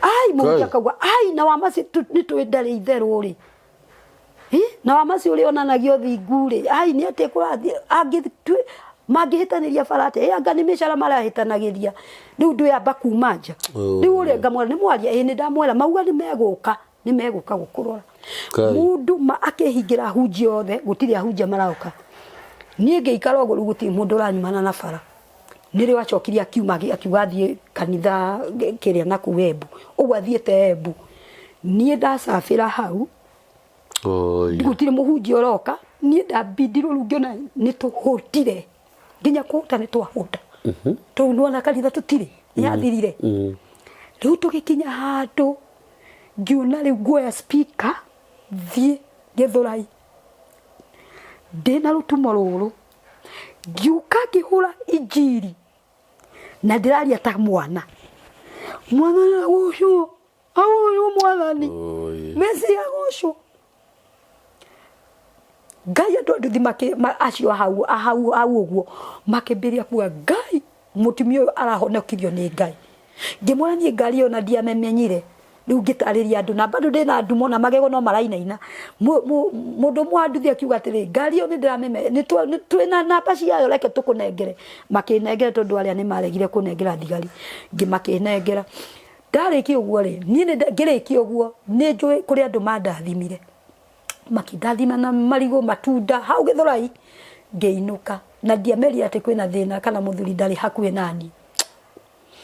ai mũhunjia akauga ai na wa Mercy nĩ tũĩ ndarĩ itherũ rĩ na wa Mercy ũrĩa onanagia ũthingu rĩ ai nĩ atĩa kũrathiĩ mangĩhĩtanĩria bara atĩa anga nĩ mĩcara marahĩtanagĩria rĩu ndwĩamba kuma nja rĩu ũrĩa ngamwĩra nĩ mwaria ĩĩ nĩ ndamwĩra mauga nĩ megũka nĩ megũka gũkũrora mũndũ ma akĩhingĩra ahunjia othe gũtirĩ ahunjia maroka niĩ ngĩikara ũguo rĩu gũtirĩ mũndũ ũranyumana na bara nĩrĩo acokire akiuma akiuga athiĩ kanitha kĩrĩa na kũu Embu ũguo athiĩte Embu niĩ ndacabĩra hau gũtirĩ mũhunjia ũroka niĩ ndambindirwo rĩu ngĩona nĩ tũhũtire nginya kũhũta nĩ twahũta tondũ nĩwona kanitha tũtirĩ nĩ yathirire rĩu tũgĩkinya handũ ngiona rĩu nguoya speaker thiĩ Gĩthũrai ndĩna rũtumo rũrũ ngiũka ngĩhũra injiri na ndĩraria ta mwana mwathani agocwo agocwo mwathani Mesia agocwo Ngai andũ a nduthi acio hau hau hau ũguo makĩambĩrĩria kuga Ngai mũtumia ũyũ arahonokirio nĩ Ngai ngĩmwĩra niĩ ngari ĩyo na ndiamemenyire rĩu ngĩtarĩria andũ na bado ndĩna ndumo na magego no marainaina mũndũ ũmwe wa nduthi akiuga atĩrĩ ngari ĩyo nĩndĩramĩmenya twĩna namba ciayo reke tũkũnengere makĩnengera tondũ arĩa nĩ maregire kũnengera thigari makĩnengera ndarĩkia ũguo rĩ niĩ ngĩrĩkia ũguo nĩ njũĩ kũrĩ andũ mandathimire makĩndathima na marigũ matunda hau Gĩthũrai ngĩinũka na ndiamerire atĩ kwĩna thĩna kana mũthuri ndarĩ hakuhĩ nani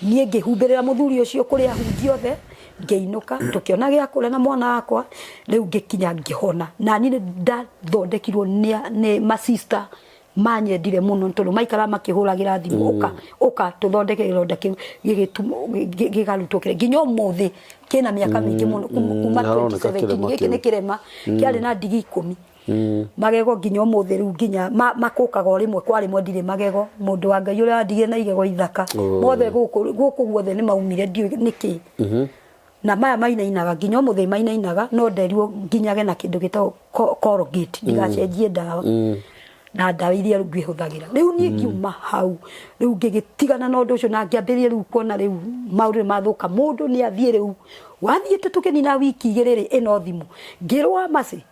niĩ ngĩhumbĩrĩra mũthuri ũcio kũrĩ ahunjia othe Ngĩinũka, tũkĩona gĩa kũrĩa na mwana wakwa. Rĩu ngĩkinya ngĩhona, na niĩ nĩ ndathondekirwo nĩ masista manyendire mũno, tondũ maikara makĩhũragĩra thimũ, ũka ũka tũthondeke kĩronda kĩu, gĩkarutwo kĩrĩa nginya ũmũthĩ kĩna mĩaka mĩingĩ mũno, kuma Haroneka 2017. Kĩrema Gĩkĩ kĩu. Nĩ kĩrema kĩarĩ na ndigi 10 magego nginya ũmũthĩ. Rĩu nginya makũkaga o rĩmwe kwa rĩmwe, ndirĩ magego. Mũndũ wa Ngai ũrĩa wandigire na igego ithaka mothe gũkũ gũkũ guothe nĩ maumire, ndiũĩ nĩkĩ. Na maya mainainaga nginya ũmũthĩ mainainaga, no nderirwo nginyage na kĩndũ gĩtagwo Colgate, ndigacenjie ndawa na ndawa iria rĩu ngĩhũthagĩra. Rĩu niĩ ngiuma hau, rĩu ngĩgĩtigana na ũndũ ũcio, na ngĩambĩrĩria rĩu kuona rĩu maũndũ nĩ mathũka. Mũndũ nĩ athiĩ, rĩu wathiĩte tũkĩnina wiki 2 rĩ, ĩno thimũ ngĩrwo amaci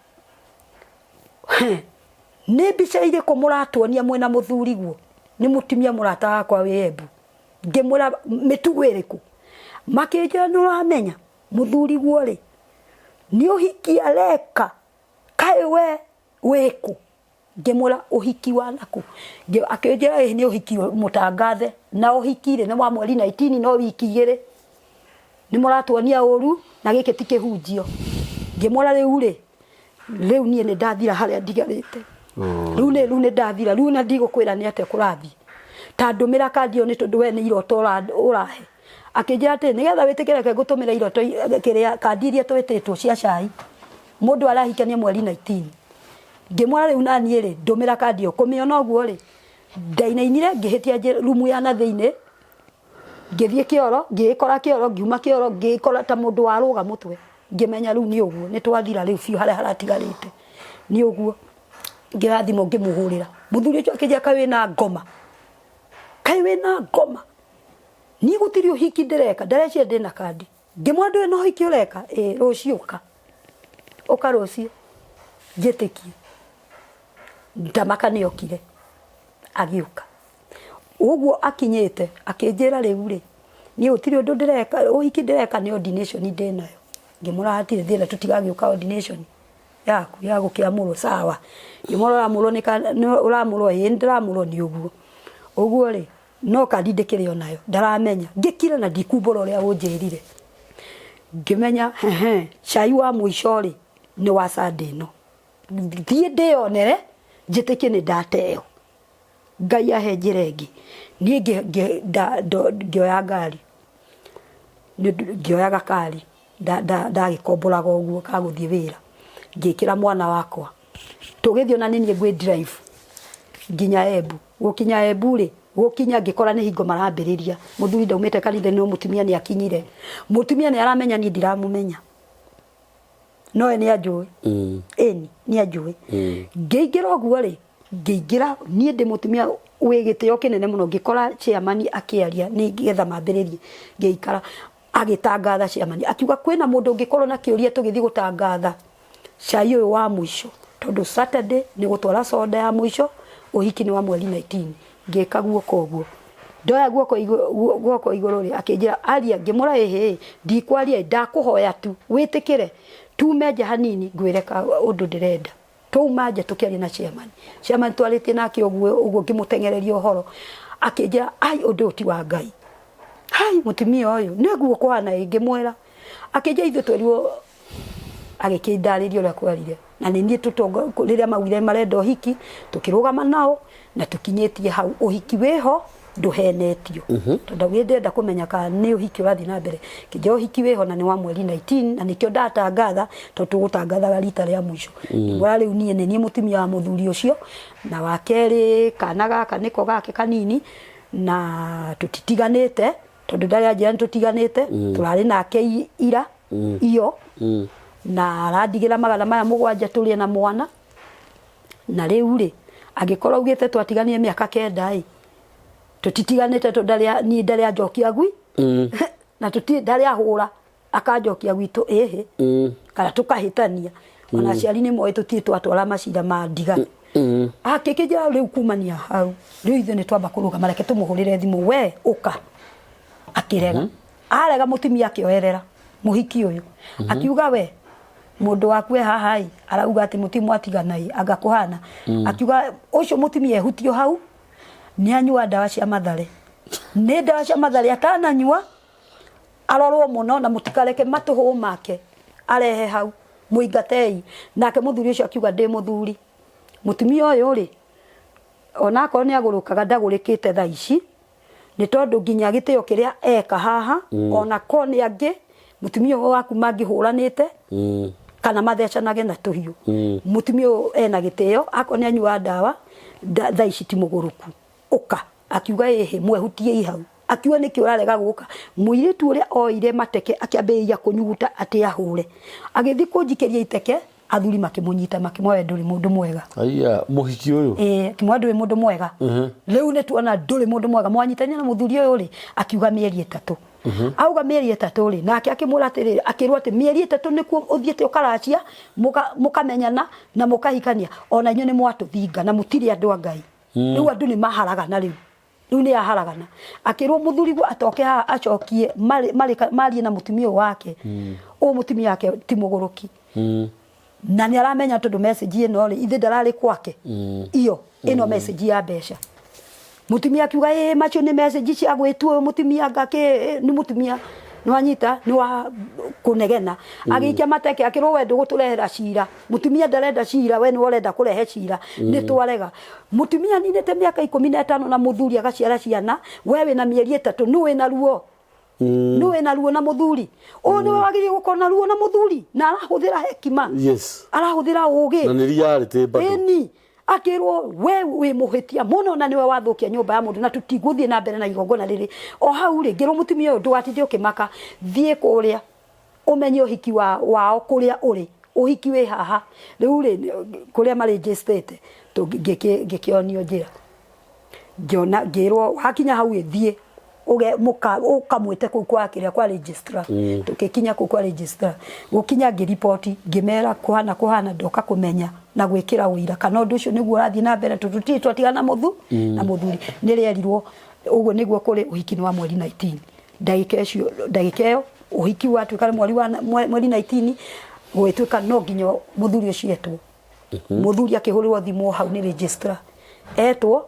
nĩ mbica irĩkũ mũratuonia mwĩna mũthuriguo? Nĩ mũtumia mũrata wakwa wĩ Embu. Ngĩmwĩra mĩtugo ĩrĩkũ? Makĩnjĩra, nĩ ũramenya mũthuriguo rĩ, nĩ ũhiki areka, kaĩ we wĩkũ? Ngĩmwĩra ũhiki wa nakũ? Akĩnjĩra ĩĩ, nĩ ũhiki mũtangathe, na ũhiki rĩ, nĩ wa mweri 19, no wiki 2 nĩ mũratuonia ũru, na gĩkĩ ti kĩhunjio. Ngĩmwĩra rĩu rĩ, rĩu niĩ nĩ ndathira harĩa ndigarĩte. Rĩu nĩ ndathira rĩu, na ndigũkwĩra nĩ atĩa kũrathiĩ, ta ndũmĩra kandi ĩyo, nĩ tondũ we nĩ iroto ũrahe. Akĩnjĩra atĩrĩ, nĩgetha wĩtĩkĩre, reke ngũtũmĩre iroto kĩrĩa kandi iria twĩtĩtwo cia cai, mũndũ arahikania mweri 19. Ngĩmwĩra rĩu naniĩ rĩ, ndũmĩra kandi ĩyo. Kũmĩona ũguo rĩ, ndainainire, ngĩhĩtia rumu ya na thĩinĩ, ngĩthiĩ kĩoro, ngĩĩkora kĩoro, ngiuma kĩoro, ngĩĩkora ta mũndũ warũga mũtwe. Ngĩmenya rĩu nĩ ũguo, nĩ twathira rĩu biũ, harĩa haratigarĩte nĩ ũguo. Ngĩoya thimũ, ngĩmũhũrĩra mũthuri ũcio, akĩnjĩra, kaĩ wĩna ngoma, kaĩ wĩna ngoma, niĩ gũtirĩ ũhiki ndĩreka, ndareciria ndĩna kandi. Ngĩmwĩra, ndũrĩ na ũhiki ũreka? Ĩ, rũciũ ũka, ũka rũciũ njĩtĩkie. Ndamaka nĩ okire, agĩũka ũguo akinyĩte, akĩnjĩra rĩu rĩ, niĩ gũtirĩ ũndũ ndĩreka, ũhiki ndĩreka nĩ ordination ndĩnayo. Ngĩmwĩra hatirĩ thĩna, tũtigagĩũka ordination yaku ya gũkĩamũrwo. Sawa. Ngĩmwĩra ũramũrwo nĩ ũramũrwo? Ĩĩ, nĩndĩramũrwo. Nĩ ũguo ũguo rĩ, no kandi ndĩkĩrĩ onayo, ndaramenya. Ngĩkira na ndikumbũra ũrĩa ũnjĩrire. Ngĩmenya hehe cai wa mũico rĩ, nĩ wa Sunday ĩno, thiĩ ndĩyonere, njĩtĩkie nĩ ndateo, Ngai ahe njĩra ĩngĩ. Niĩ ngĩoya ngari, ngĩoya gakari ndagĩkomboraga ũguo ka gũthiĩ wĩra, ngĩkĩra mwana wakwa, tũgĩthiĩ, ona nĩ niĩ ngwĩ drive nginya Embu. Gũkinya Embu rĩ, gũkinya ngĩkora nĩ hingo marambĩrĩria. Mũthuri ndaumĩte kanitha, no mũtumia nĩ akinyire. Mũtumia nĩ aramenya niĩ ndiramũmenya, no we nĩ anjũĩ. Ĩni, nĩ anjũĩ. Ngĩingĩra ũguo rĩ, ngĩingĩra niĩ ndĩ mũtumia wĩ gĩtĩo kĩnene mũno, ngĩkora chairman akĩaria nĩgetha mambĩrĩrie. Ngĩikara, agĩtangatha chairman akiuga kwĩna mũndũ ũngĩkorwo na kĩũria, tũgĩthiĩ gũtangatha cai ũyũ wa mũico, tondũ Saturday nĩ gũtwara soda ya mũico, ũhiki nĩ wa mweri 19. Ngĩka guoko ũguo, ndoya guoko guoko igũrũ rĩ, akĩnjĩra aria. Ngĩmũra ĩhĩ, ndikwaria, ndakũhoya tu wĩtĩkĩre tume nja hanini, ngwĩre ka ũndũ ndĩrenda. Twauma nja, tũkĩaria na chairman. Chairman twarĩtie nake ũguo ũguo, ngĩmũteng'ereria ũhoro, akĩnjĩra, ai, ũndũ ũyũ ti wa Ngai, hai, mũtumia ũyũ nĩguo kũhana. Ĩ, ngĩmwĩra, akĩnjĩra ithuĩ twerirwo, agĩkĩndarĩria ũrĩa kwarire, na nĩ niĩ tũtongo rĩrĩa maugire marenda ũhiki, tũkĩrũgama nao na tũkinyĩtie hau, ũhiki wĩho, ndũhenetio, tondũ augire ndĩrenda kũmenya kana nĩ ũhiki ũrathiĩ na mbere. Kĩnjĩra ũhiki wĩho na nĩ wa mweri 19, na nĩkĩo ndatangatha, tondũ tũgũtangathaga rita rĩa mũico. Ngĩmwĩra rĩu niĩ nĩ niĩ mũtumia wa mũthuri ũcio, na wa kerĩ kana gaka nĩko gake kanini, na tũtitiganĩte, tondũ ndarĩ anjĩra nĩ tũtiganĩte. Tũrarĩ nake ira iyo, na arandigĩra 700 tũrĩe na mwana. Na rĩu rĩ, angĩkorwo augĩte twatiganire mĩaka 9 ĩ, tũtitiganĩte, tondũ ndarĩ niĩ ndarĩ anjokia gwi na tũtirĩ ndarĩ ahũra akanjokia gwitũ, ĩhĩ, kana tũkahĩtania. Ona aciari nĩ moĩ tũtirĩ twatwara macira ma ndigano. Akĩkĩnjĩra rĩu kumania hau, rĩu ithuĩ nĩ twamba kũrũgama, reke tũmũhũrĩre thimũ, we ũka. Akĩrega, arega. Mũtumia akĩoerera mũhiki ũyũ, akiuga, we mũndũ waku e haha ĩ, arauga atĩ mũtirĩ mwatigana ĩ, anga kũhana. Akiuga ũcio mũtumia ehutio hau, nĩ anyua ndawa cia mathare, nĩ ndawa cia mathare atananyua. Arorwo mũno na mũtikareke matũhũ make arehe hau, mũingatei. Nake mũthuri ũcio akiuga, ndĩ mũthuri, mũtumia ũyũ rĩ, onakorwo nĩ agũrũkaga ndagũrĩkĩte thaa ici, nĩ tondũ nginya gĩtĩo kĩrĩa eka haha, ona ko nĩ angĩ mũtumia ũyũ waku mangĩhũranĩte kana mathecanage na tũhiũ, mũtumia ũyũ ena gĩtĩo, akorwo nĩ anyuaga ndawa thaa ici ti mũgũrũku. Ũka. Akiuga, ĩhĩ, mwehutiei hau. Akiuga, nĩkĩ ũrarega gũka? Mũirĩtu ũrĩa oire mateke akĩambĩrĩria kũnyuguta atĩ ahũre. Agĩthiĩ kũnjikĩria iteke, athuri makĩmũnyita makĩmwĩra, we ndũrĩ mũndũ mwega. Aiya, mũhiki ũyũ? Ĩĩ, akĩmwĩra ndũrĩ mũndũ mwega. Rĩu nĩ tuona ndũrĩ mũndũ mwega. Mwanyitania na mũthuri ũyũ rĩ? Akiuga mĩeri ĩtatũ. Auga mĩeri ĩtatũ rĩ, nake akĩmwĩra atĩrĩrĩ, akĩrwo atĩ mĩeri ĩtatũ nĩkuo ũthiĩte ũkaracia, mũkamenyana na mũkahikania. Ona inyuĩ nĩ mwatũthinga na mũtirĩ andũ a Ngai. Rĩu andũ nĩ maharagana rĩu. Rĩu nĩ aharagana. Akĩrwo mũthuri guo atoke haha acokie marie na mũtumia ũyũ wake. Ũyũ mũtumia wake ti mũgũrũki. Na nĩ aramenya tondũ message ĩno rĩ, ithe ndararĩ kwake. Iyo ĩno message ya mbeca. Mũtumia akiuga ĩ macio nĩ message cia gwĩtua ũyũ mũtumia anga kĩ nĩ mũtumia nĩwanyita nĩ wa kũnegena. Agĩikia mateke akĩrwo we ndũgũtũrehera cira. Mũtumia ndarenda cira, we nĩwe ũrenda kũrehe cira. Nĩ twarega. Mũtumia aninĩte mĩaka 15 na mũthuri agaciara ciana, we wĩna mĩeri 3, nũ wĩna ruo? Nũ wĩna ruo na mũthuri? Ũyũ nĩwe wagĩrĩire gũkorwo na ruo na mũthuri, na arahũthĩra hekima. Arahũthĩra ũgĩ. Na nĩ reality bado. Ĩni. Akĩrwo we wĩ mũhĩtia mũno na nĩwe wathũkia nyũmba ya mũndũ na tũtigũthiĩ na mbere na igongona rĩrĩ. O hau rĩ, ngĩrwo mũtumia ũyũ ndũgatinde ũkĩmaka, thiĩ kũrĩa ũmenye ũhiki wao kũrĩa ũrĩ, ũhiki wĩ haha. Rĩu rĩ, kũrĩa marĩnjĩstĩte, ngĩkĩonio njĩra. Ngĩona, ngĩrwo wakinya hau ĩ, thiĩ ũkamwĩte kũu kwa kĩrĩa kwa registrar. Tũgĩkinya kũu kwa registrar. Gũkinya ngĩriboti, ngĩmera kũhana kũhana ndoka kũmenya na gwĩkĩra ũira kana ũndũ ũcio nĩguo ũrathiĩ na mbere tondũ tũtirĩ twatigana na mũthuri. Nĩ rĩerirwo ũguo nĩguo kũrĩ, ũhiki nĩ wa mweri 19. Ndagĩka ĩcio, ndagĩka ĩyo ũhiki watuĩka nĩ mweri wa mweri 19, gũgĩtuĩka no nginya mũthuri ũcio etwo. Mũthuri akĩhũrĩrwo thimũ o hau nĩ registrar. Etwo,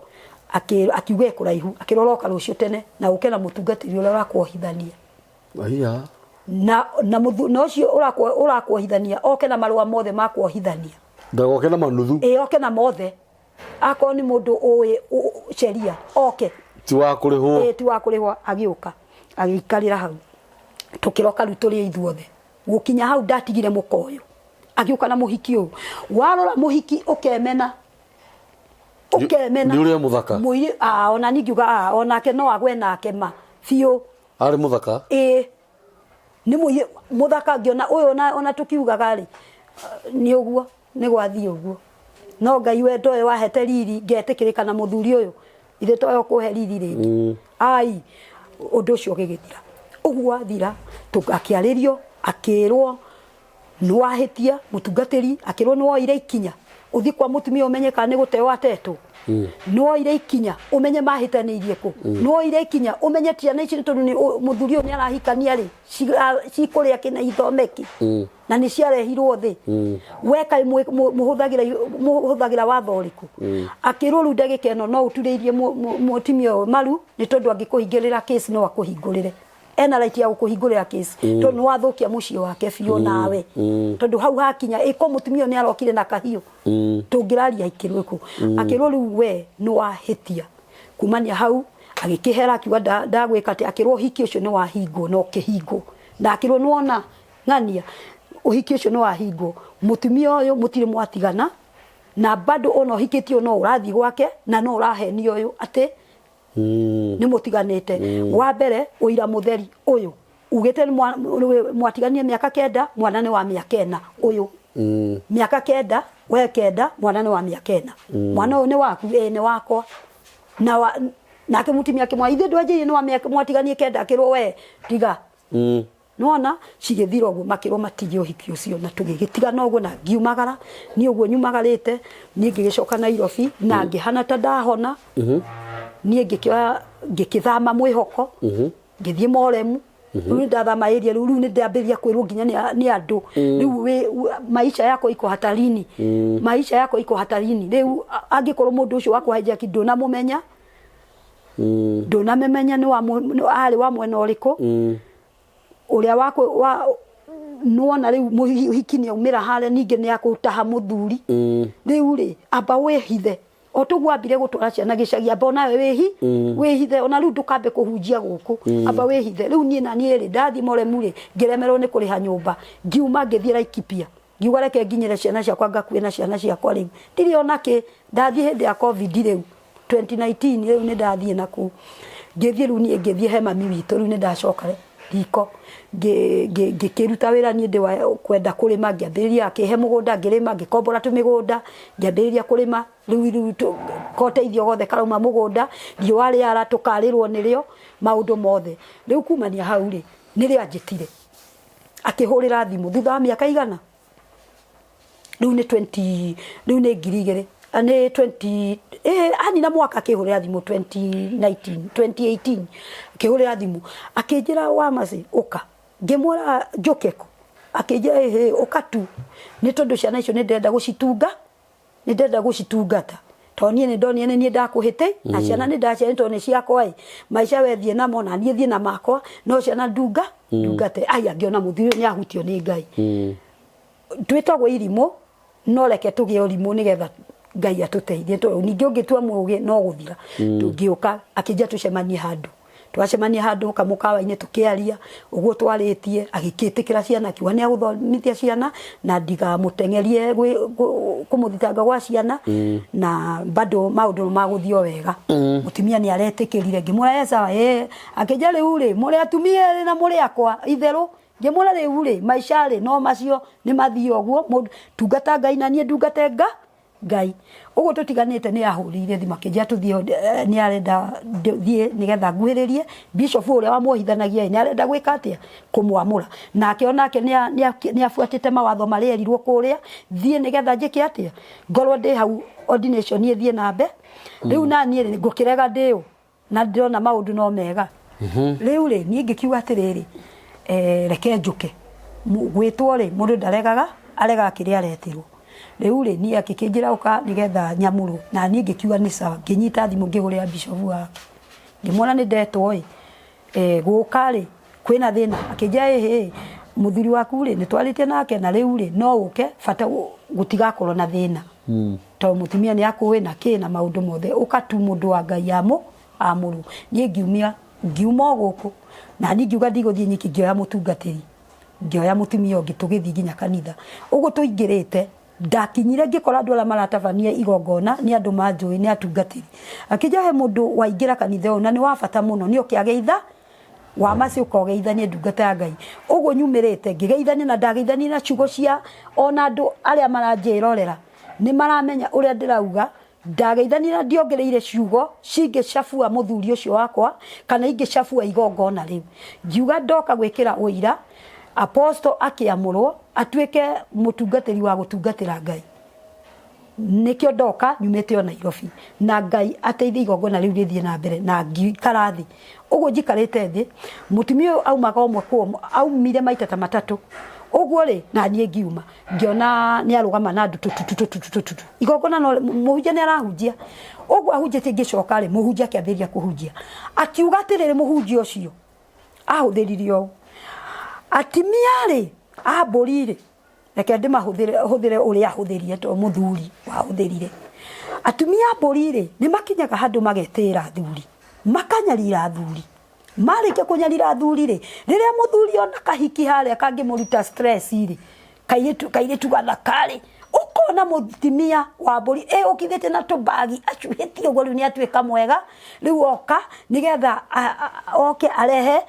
akiuga e kũraihu, akĩrwo ũroka rũciũ tene na ũke na mũtungatĩri ũrĩa ũrakuohithania. Aiya. Na, na mũthu, na ũcio ũrakuohithania oke na marũa mothe ma kuohithania. Ndagoke na manuthu. Ĩ, oke na mothe. Akorwo nĩ mũndũ ũĩ sheria, oke. Ti wa kũrĩhwo. Ĩ, ti wa kũrĩhwo, agĩũka. Agĩikarĩra hau. Tũkĩroka rĩu tũrĩ ithuothe. Gũkinya hau ndatigire mũka ũyũ. Agĩũka na mũhiki ũyũ. Warora mũhiki ũkemena. Ũkemena. Nĩ ũrĩa mũthaka. Mũirĩ, ona niĩ ngiuga, onake no agwe nake ma. Biũ. Arĩ mũthaka? Ĩ. Nĩ mũirĩ mũthaka ngĩona ũyũ ona tũkiugaga rĩ, nĩ ũguo, nĩ gwathiĩ ũguo. No Ngai wendo ũyũ wahete riri, ngetĩkĩrĩka na mũthuri ũyũ. Ithe toyo kũhe riri rĩngĩ. Ai, ũndũ ũcio ũgĩgĩthira. Ũguo wathira, akĩarĩrio, akĩrwo nĩ wahĩtia, mũtungatĩri, akĩrwo nĩ woire ikinya. Ũthiĩ kwa mũtumia ũmenye kana nĩ gũteo atetwo. Nĩ woire ikinya, ũmenye mahĩtanĩirie kũ. Nĩ woire ikinya, ũmenye ciana ici tondũ nĩ mũthuri ũyũ nĩ arahikania rĩ, cikũrĩa kĩ na ithome kĩ. Na nĩ ciarehirwo thĩ. We kaĩ mũhũthagĩra watho ũrĩkũ? Akĩrwo rĩu ndagĩka ĩno no ũturĩirie mũtumia ũyũ maru, nĩ tondũ angĩkũhingĩrĩra case no akũhingũrĩre. Ena right ya gũkũhingũrĩra case. Tondũ nĩ wathũkia mũciĩ wake biũ nawe. Tondũ hau hakinya, ĩko mũtumia ũyũ nĩ arokire na kahiũ. Tũngĩraria ikĩrwo kũ. Akĩrwo rĩu we nĩ wahĩtia. Kumania hau, agĩkĩhera akiuga ndagwĩka atĩ, akĩrwo ũhiki ũcio nĩ wahingwo na ũkĩhingwo. Na akĩrwo nĩ wona ng'ania, ũhiki ũcio nĩ wahingwo. Mũtumia ũyũ mũtirĩ mwatigana, na bado ona ũhikĩtio no ũrathiĩ gwake, na no ũrahenio ũyũ atĩ nĩ mũtiganĩte. Wa mbere, ũira mũtheri ũyũ ugĩte nĩ mwatiganie mĩaka 9, mwana nĩ wa mĩaka 4 ũyũ. Mĩaka 9, we 9, mwana nĩ wa mĩaka 4. Mwana ũyũ nĩ waku? Ĩĩ nĩ wakwa. Na nake mũtumia akĩmwĩra, ithuĩ ndwanjĩire nĩ wa mĩaka, mwatiganie 9, akĩrwo we tiga. Nĩwona cigĩthira ũguo, makĩrwo matige ũhiki ũcio, na tũgĩgĩtigana ũguo, na ngiumagara. Niĩ ũguo nyumagarĩte, niĩ ngĩgĩcoka Nairobi, na ngĩhana ta ndahona. Niĩ ngĩkĩoya, ngĩkĩthama mwĩhoko, ngĩthiĩ Moremu. Rĩu nĩ ndathama area rĩu, rĩu nĩ ndambĩrĩria kwĩrwo nginya nĩ andũ. Rĩu maisha yako iko hatarini. Maisha yako iko hatarini. Rĩu angĩkorwo mũndũ ũcio wakwa hijack ndũnamũmenya. Ndũnamũmenya nĩ wa arĩ wa mwena ũrĩkũ. Ũrĩa wa nĩwona rĩu mũhiki nĩ aumĩra harĩa, ningĩ nĩ akũtaha mũthuri. Rĩu rĩ, amba wĩhithe o tũguo ambire gũtwara ciana gĩcagi, amba onawe wĩhi wĩhithe, ona rĩu ndũkambe kũhunjia gũkũ, amba wĩhithe. Rĩu niĩ na niĩ rĩ, ndathiĩ Moremu rĩ, ngĩremerwo nĩ kũrĩha nyũmba, ngiuma ngĩthiĩ Laikipia, ngiuga reke nginyĩre ciana ciakwa, ngakue na ciana ciakwa. Rĩu ndirĩ ona kĩ. Ndathiĩ hĩndĩ ya COVID rĩu 2019, rĩu nĩ ndathiĩ nakũu, ngĩthiĩ rĩu niĩ ngĩthiĩ he mami witũ. Rĩu nĩ ndacoka riko, ngĩkĩruta wĩra. Niĩ ndĩ wa kwenda kũrĩma, ngĩambĩrĩria, akĩhe mũgũnda, ngĩrĩma, ngĩkombora tũmĩgũnda, ngĩambĩrĩria kũrĩma. Rĩu koteithio gothe karauma mũgũnda, riũa rĩara tũkarĩrwo nĩrĩo maũndũ mothe. Rĩu kumania hau rĩ, nĩrĩo anjĩtire, akĩhũrĩra thimũ thutha wa mĩaka igana. Rĩu nĩ 20, rĩu nĩ 2000, nĩ 20, anina mwaka akĩhũrĩra thimũ 2019, 2018 akĩhũrĩra thimũ, akĩnjĩra, "Wamasi, ũka." Ngĩmwĩra, "Njũke kũ?" Akĩnjĩra, "Ĩhĩ, ũka tu, nĩ tondũ ciana icio nĩ ndĩrenda gũcitunga, nĩ ndĩrenda gũcitungata, tondũ niĩ nĩ ndonire nĩ niĩ ndakũhĩtĩ na ciana nĩ ndaciarire, tondũ nĩ ciakwa ĩ, maica we thiĩ namo na niĩ thiĩ na makwa, no ciana ndunga ndungate." Aya, ngĩona mũthuri ũyũ nĩ ahutio nĩ Ngai. Twĩtagwo irimũ, no reke tũgĩe ũrimũ nĩgetha Ngai atũteithie, tondũ ningĩ ũngĩtua mũũgĩ no gũthira. Tũngĩũka, akĩnjia tũcemanie handũ, twacemania handũ kamũkawa-inĩ, tũkĩaria ũguo twarĩtie, agĩkĩtĩkĩra ciana, akiuga nĩ agũthomithia ciana na ndigamũteng'erie kũmũthitanga gwa ciana, na bado maũndũ magũthiĩ o wega. Mũtumia nĩ aretĩkĩrire. Ngĩmwĩra, "Ĩ sawa." Ĩ, akĩnjia, "Rĩu rĩ, mũrĩ atumia erĩ na mũrĩ akwa itherũ." Ngĩmwĩra, "Rĩu rĩ, maica rĩ, no macio nĩ mathiĩ ũguo. Mũndũ tungata Ngai na niĩ ndungate Ngai." Ũguo tũtiganĩte, nĩ ahũrĩire thimũ, akĩnjĩra tũthiĩ, nĩ arenda thiĩ nĩgetha nguhĩrĩrie bishop ũrĩa wamuohithanagia. Nĩ arenda gwĩka atĩa? Kũmwamũra. Nake onake nĩ abuatĩte mawatho marĩa erirwo kũrĩa. Thiĩ nĩgetha njĩke atĩa? Ngorwo ndĩ hau ordination ĩthiĩ na mbere. Rĩu na niĩ rĩ, ngũkĩrega ndĩũ na ndĩrona maũndũ no mega. Rĩu rĩ, niĩ ngĩkiuga atĩrĩrĩ, reke njũke. Gwĩtwo rĩ, mũndũ ndaregaga, aregaga kĩrĩa aretĩrwo. Rĩu rĩ, niĩ akĩkĩnjĩra ũka nĩgetha nyamũrwo, na niĩ ngĩkiuga nĩ sawa. Ngĩnyita thimũ, ngĩhũrĩra bishop wake, ngĩmwĩra nĩ ndetwo ĩ, gũka rĩ, kwĩna thĩna? Akĩnjĩra, "Ĩhĩ, mũthuri waku rĩ, nĩ twarĩtie nake, na rĩu rĩ, no ũke, bata gũtigakorwo na thĩna, tondũ mũtumia nĩ akũĩ na kĩ na maũndũ mothe. Ũka tu, mũndũ wa Ngai amũ amũrwo." Niĩ ngiumia, ngiuma o gũkũ, na niĩ ngiuga ndigũthiĩ nyiki. Ngĩoya mũtungatĩri, ngĩoya mũtumia ũngĩ, tũgĩthiĩ nginya kanitha. Ũguo tũingĩrĩte, ndakinyire ngĩkora andũ arĩa maratabania igongona nĩ andũ manjũĩ, nĩ atungatĩri. Akĩnjĩra he mũndũ waingĩra kanitha ũyũ na nĩ wa bata mũno, nĩ oke ageitha Wamasi, ũka ũgeithanie ndungata ya Ngai. Ũguo nyumĩrĩte ngĩgeithania, na ndageithania na ciugo cia ona andũ arĩa maranjĩrorera nĩ maramenya ũrĩa ndĩrauga. Ndageithania na ndiongereire ciugo cingĩcabua mũthuri ũcio wakwa kana ingĩcabua igongona rĩu. Ngiuga ndoka gwĩkĩra ũira apostle akĩamũrwo atuĩke mũtungatĩri wa gũtungatĩra Ngai, nĩkĩo ndoka nyumĩte o Nairobi, na Ngai ateithie igongona rĩu rĩthiĩ na mbere. Na ngikara thĩ ũguo njikarĩte thĩ, mũtumia ũyũ aumaga ũmwe kwa ũmwe, aumire maita ta matatũ ũguo rĩ, na niĩ ngiuma, ngĩona nĩ arũgama na andũ tũtutututututu igongona, no mũhunjia nĩ arahunjia. Ũguo ahunjĩtie, ngĩcoka rĩ, mũhunjia akĩambĩrĩria kũhunjia, akiuga atĩrĩrĩ, mũhunjia ũcio ahũthĩrire ũũ, atimia rĩ, a mbũri rĩ, reke ndĩmahũthĩre hũthĩre ũrĩa ahũthĩrire, to mũthuri wahũthĩrire, atumia a mbũri rĩ, nĩ makinyaga handũ magetĩĩra athuri, makanyarira athuri. Marĩkia kũnyarira athuri rĩ, rĩrĩa mũthuri ona kahiki harĩa kangĩmũruta stress rĩ, kairĩtu kairĩtu gathaka rĩ, ũkona mũtumia wa mbũri ĩũkithĩtie na tũmbagi acuhĩtie ũguo, rĩu nĩ atuĩka mwega, rĩu oka nĩgetha oke arehe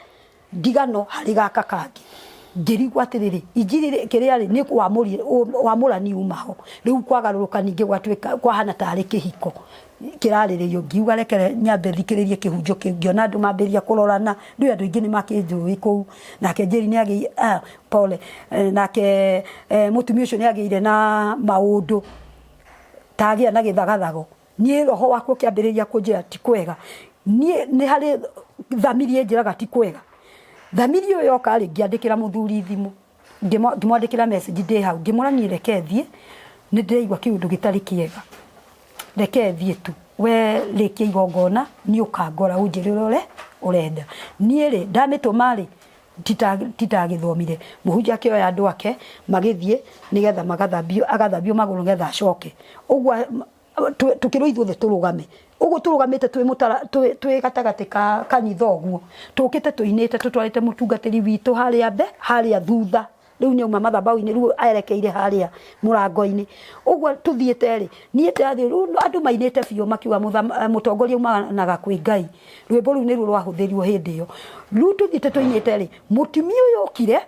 ndigano harĩ gaka kangĩ. Ngĩrigwo atĩrĩrĩ, injiri kĩrĩa rĩ, nĩ wamũrani umaho rĩu kwagarũrũka, ningĩ gwatuĩka kwahana tarĩ kĩhiko kĩrarĩrĩrio. Ngiuga reke nyambe thikĩrĩrie kĩhunjio kĩu. Ngĩona andũ mambĩrĩria kũrorana, ndũĩ andũ aingĩ nĩ makĩnjũĩ kũu. Nake Njeri nĩ agĩire, pole, nake mũtumia ũcio nĩ agĩire na maũndũ ta agĩa na gĩthagathago. Niĩ roho wakwa ũkĩambĩrĩria kũnjĩra ti kwega. Niĩ nĩ harĩ thamiri ĩnjĩraga ti kwega. Thamiri ĩyo yoka rĩ, ngĩandĩkĩra mũthuri thimũ, ngĩmwandĩkĩra message ndĩ hau, ngĩmwĩra, "Niĩ reke thiĩ, nĩ ndĩraigua kĩũndũ gĩtarĩ kĩega, reke thiĩ tu, we rĩkia igongona, niĩ ũkangora ũnjĩre ũrĩa ũrenda." Niĩ rĩ, ndamĩtũma rĩ, Titagĩthomire mũhunjia akĩoya andũ ake magĩthiĩ nĩgetha magathambio, agathambio magũrũ nĩgetha acoke. Ũguo tũkĩrwo ithuothe tũrũgame. Ũguo tũrũgamĩte twĩ mũtara twĩ gatagatĩ ka kanitha ũguo, tũkĩte tũinĩte tũtwarĩte mũtungatĩri witũ harĩa mbe harĩa thutha. Rĩu nĩ auma mathabahu-inĩ rĩu erekeire harĩa mũrango-inĩ. Ũguo tũthiĩte rĩ, niĩ ndĩrathiĩ rĩu andũ mainĩte biũ makiuga mũtongoria umanaga kwĩ Ngai. Rwĩmbo rũu nĩruo rwahũthĩrirwo hĩndĩ ĩyo. Rĩu tũthiĩte tũinĩte rĩ, mũtumia ũyũ okire,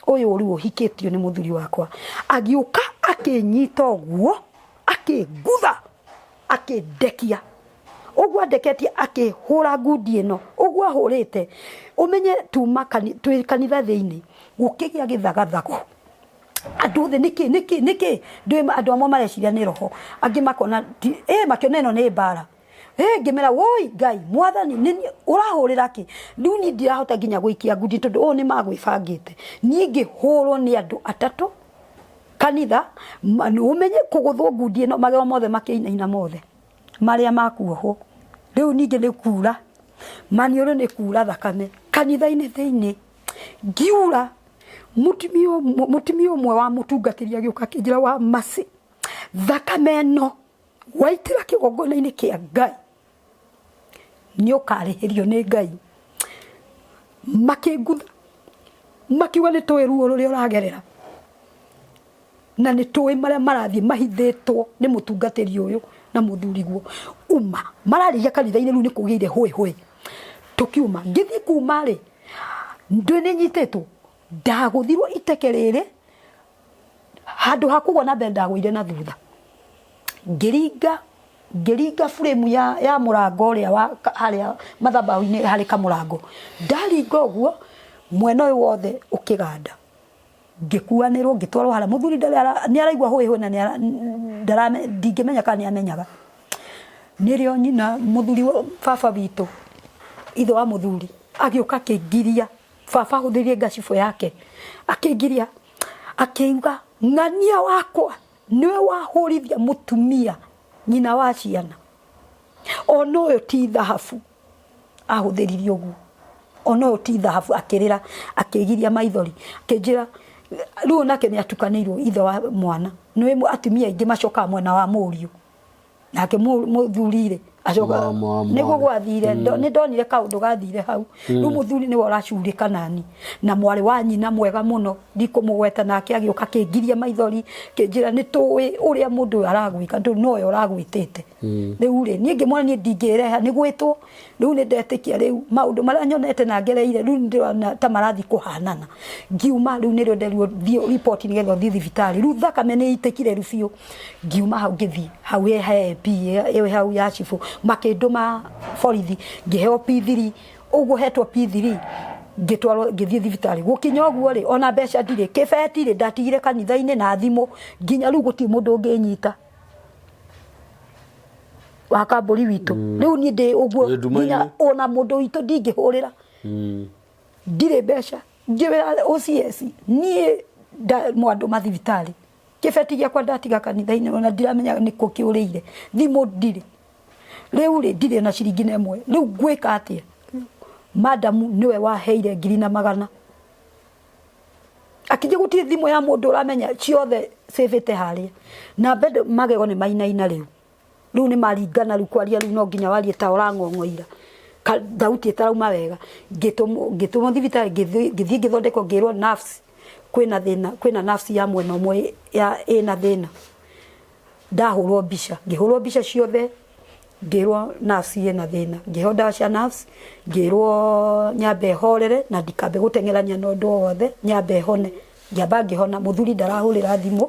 ũyũ rĩu ũhikĩtio nĩ mũthuri wakwa, agĩũka akĩnyita ũguo, akĩngutha, akĩndekia. Ũguo andeketie akĩhũra ngundi ĩno, ũguo ahũrĩte, ũmenye tuma twĩ kanitha thĩinĩ, gũkĩgĩa gĩthagathago. Andũ othe nĩkĩ nĩkĩ nĩkĩ, ndũĩ andũ amwe mareciria nĩ roho, angĩ makona ĩ makĩona ĩno nĩ mbara. Ĩ ngĩmera woi Ngai mwathani nĩ niĩ ũrahũrĩra kĩ? Rĩu niĩ ndirahota nginya gũikia ngundi tondũ ũũ nĩ magwĩbangĩte. Niĩ ngĩhũrwo nĩ andũ atatũ kanitha, ũmenye kũgũthwo ngundi ĩno magego mothe makĩinaina mothe marĩa makuohwo. Rĩu ningĩ nĩ kura, maniũrũ nĩ kura thakame kanitha-inĩ thĩinĩ. Ngiura mũtumia ũmwe wa mũtungatĩri agĩũka akĩnjĩra wa Mercy, thakame ĩno waitĩra kĩgongona-inĩ kĩa Ngai nĩ ũkarĩhĩrio nĩ Ngai. Makĩngutha makiuga nĩ tũĩ ruo rũrĩa ũragerera na nĩ tũĩ marĩa marathiĩ mahithĩtwo nĩ mũtungatĩri ũyũ na mũthuriguo. Uma mararĩria kanitha-inĩ rĩu nĩ kũgĩire hũĩ hũĩ. Tũkiuma ngĩthiĩ kuma rĩ, ndũĩ nĩ nyitĩtwo, ndagũthirwo iteke rĩrĩ handũ ha kũgwa na mbere ndagũire na thutha ngĩringa ngĩringa frame ya mũrango ũrĩa wa harĩa mathabahu-inĩ harĩ kamũrango ndaringa ũguo mwena ũyũ wothe ũkĩganda ngĩkuanĩrwo ngĩtwarwo harĩa mũthuri ndarĩ nĩ araigua hũĩ hũĩ na ndingĩmenya kana nĩ amenyaga nĩrĩo nyina mũthuri baba witũ ithe wa mũthuri agĩũka akĩngiria baba ahũthĩrire ngacibũ yake akĩngiria akiuga ng'ania wakwa niwe wahũrithia mũtumia nyina wa ciana ona ũyũ ti thahabu ahũthĩririe ũguo ona ũyũ ti thahabu akĩrĩra akĩgiria maithori akĩnjĩra rĩu onake nĩ atukanĩirwo ithe wa mwana nĩ atumia aingĩ macokaga mwena wa mũriũ nake mũthuri rĩ acoka nĩguo gwathire nĩ ndonire kaũndũ gathire hau rĩu mũthuri nĩwe ũracurĩka nani na mwarĩ wa nyina mwega mũno ndikũmũgweta nake agĩũka akĩngiria maithori kĩnjĩra nĩ tũĩ ũrĩa mũndũ ũyũ aragwĩka ndũ nowe ũragwĩtĩte rĩu rĩ niĩ ngĩmwona niĩ ndingĩreha nĩ gwĩtwo rĩu nĩ ndetĩkia rĩu maũndũ marĩa nyonete na ngereire rĩu ndĩrona ta marathiĩ kũhanana ngiuma rĩu nĩrĩo nderirwo thiĩ riboti nĩgetha ũthiĩ thibitarĩ rĩu thakame nĩ ĩitĩkire rĩu biũ ngiuma hau ngĩthiĩ hau he he MP ĩyo hau ya cibũ makĩndũma borithi ngĩheo P3 ũguo hetwo P3 ngĩtwarwo ngĩthiĩ thibitarĩ gũkinya ũguo rĩ ona mbeca ndirĩ kĩbeti rĩ ndatigire kanitha-inĩ na thimũ nginya rĩu gũtirĩ mũndũ ũngĩnyita wa kambũri witũ rĩu niĩ ndĩ ũguo Wĩ nduma-inĩ. nginya ona mũndũ witũ ndingĩhũrĩra ndirĩ mbeca ngĩwĩra OCS niĩ mwandũ mathibitarĩ kĩbeti gĩakwa ndatiga kanitha-inĩ ona ndiramenya nĩkũ kĩũrĩire thimũ ndirĩ rĩu rĩ ndirĩ na ciringi na ĩmwe rĩu ngwĩka atĩa madamu nĩwe waheire ngiri na magana akĩnjia gũtirĩ thimũ ya mũndũ ũramenya ciothe cĩbĩte harĩa na bado magego nĩ mainaina rĩu rĩu nĩ maringana rĩu kwaria rĩu no nginya warie ta ũrang'ong'oira thauti ĩtarauma wega ngĩtũmwo thibitarĩ ngĩthiĩ ngĩthondekwo ngĩrwo nerves kwĩna thĩna kwĩna nerves ya mwena ũmwe ya ĩna thĩna ndahũrwo mbica ngĩhũrwo mbica ciothe ngĩrwo nerves ĩna thĩna ngĩheo ndawa cia nerves ngĩrwo nyambe horere na ndikambe gũteng'erania na ũndũ o wothe nyambe hone ngĩamba ngĩhona mũthuri ndarahũrĩra thimũ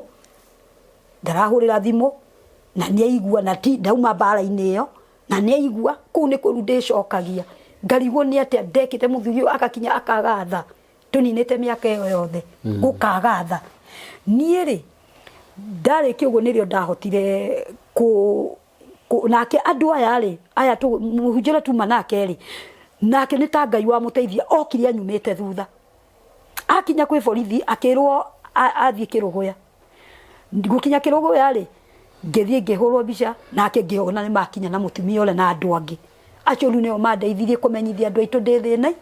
ndarahũrĩra thimũ na nĩ aigua na ti ndauma mbara-inĩ ĩyo na nĩ aigua kũu nĩ kũru ndĩcokagia ngarigwo nĩ atĩa ndekĩte mũthuri ũyũ agakinya akaga tha tũninĩte mĩaka ĩyo yothe gũkaga tha niĩ rĩ ndarĩkia ũguo nĩrĩo ndahotire kũ nake andũ aya rĩ aya mũhunjia ũrĩa tuma nake rĩ nake nĩ ta Ngai wamũteithia okire anyumĩte thutha akinya kwĩ borithi akĩrwo athiĩ kĩrũgũya gũkinya kĩrũgũya rĩ ngĩthiĩ ngĩhũrwo mbica nake ngĩona nĩ makinya na mũtumia ũrĩa na andũ angĩ acio rĩu nĩo mandeithirie kũmenyithia andũ aitũ ndĩ thĩna.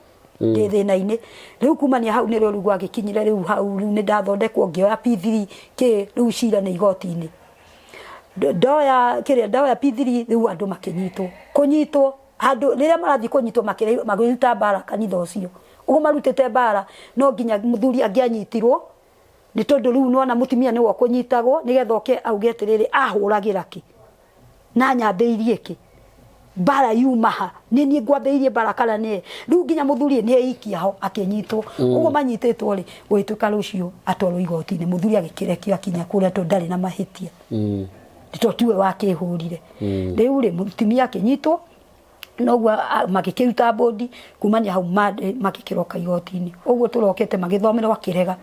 Ndĩ thĩna-inĩ rĩu. Kumania hau nĩrĩo rĩu gwagĩkinyire rĩu hau rĩu nĩ ndathondekwo, ngĩoya P3 kĩ rĩu cira nĩ igoti-inĩ. Ndoya kĩrĩa, ndoya P3, rĩu andũ makĩnyitwo, kũnyitwo handũ rĩrĩa marathiĩ kũnyitwo makĩruta mbara kanitha ũcio ũguo marutĩte mbara, no nginya mũthuri angĩanyitirwo, nĩ tondũ rĩu nĩwona mũtumia nĩwe ũkũnyitagwo nĩgetha oke auge atĩrĩrĩ, ahũragĩra kĩ na nyambĩrĩirie kĩ mbara yuma ha, nĩ niĩ ngwambĩrĩirie mbara kana nĩ rĩu nginya mũthuri nĩ eikia ho akĩnyitwo. Ũguo manyitĩtwo rĩ, gũgĩtuĩka rũciũ atwarwo igoti-inĩ, mũthuri agĩkĩrekio akinya kũrĩa tondũ ndarĩ na mahĩtia, nĩ tondũ tiwe wakĩhũrire. Rĩu rĩ, mũtumia akĩnyitwo noguo magĩkĩruta bond. Kumania hau magĩkĩroka igoti-inĩ ũguo tũrokete magĩthomerwo, akĩrega,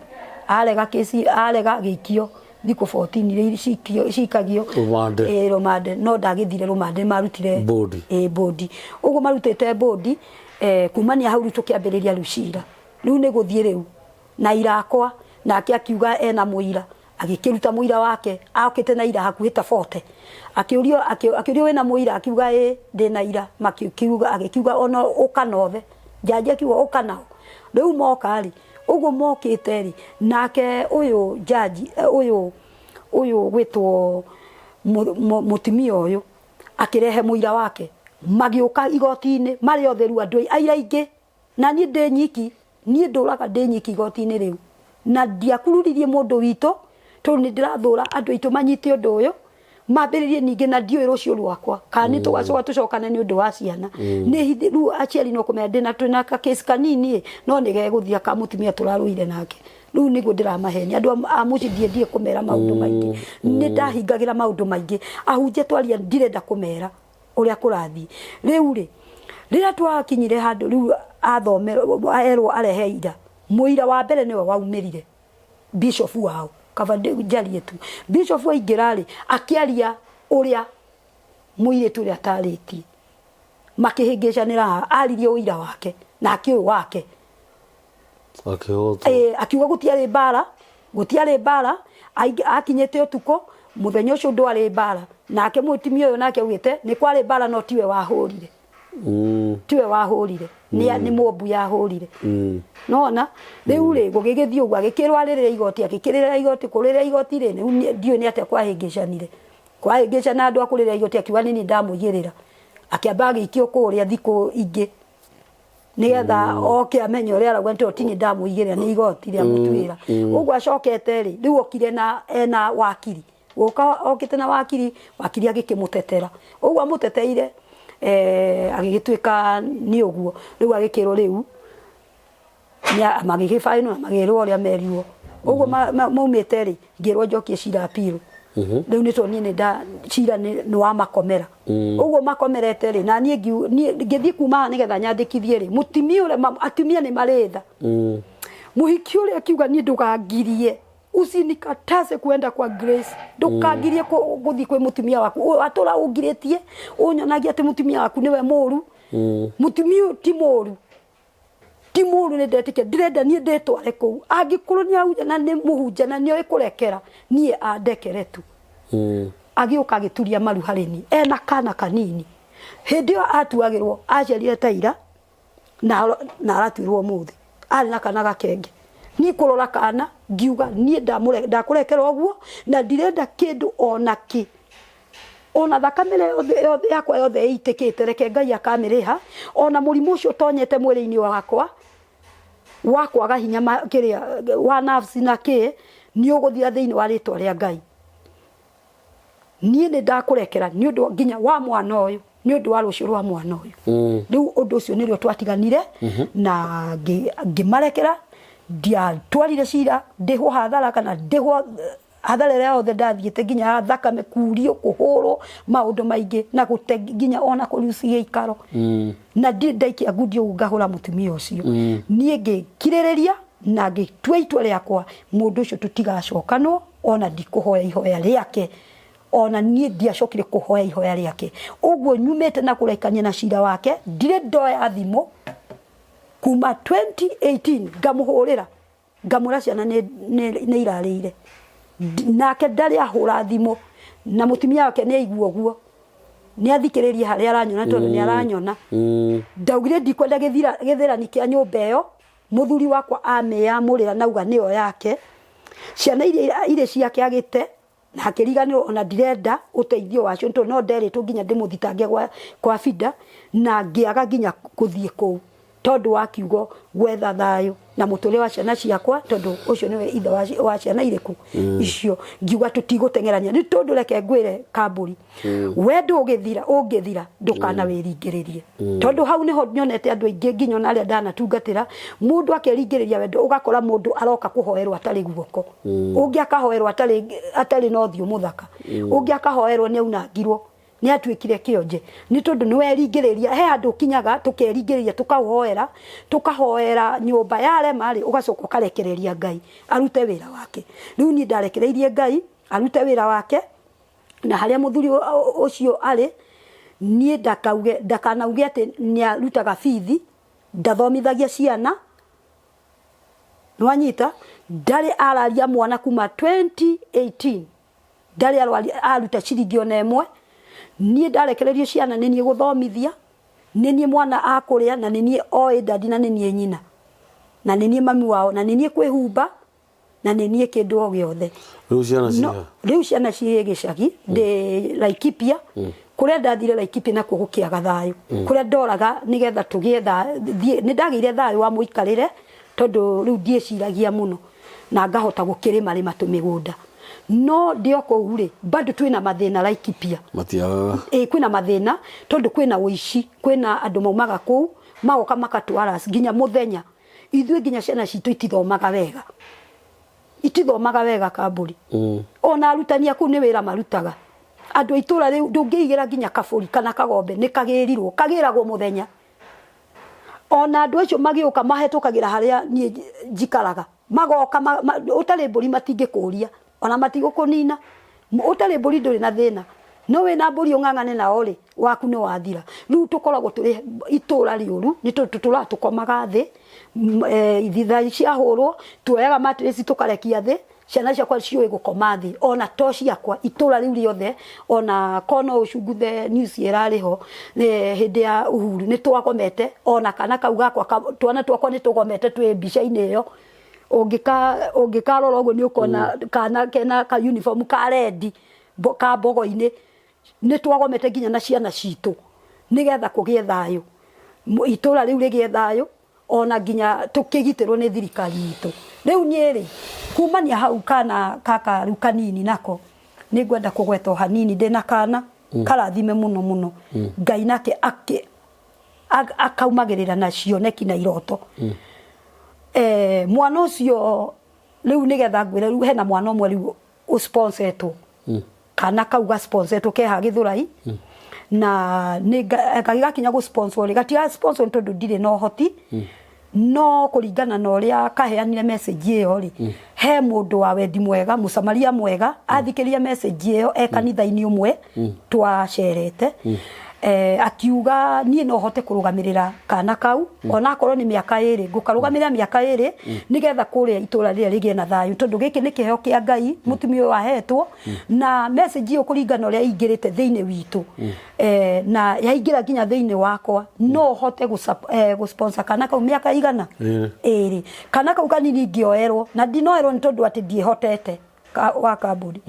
arega kĩci, arega, agĩikio thikũ 14 iria cikagio. Rũmande. Ĩ, rũmande, no ndagĩthire rũmande, marutire Bond. Ĩ, bond. Ũguo marutĩte bond, kumania hau rĩu tũkĩambĩrĩria rĩu cira rĩu nĩ gũthiĩ rĩu na irakwa nake akiuga ena mũira, agĩkĩruta mũira wake, okĩte na ira hakuhĩ ta 40. Akĩũrio, akĩũrio, "Wĩna mũira?" Akiuga, "Ĩ, ndĩna ira." Makiuga, agĩkiuga ona ũka nothe jaji akiuga ũka nao. Rĩu moka rĩ, ũguo mokĩte rĩ, nake ũyũ jaji, ũyũ gwĩtwo mũtumia ũyũ akĩrehe mũira wake, magĩũka igoti-inĩ marĩ othe rĩu andũ aira aingĩ, na niĩ ndĩ nyiki, niĩ ndũraga ndĩ nyiki igoti-inĩ rĩu, na ndiakururirie mũndũ witũ tondũ nĩ ndĩrathũra andũ aitũ manyite ũndũ ũyũ mambĩrĩrie ningĩ, na ndiũĩ rũciũ rwakwa kana nĩ tũgacoka tũcokane nĩ ũndũ wa ciana. Nĩ rĩu aciari no kũmenya ndĩna twĩna kakĩci kanini ĩ, no nĩ gegũthira ka mũtumia tũrarũire nake. Rĩu nĩguo ndĩramahenia andũ a mũciĩ, ndiendie kũmera maũndũ maingĩ, nĩ ndahingagĩra maũndũ maingĩ. Ahunjia twaria, ndirenda kũmera ũrĩa kũrathiĩ. Rĩu rĩ, rĩrĩa twakinyire handũ rĩu athomerwo, erwo arehe ira, mũira wa mbere nĩwe waumĩrire, bishop wao, kaba njarie tu. Bishop aingĩra rĩ, akĩaria ũrĩa mũirĩtu ũrĩa atarĩtie, makĩhĩngĩcanĩra haha, aririe ũira wake nake ũyũ wake. Akĩhotwo. Akiuga gũtiarĩ mbara, gũtiarĩ mbara, akinyĩte ũtukũ mũthenya ũcio, ndwarĩ mbara. Nake mũtumia ũyũ nake augĩte nĩ kwarĩ mbara, no tiwe wahũrire, tiwe wahũrire, nĩ mob yahũrire. Nona rĩu rĩ, gũgĩgĩthiĩ ũguo, agĩkĩrwo arĩrĩre igoti, agĩkĩrĩra igoti, kũrĩrĩra igoti rĩ, rĩu ndiũĩ nĩ atĩa kwahĩngĩcanire, kwahĩngĩcana andũ a kũrĩrĩra igoti, akiuga nĩ niĩ ndamũigĩrĩra, akĩamba agĩikio kũrĩa thikũ ingĩ nigetha oke amenye ũrĩa arauga, nĩ tondũ ti niĩ ndamũigĩrĩra, nĩ igoti rĩa mũtuĩra. Ũguo acokete rĩ, rĩu okire na ena wakiri, gũka okĩte na wakiri, wakiri agĩkĩmũtetera ũguo amũteteire, agĩgĩtuĩka nĩ ũguo. Rĩu agĩkĩrwo rĩu magĩgĩbainwo na magĩrwo ũrĩa merirwo ũguo maumĩte rĩ, ngĩrwo njokie cira appeal. Rĩu nĩ tondũ niĩ nĩ nda cira nĩ wa makomera ũguo makomerete rĩ, na niĩ ngĩthiĩ kuma haha nĩgetha nyandĩkithie rĩ, mũtumia ũrĩa atumia nĩ marĩ tha, mũhiki ũrĩa akiuga, "Niĩ ndũgangirie, usinikataze kuenda kwa Grace, ndũkangirie gũthiĩ kwĩ mũtumia waku. Atũra ũngirĩtie, ũnyonagia atĩ mũtumia waku nĩwe mũru. Mũtumia ũyũ ti mũru, ti mũru, nĩ ndetĩkia, ndĩrenda niĩ ndĩtware kũu. Angĩkorwo nĩ ahunja na nĩ mũhunja na nĩ oĩ kũrekera, niĩ andekere tu." Agĩũka agĩturia maru harĩ niĩ ena kana kanini. Hĩndĩ ĩyo atuagĩrwo aciarire ta ira na aratuirwo ũmũthĩ, arĩ na kana gakenge. Niĩ kũrora kana ngiuga, "Niĩ ndakũrekera ũguo na ndirenda kĩndũ ona kĩ, ona thakame ĩrĩa yothe yakwa yothe ĩitĩkĩte, reke Ngai akamĩrĩha, ona mũrimũ ũcio ũtonyete mwĩrĩ-inĩ wakwa wa kwaga hinya kĩrĩa wa nerves na kĩ, nĩ ũgũthira thĩinĩ wa rĩtwa rĩa Ngai. Niĩ nĩ ndakũrekera nĩ ũndũ nginya wa mwana ũyũ, nĩ ũndũ wa rũciũ rwa mwana ũyũ." Rĩu ũndũ ũcio nĩrĩo twatiganire na ngĩmarekera. Ndiatwarire cira ndĩhwo hathara kana ndĩhwo hathara ĩrĩa yothe ndathiĩte, nginya ya thakame, kurio, kũhũrwo, maũndũ maingĩ, na gũte nginya ona kũrucia gĩikaro, na ndirĩ ndaikia ngundi ũguo ngahũra mũtumia ũcio. Niĩ ngĩkirĩrĩria na ngĩtua itua rĩakwa, mũndũ ũcio tũtigacokanwo, ona ndikũhoya ihoya rĩake, ona niĩ ndiacokire kũhoya ihoya rĩake. Ũguo nyumĩte na kũrekania na cira wake, ndirĩ ndoya thimũ kuma 2018 ngamũhũrĩra ngamwĩra ciana nĩ irarĩire. Nake ndarĩ ahũra thimũ, na mũtumia wake nĩ aigua ũguo. Nĩ athikĩrĩrie harĩa aranyona, tondũ nĩ aranyona. Ndaugire ndikwenda gĩthĩrani kĩa nyũmba ĩyo. Mũthuri wakwa amĩamũrĩra nauga nĩyo yake, ciana iria irĩ ciake agĩte na akĩriganĩrwo, ona ndirenda ũteithio wacio, tondũ no nderĩtwo nginya ndĩmũthitange kwa Fida, na ngĩaga nginya gũthiĩ kũu tondũ wa kiugo gwetha thayũ na mũtũrĩre wa ciana ciakwa, tondũ ũcio nĩwe ithe wa ciana irĩkũ icio. Ngiuga tũtigũteng'erania, nĩ tondũ reke ngwĩre kambũri, wendo ũgĩthira, ũngĩthira ndũkana wĩringĩrĩrie, tondũ hau nĩho nyonete andũ aingĩ, nginya ona arĩa ndanatungatĩra, mũndũ akeringĩrĩria wendo, ũgakora mũndũ aroka kũhoerwo atarĩ guoko, ũngĩ akahoerwo atarĩ na ũthiũ mũthaka, ũngĩ akahoerwo nĩ aunangirwo, nĩ atuĩkire kĩonje, nĩ tondũ nĩ weringĩrĩria. He handũ ũkinyaga tũkeringĩrĩria, tũkahoera, tũkahoera nyũmba yarema rĩ, ũgacoka ũkarekereria Ngai arute wĩra wake. Rĩu niĩ ndarekereirie Ngai arute wĩra wake, na harĩa mũthuri ũcio arĩ, niĩ ndakauge, ndakanauge atĩ nĩ arutaga bithi, ndathomithagia ciana. Nĩwanyita? Ndarĩ araria mwana kuma 2018, ndarĩ aruta ciringi ona ĩmwe. Niĩ ndarekererio ciana nĩ niĩ gũthomithia, nĩ niĩ mwana akũrĩa, na nĩ niĩ oĩ dadi, na nĩ niĩ nyina, na nĩ niĩ mami wao, na nĩ niĩ kwĩhumba, na nĩ niĩ kĩndũ o gĩothe. Rĩu ciana ciha? Rĩu ciana ciĩ gĩcagi, ndĩ Laikipia. Kũrĩa ndathire Laikipia nakuo gũkĩaga thayũ, kũrĩa ndoraga nĩgetha tũgĩe thiĩ, nĩ ndagĩire thayũ wa mũikarĩre, tondũ rĩu ndiĩciragia mũno na ngahota gũkĩrĩma rĩma tũmĩgũnda. No ndĩ o kũu rĩ, bado twĩna mathĩna Laikipia. Matiagaga. Ĩ, kwĩna mathĩna, tondũ kwĩna ũici, kwĩna andũ maumaga kũu magoka makatwara nginya mũthenya. Ithuĩ nginya ciana citũ itithomaga wega, itithomaga wega kambũri. Ona arutani aku nĩ wĩra marutaga. Andũ a itũra rĩu ndũngĩigĩra nginya kabũri kana kagombe, nĩ kagĩrirwo, kagĩragwo mũthenya. Ona andũ acio magĩũka mahetũkagĩra harĩa niĩ njikaraga, magoka ũtarĩ mbũri matingĩkũria, ona matigũkũnina. Ũtarĩ mbũri ndũrĩ na thĩna, no wĩna mbũri ũng'ang'ane nao rĩ, waku nĩ wathira. Rĩu tũkoragwo tũrĩ itũra rĩũru, nĩ tondũ tũtũraga tũkomaga thĩ, ithitha ciahũrwo, tuoyaga mattress tũkarekia thĩ. Ciana ciakwa ciũĩ gũkoma thĩ, ona to ciakwa, itũra rĩu rĩothe. Ona ko no ũcunguthe news ĩrarĩ ho hĩndĩ ya Uhuru, nĩ twagomete. Ona kana kau gakwa, twana twakwa nĩ tũgomete twĩ mbica-inĩ ĩyo. Ũngĩkarora ũguo nĩ ũkona kana kena ka uniform ka red ka mbogo-inĩ. Nĩ twagomete nginya na ciana citũ, nĩgetha kũgĩe thayũ, itũra rĩu rĩgĩe thayũ, ona nginya tũkĩgitĩrwo nĩ thirikari itũ. Rĩu niĩ rĩ, kumania hau, kana kaka rĩu kanini nako nĩ ngwenda kũgweta o hanini. Ndĩna kana karathime mũno mũno Ngai, nake akaumagĩrĩra na cioneki na iroto. Mwana ũcio rĩu, nĩgetha ngwĩre, rĩu hena mwana ũmwe rĩu ũsponsetwo, kana kau gasponsetwo keha Gĩthũrai, na nĩ gagĩgakinya gũ sponsor rĩ, gatiga sponsor nĩ tondũ ndirĩ na ũhoti, no kũringana na ũrĩa kaheanire message ĩyo rĩ, he mũndũ wa wendi mwega, mũsamaria mwega, athikĩria message ĩyo e kanitha-inĩ ũmwe twacerete, akiuga niĩ no hote kũrũgamĩrĩra kana kau, ona akorwo nĩ mĩaka 2, ngũkarũgamĩrĩra mĩaka 2, nĩgetha kũrĩa itũra rĩrĩa rĩgĩe na thayũ, tondũ gĩkĩ nĩ kĩheo kĩa Ngai mũtumia ũyũ ahetwo. Na message ĩyo, kũringana ũrĩa ĩingĩrĩte thĩinĩ witũ, na yaingĩra nginya thĩinĩ wakwa, no hote gũ sponsor kana kau mĩaka igana 2. Kana kau kanini ngĩoerwo, na ndinoerwo nĩ tondũ atĩ ndiĩhotete wa kambuni.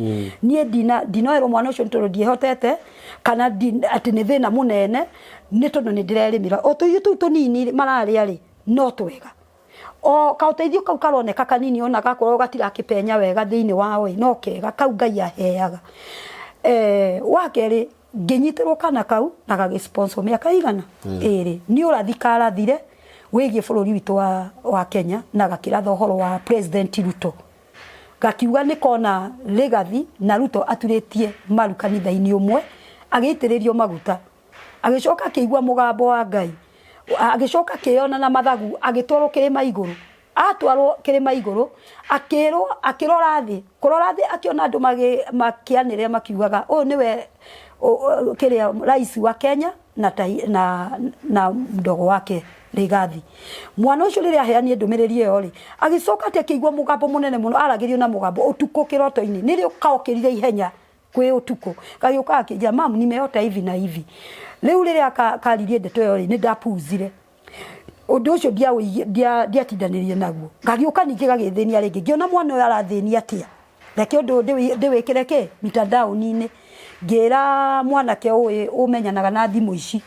Niĩ ndinoerwo mwana ũcio nĩ tondũ ndiĩhotete, kana atĩ nĩ thĩna mũnene, nĩ tondũ nĩ ndĩrerĩmĩra o tũirio tũu tũnini mararĩa rĩ, no twega. O kaũteithio kau karoneka kanini, ona gakorwo gatirakĩpenya wega thĩinĩ wao ĩ, no kega kau Ngai aheaga. Wa kerĩ, ngĩnyitĩrwo kana kau na gagĩ sponsor mĩaka igana 2, nĩ ũrathi karathire wĩgiĩ bũrũri witũ wa Kenya, na gakĩratha ũhoro wa President Ruto, gakiuga nĩ kona Rigathi na Ruto aturĩtie maru kanitha-inĩ ũmwe agĩitĩrĩrio maguta. Agĩcoka akĩigua mũgambo wa Ngai, agĩcoka akĩyona na mathagu agĩtwarwo kĩrĩma igũrũ. Atwarwo kĩrĩma igũrũ, akĩrwo, akĩrora thĩ, kũrora thĩ akĩona andũ makĩanĩrĩra makiugaga ũyũ nĩwe kĩrĩa rais wa Kenya na mdogo wake Rigathi. Mwana ũcio rĩrĩa aheanire ndũmĩrĩri ĩyo rĩ, agĩcoka atĩ akĩigua mũgambo mũnene mũno, aragĩrio na mũgambo ũtukũ kĩroto-inĩ, nĩrĩo kaokĩrire ihenya. Kwĩ ũtukũ gagĩũka gakĩnjĩra, "Mamu, nimeota hivi na hivi." Rĩu rĩrĩa karirie ndeto ĩyo rĩ, nĩ ndapuuzire ũndũ ũcio, ndiatindanĩrie naguo. Gagĩũka ningĩ gagĩthĩnia rĩngĩ, ngĩona mwana ũyũ arathĩnia atĩa, reke ũndũ ũyũ ndĩwĩkĩre kĩ mitandaoni-inĩ. Ngĩra mwanake ũĩ ũmenyanaga na thimũ ici,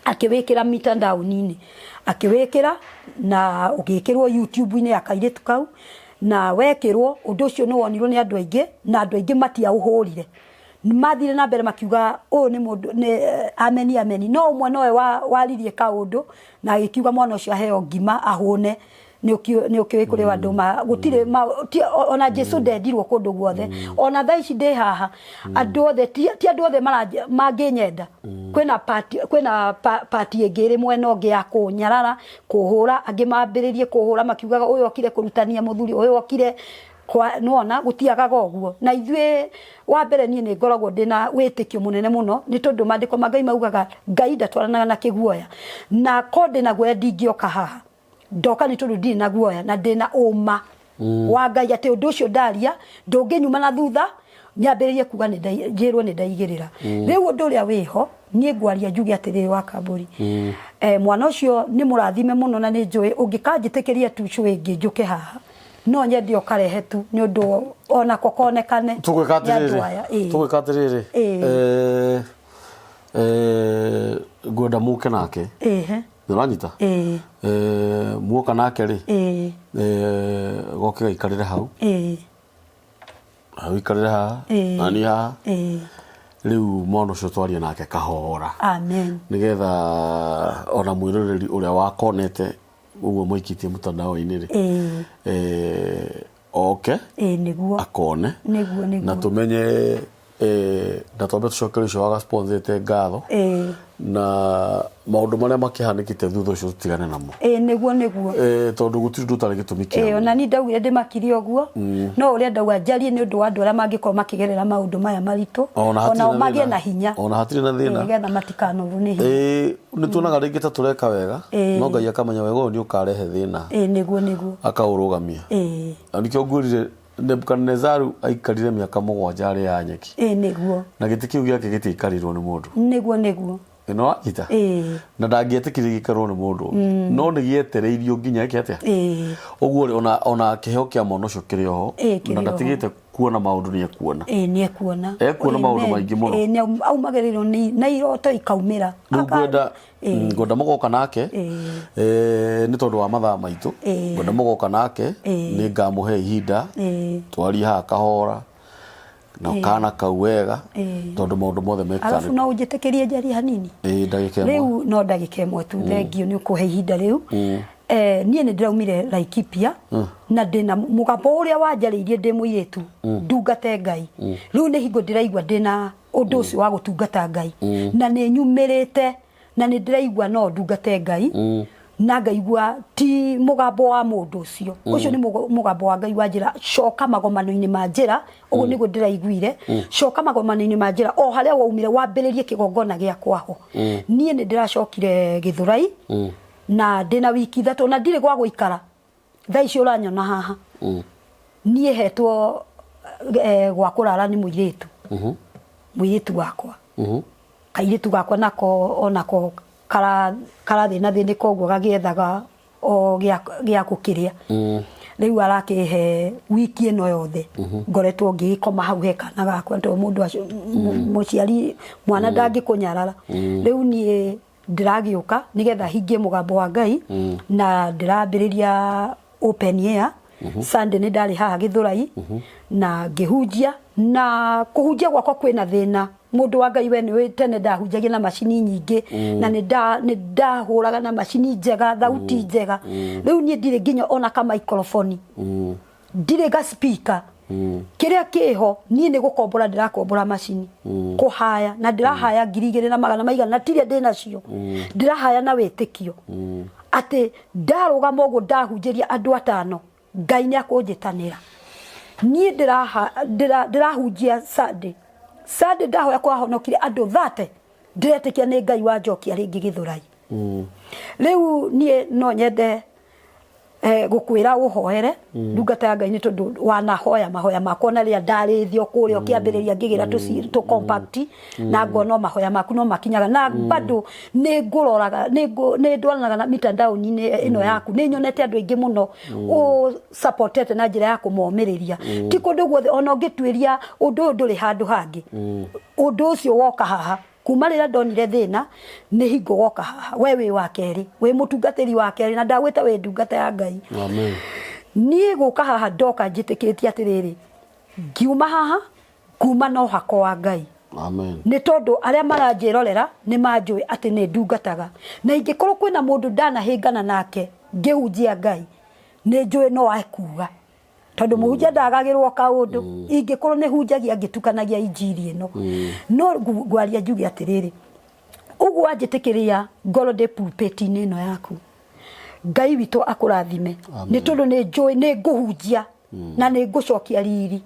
akĩwĩkĩra mitandaoni-inĩ, akĩwĩkĩra na ũgĩkĩrwo YouTube-inĩ ya kairĩtu kau. Na wekĩrwo, ũndũ ũcio nĩ wonirwo nĩ andũ aingĩ, na andũ aingĩ matiaũhũrire, mathire na mbere makiuga ũyũ nĩ mũndũ nĩ ameni ameni. No ũmwe nowe waririe kaũndũ na agĩkiuga mwana ũcio aheo ngima ahũne. Nĩ ũkĩũĩ kũrĩ andũ ma gũtirĩ ona Jesu ndendirwo kũndũ guothe. Ona thaa ici ndĩ haha, andũ othe ti andũ othe mangĩnyenda. Kwĩna party, kwĩna party ĩngĩ ĩrĩ mwena ũngĩ ya kũnyarara, kũhũra. Angĩ mambĩrĩrie kũhũra makiugaga ũyũ okire kũrutania mũthuri ũyũ, okire kwa nĩwona gũtiagaga ũguo. Na ithuĩ wa mbere, niĩ nĩ ngoragwo ndĩna wĩtĩkio mũnene mũno, nĩ tondũ maandĩko ma Ngai maugaga Ngai ndatwaranaga na kĩguoya. Na ko ndĩna guoya, ndingĩoka haha. Ndoka nĩ tondũ ndirĩ na guoya na ndĩna ũma wa Ngai atĩ ũndũ ũcio ndaria ndũngĩnyuma na thutha nyambĩrĩrie kuga njĩrwo nĩ ndaigĩrĩra. Rĩu ũndũ ũrĩa wĩho, niĩ ngwaria njuge atĩrĩrĩ, wa Kambũri, mwana ũcio nĩ mũrathime mũno, na nĩ njũĩ ũngĩkanjĩtĩkĩria tu cũĩ ĩngĩ njũke haha, no nyende ũkarehe tu nĩ ũndũ onako konekane Tũgwĩka nĩ andũ atĩrĩrĩ, aya. Ĩĩ. Tũgwĩka atĩrĩrĩ, ngwenda mũke nake. Nĩ ũranyita? Ĩĩ. Muoka nake rĩ, goke gaikarĩre hau, wĩikarĩre haha, na niĩ haha. Rĩu mwana ũcio twarie nake kahora, Amen. Nĩgetha ona mwĩroreri ũrĩa wakonete ũguo mũikĩtie mtandao-inĩ rĩ, oke Ĩĩ, nĩguo. akone, Nĩguo. Na tũmenye na twambe tũcokerie ũcio wagasponsete ngatho, na maũndũ marĩa makĩhanĩkĩte thutha ũcio tũtigane namo. Ĩĩ, nĩguo. Tondũ gũtirĩ ũndũ ũtarĩ gĩtũmi Ĩĩ, kĩaguo. Ona ni ndaugire ndĩmakirie ũguo, no ũrĩa ndauga njarie nĩ ũndũ wa andũ arĩa mangĩkorwo makĩgerera maũndũ maya maritũ, Ona hatirĩ onao na magĩe thĩna. na hinya. Ona hatirĩ na thĩna. Ĩĩ, nĩgetha matikanorwo nĩ hinya. Ĩĩ, nĩ tuonaga rĩngĩ ta tũreka wega, no Ngai akamenya wega ũyũ nĩ ũkarehe thĩna, Ĩĩ, nĩguo. Akaũrũgamia. Na nĩkĩo ngwĩrire Nebukadinezaru aikarire mĩaka 7 arĩ ya nyeki, Ĩĩ, nĩguo. Na gĩtĩ kĩu gĩake gĩtiaikarĩirwo nĩ mũndũ. Nĩguo. Ĩno wanyita? Na ndangĩetĩkire gĩikarwo nĩ mũndũ ũngĩ, no nĩ gĩetereirio nginya ĩke atĩa. Ũguo rĩ, ona kĩheo kĩa mwana ũcio kĩrĩ oho, Ĩĩ, kĩrĩ na oho. ndatigĩte kuona maũndũ, nĩ ekuona. Ĩĩ, nĩ ekuona. Ekuona maũndũ Amen. maingĩ mũno. Ĩĩ, nĩ aumagĩrĩrwo nĩ na iroto ikaumĩra. Rĩu ngwenda ngwenda mũgoka nake, nĩ tondũ wa mathaa maitũ. Ngwenda mũgoka nake, nĩ ngamũhe ihinda twarie haha kahora na kana kau wega, tondũ maũndũ mothe mekĩkaga. Arabu no ũnjĩtĩkĩrie njarie hanini? Ĩĩ, ndagĩka ĩmwe. Rĩu no ndagĩka ĩmwe tu, thengio nĩ ũkũhe ihinda rĩu. Niĩ nĩ ndĩraumire Laikipia na ndĩna mũgambo ũrĩa wanjarĩirie ndĩ mũirĩtu ndungate Ngai. Rĩu nĩ hingo ndĩraigua ndĩna ũndũ ũcio wa gũtungata Ngai, na nĩ nyumĩrĩte na nĩ ndĩraigua no ndungate Ngai, na ngaigua ti mũgambo wa mũndũ ũcio, ũcio nĩ mũgambo wa Ngai wa njĩra, coka magomano-inĩ ma njĩra. Ũguo nĩguo ndĩraiguire, coka magomano-inĩ ma njĩra o harĩa waumire, wambĩrĩrie kĩgongona gĩakwa ho. Niĩ nĩ ndĩracokire Gĩthũrai na ndĩna wiki 3 na ndirĩ gwa gũikara. Thaa ici ũranyona haha, niĩ hetwo gwa kũrara nĩ mũirĩtu, mũirĩtu wakwa, kairĩtu gakwa nako onako karathĩna thĩnĩka ũguo, gagĩethaga o gĩa gũkĩrĩa. Rĩu arakĩhe wiki ĩno yothe ngoretwo ngĩgĩkoma hau he kana gakwa, tondũ mũndũ mũciari mwana ndangĩkũnyarara. Rĩu niĩ ndĩragĩũka nĩgetha hingie mũgambo wa Ngai, na ndĩrambĩrĩria open air Sunday. Nĩ ndarĩ haha Gĩthũrai na ngĩhunjia, na kũhunjia gwakwa kwĩna thĩna, mũndũ wa Ngai. We nĩ tene ndahunjagia na macini nyingĩ, na nĩ ndahũraga na macini njega, thauti njega. Rĩu niĩ ndirĩ nginya ona ka microphone, ndirĩ ga speaker. Kĩrĩa kĩho niĩ nĩ gũkombora, ndĩrakombora macini kũhaya, na ndĩrahaya 2,000 na magana maigana, na tiria ndĩ nacio. Ndĩrahaya na wĩtĩkio atĩ ndarũgama ũguo ndahunjĩria andũ atano, Ngai nĩ akũnjĩtanĩra. Niĩ ndĩrahunjia Sunday. Sunday ndahoya kwahonokire andũ 30. Ndĩretĩkia nĩ Ngai wanjokia rĩngĩ Gĩthũrai. Rĩu niĩ no nyende. Gukwira uhoere ndungata ya Ngai ni tondu wanahoya mahoya makwa na rĩrĩa ndarĩthio kũrĩa ũkĩambĩrĩria ngĩgĩra tũ compact na ngona mahoya maku no makinyaga na bado nĩ ngũroraga nĩ ndwaranaga na mitandao-inĩ ĩno yaku nĩ nyonete andũ aingĩ mũno ũ supportete na njĩra ya kũmomĩrĩria. Ti kũndũ guothe ona ũngĩtuĩria ũndũ ũyũ ndũrĩ handũ hangĩ, ũndũ ũcio woka haha kuma rĩrĩa ndonire thĩna nĩ hingo woka haha. We wĩ wa kerĩ, wĩ mũtungatĩri wa kerĩ, na ndagwĩta wĩ ndungata ya Ngai. Amen. Niĩ gũka haha ndoka njĩtĩkĩtie atĩrĩrĩ, ngiuma haha nguma na ũhako wa Ngai. Amen. Nĩ tondũ arĩa maranjĩrorera nĩ manjũĩ atĩ nĩ ndungataga, na ingĩkorwo kwĩna mũndũ ndanahĩngana nake ngĩhunjia Ngai, nĩ njũĩ no ekuga, tondũ mũhunjia ndagagĩrwo kaũndũ. Ingĩkorwo nĩ hunjagia ngĩtukanagia injiri ĩno, no ngwaria njuge atĩrĩrĩ, ũguo wanjĩtĩkĩria ngorwo ndĩ pulpit-inĩ ĩno yaku, Ngai witũ akũrathime, nĩ tondũ nĩ njũĩ nĩ ngũhunjia na nĩ ngũcokia riri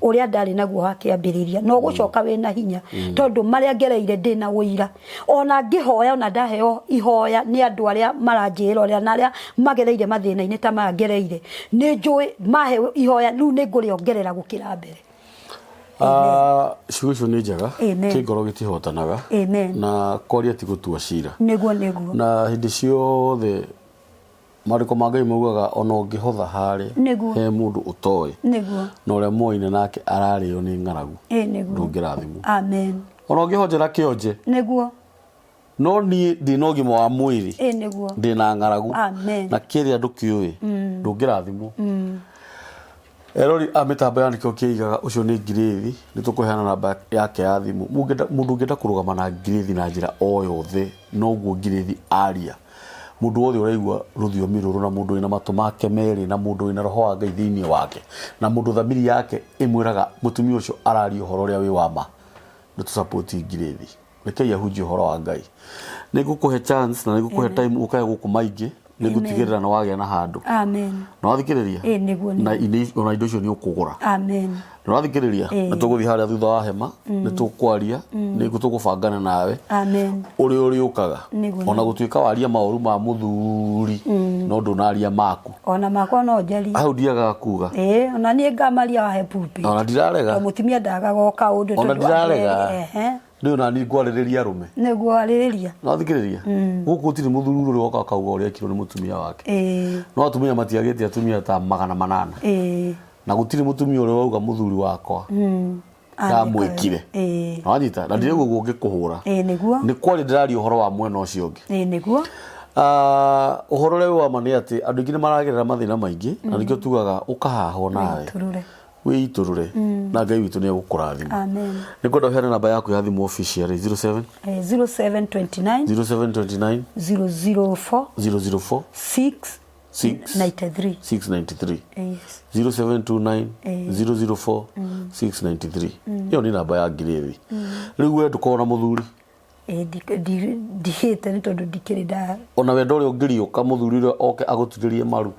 ũrĩa ndarĩ naguo wa kĩambĩrĩria, na ũgũcoka wĩna hinya, tondũ marĩa ngereire ndĩna ũira. Ona ngĩhoya, ona ndaheo ihoya nĩ andũ arĩa maranjĩrorera na arĩa magereire mathĩna-inĩ ta maya ngereire, nĩ njũĩ mahe ihoya rĩu nĩ ngũrĩongerera gũkĩra mbere. Ciugo icio nĩ njega. Amen. Kĩngoro gĩtihotanaga. Amen. Na kwaria ti gũtua cira. Nĩguo, nĩguo. Na hĩndĩ ciothe maandĩko ma Ngai maugaga ona ũngĩhotha harĩa Nĩguo. he mũndũ ũtoĩ Nĩguo. na ũrĩa moaine nake ararĩo nĩ ng'aragu, Ĩ nĩguo. ndũngĩrathimwo. Amen. Ona ũngĩhonjera kĩonje, Nĩguo. no niĩ ndĩna ũgima wa mwĩrĩ, Ĩ nĩguo. ndĩna ng'aragu, Amen. na kĩrĩa ndũkĩũĩ, ndũngĩrathimwo. Erori a mĩtambo ya nĩkĩo kĩigaga ũcio nĩ Ngirĩthi, nĩ tũkũheana namba yake ya thimũ. Mũndũ ũngĩenda kũrũgama na Ngirĩthi na njĩra o yothe, noguo Ngirĩthi aria. Mũndũ wothe ũraigua rũthiomi rũrũ, na mũndũ wĩna matũ make merĩ, na mũndũ wĩna roho wa Ngai thĩinĩ wake, na mũndũ thamiri yake ĩmwĩraga mũtumia ũcio araria ũhoro ũrĩa wĩ wa ma, nĩ tũ support Ngirĩthi. Rekei ahunjie ũhoro wa Ngai. Nĩ ngũkũhe chance na nĩ ngũkũhe time ũkae gũkũ maingĩ, nĩ ngũtigĩrĩra nĩ wagĩa na handũ. Amen. Nĩ wathikĩrĩria? Ĩ nĩguo. Na ona indo icio nĩ ũkũgũra. Amen. Nĩ wathikĩrĩria? Ĩ. Nĩ tũgũthiĩ harĩa thutha wa hema, nĩ tũkwaria, nĩ tũgũbangana nawe Amen. ũrĩa ũrĩũkaga. Nĩguo. Ona gũtuĩka waria maũru ma mũthuri, no ndũnaria maku. Ona makwa no njarie. Hau ndiagaga kuga. Ĩ ona niĩ ngamaria wahe pulpit. Ona ndirarega. Tondũ mũtumia ndagaga o kaũndũ. Ona tondũ ndirarega. Ehe. Rĩu ona niĩ ngwarĩrĩria arũme. Nĩguo arĩrĩria. Nĩ wathikĩrĩria? Gũkũ gũtirĩ mũthuri ũrĩ woka akauga ũrĩa ekirwo nĩ mũtumia wake. Ĩ. No atumia matiagĩte atumia ta 800. Ĩ. Na gũtirĩ mũtumia ũrĩa wauga mũthuri wakwa ndamwĩkire. Ĩ. Wanyita? Na ndirauga ũguo ngĩkũhũra. Ĩ nĩguo. Nĩ kwaria ndĩraria ũhoro wa mwena ũcio ũngĩ. Ĩ nĩguo. Ũhoro ũrĩa wĩ wa ma nĩ atĩ andũ aingĩ nĩ maragerera mathĩna maingĩ, na nĩkĩo tugaga ũkahahwo nawe. Wĩitũrũre. Wĩitũrũre na Ngai witũ nĩ egũkũrathima. Amen. Nĩ ngwenda ũheane namba yaku ya thimũ officially. 07 0729 0729 004 004 6 6 93. 693. Yes. 0729 004 693, ĩyo nĩ namba ya Ngirĩthi. Rĩu we ndũkorwo na mũthuri? Ĩ ndihĩte nĩ tondũ ndikĩrĩ nda. Ona wendo ũrĩa ũngĩriũka mũthuri ũrĩa oke agũturĩrie maru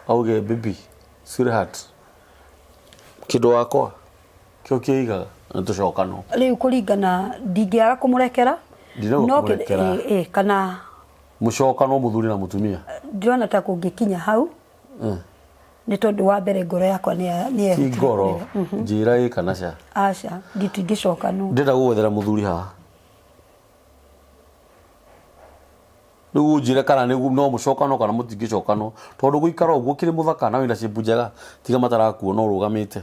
auge, "Baby, sweetheart, kĩndũ wakwa kĩo kĩigaga nĩ tũcokano." Rĩu kũringana ndingĩaga kũmũrekera. Ndinauga No kũmũrekera. Ĩ, kana Mũcokano mũthuri na mũtumia. Ndĩrona ta kũngĩkinya hau nĩ tondũ wa mbere ngoro yakwa nĩ Ti yehutire ngoro kũrĩra. Njĩra ĩ kana ca. Aca, nditingĩcokanwo. Ndĩrenda gũgwethera mũthuri haha rĩu, ũnjĩre kana nĩ no mũcokano kana mũtingĩcokanwo, tondũ gũikara ũguo kĩrĩ mũthaka na wĩna shape njega, tiga matarakuona ũrũgamĩte,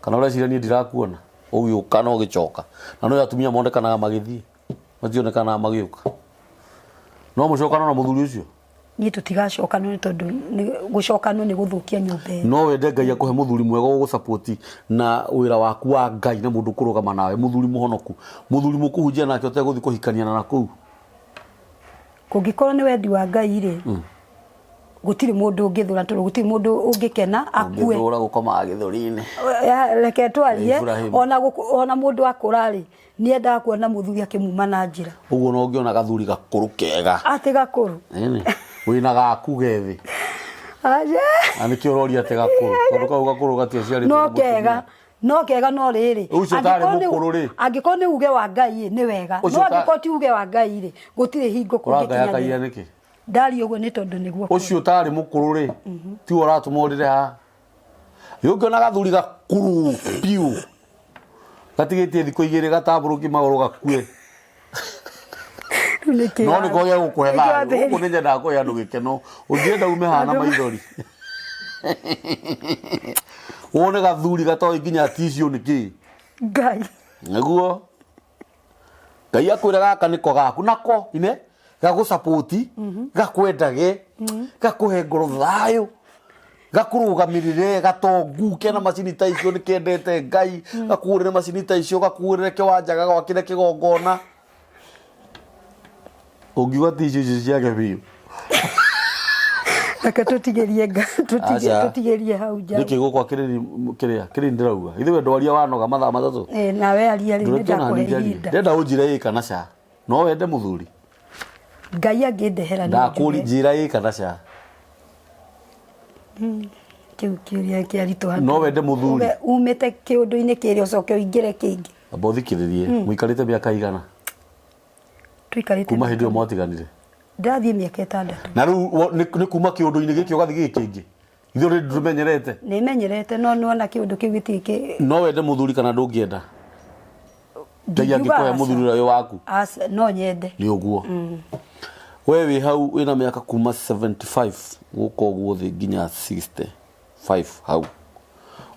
kana ũreciria niĩ ndirakuona ũgĩũka na ũgĩcoka, na no atumia monekanaga magĩthiĩ, mationekanaga magĩũka. No mũcokano na mũthuri ũcio? Niĩ tũtigacokanwo nĩ tondũ gũcokanwo nĩ gũthũkia nyũmba ĩyo. No wende Ngai akũhe mũthuri mwega ũgũsupport na wĩra waku wa Ngai, na mũndũ ũkũrũgama nawe, mũthuri mũhonoku, mũthuri mũkũhunjia nake ũtegũthiĩ kũhikania na nakũu? Kũngĩkorwo nĩ wendi wa Ngai rĩ, gũtirĩ mũndũ ũngĩthũra, tondũ gũtirĩ mũndũ ũngĩkena akue. Ũngĩthũra gũkomaga gĩthũri-inĩ. Ya, reke twarie. Ibrahim. Ona mũndũ akũra rĩ, nĩ endaga kuona mũthuri akĩmuma na njĩra. Ũguo no ũngĩona gathuri gakũrũ kega. Atĩ gakũrũ? Ĩni, wĩna gaku gethĩ. Aca. Na nĩkĩo ũroria atĩ gakũrũ, tondũ kau gakũrũ gatiaciarĩtwo No na mũtumia. Kega no kega, no rĩrĩ, Ũcio ũtarĩ mũkũrũ rĩ? Angĩkorwo nĩ uge wa Ngai ĩ, nĩ wega, no Ũcio angĩkorwo ti uge wa Ngai rĩ, gũtirĩ hingo Ũrangaya kũngĩkinyanĩra. kaia nĩkĩ? Ndaria ũguo nĩ tondũ nĩguo kũrĩ. Ũcio ũtarĩ mũkũrũ rĩ, tiwe ũratũma ũrĩre haha. Ũngĩona gathuri gakũrũ biũ gatigĩtie thikũ igĩrĩ gatambũrũkie magũrũ gakue, Rĩu nĩkĩ no nĩko gĩa gũkũhe nĩkĩ thayũ. wambĩrĩria? Gũkũ nĩnyendaga kũhe andũ gĩkeno. Ũngĩenda ume haha na maithori, wone gathuri gatoĩ nginya tissue nĩ kĩĩ. Ngai. Nĩguo Ngai akwĩra gaka nĩko gaku, nako ine gagũcapoti, gakwendage, gakũhe ngoro thayũ, gakũrũgamĩrĩre, gatongu kena macini ta icio, nĩkendete Ngai, gakũgũrĩre macini ta icio, gakũgũrĩre kĩwanja, gagwakĩre kĩgongona. Ũngiuga tissue icio ciage biũ. Reke tũtigĩrie Aca. tũtigĩrie hau nja. Nĩkĩ gũkwa kĩrĩri kĩrĩa kĩrĩ ndĩrauga ithuĩ we ndwaria wanoga mathaa 3. Eh, nawe aria rĩu, nĩ Ndũreke ona ndakũhe niĩ njarie. ihinda. Ndĩrenda ũnjĩre ĩ kana ca. No wende mũthuri? Ngai angĩndehera nĩ Ndakũri njuge. njĩra ĩ kana ca. Kĩu kĩũria kĩaritũha. No wende mũthuri? Umĩte kĩũndũ-inĩ kĩrĩa ũcoke ũingĩre kĩngĩ. Amba ũthikĩrĩrie. Mũikarĩte mĩaka igana? Tũikarĩte Kuma hĩndĩ ĩyo mwatiganire? Ndĩrathiĩ mĩaka 6. Na rĩu nĩ kuma kĩũndũ-inĩ gĩkĩ ũgathiĩ gĩkĩ kĩngĩ? Ithuĩ rĩu ndũmenyerete. Nĩmenyerete, no nĩwona kĩũndũ kĩu gĩtirĩ kĩ No wende mũthuri kana ndũngĩenda? Ngai Ndingiuga angĩkũhe aca. mũthuri ũrĩa wĩ waku? Aca, no nyende. Nĩ ũguo. We wĩ hau wĩna mĩaka kuma 75 gũka ũguo thĩ nginya 65 hau.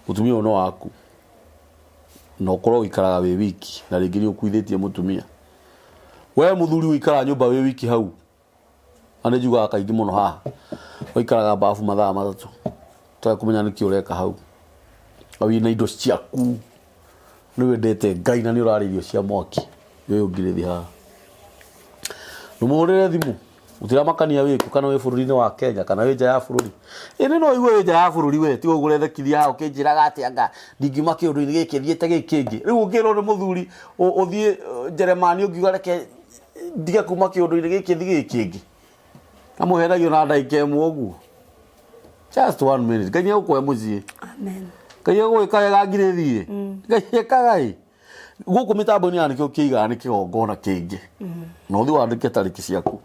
Mũtumia ũyũ no waku. Na ũkorwo ũikaraga wĩ wiki na rĩngĩ nĩ ũkuithĩtie mũtumia. We mũthuri ũikaraga nyũmba wĩ wiki hau. Na nĩ njugaga kaingĩ mũno haha. Ũikaraga bafu mathaa 3. Ũtarĩ kũmenya nĩkĩ ũreka hau. Na wĩna indo ciaku. Nĩ wendete Ngai na nĩ ũrarĩa irio cia mwaki. Ũyũ ũngirĩthi haha. Ndũmũhũrĩre thimũ. Gũtiramakania wĩkũ kana wĩ bũrũri-inĩ wa Kenya kana wĩ nja ya bũrũri. Ĩĩ no ũigue wĩ nja ya bũrũri we, tiga ũguo ũrethekithia haha ũkĩnjĩraga atĩ anga ndingiuma kĩũndũ-inĩ gĩkĩ thiĩte gĩkĩ kĩngĩ. Rĩu ũngĩrwo nĩ mũthuri ũthiĩ Njeremani ũngiuga reke ndige kuma kĩũndũ-inĩ gĩkĩ thiĩ gĩkĩ kĩngĩ. Na mũhenagio na ndagĩka ĩmwe ũguo. Just one minute. Ngai nĩegũkũhe mũciĩ. Amen. Ngai egũgĩka wega ngirĩthiĩ. Ngai ekaga ĩ. Gũkũ mĩtambo-inĩ ya nĩkĩo kĩigaga nĩ kĩgongona kĩngĩ. Na ũthiĩ wandĩke tarĩki ciaku.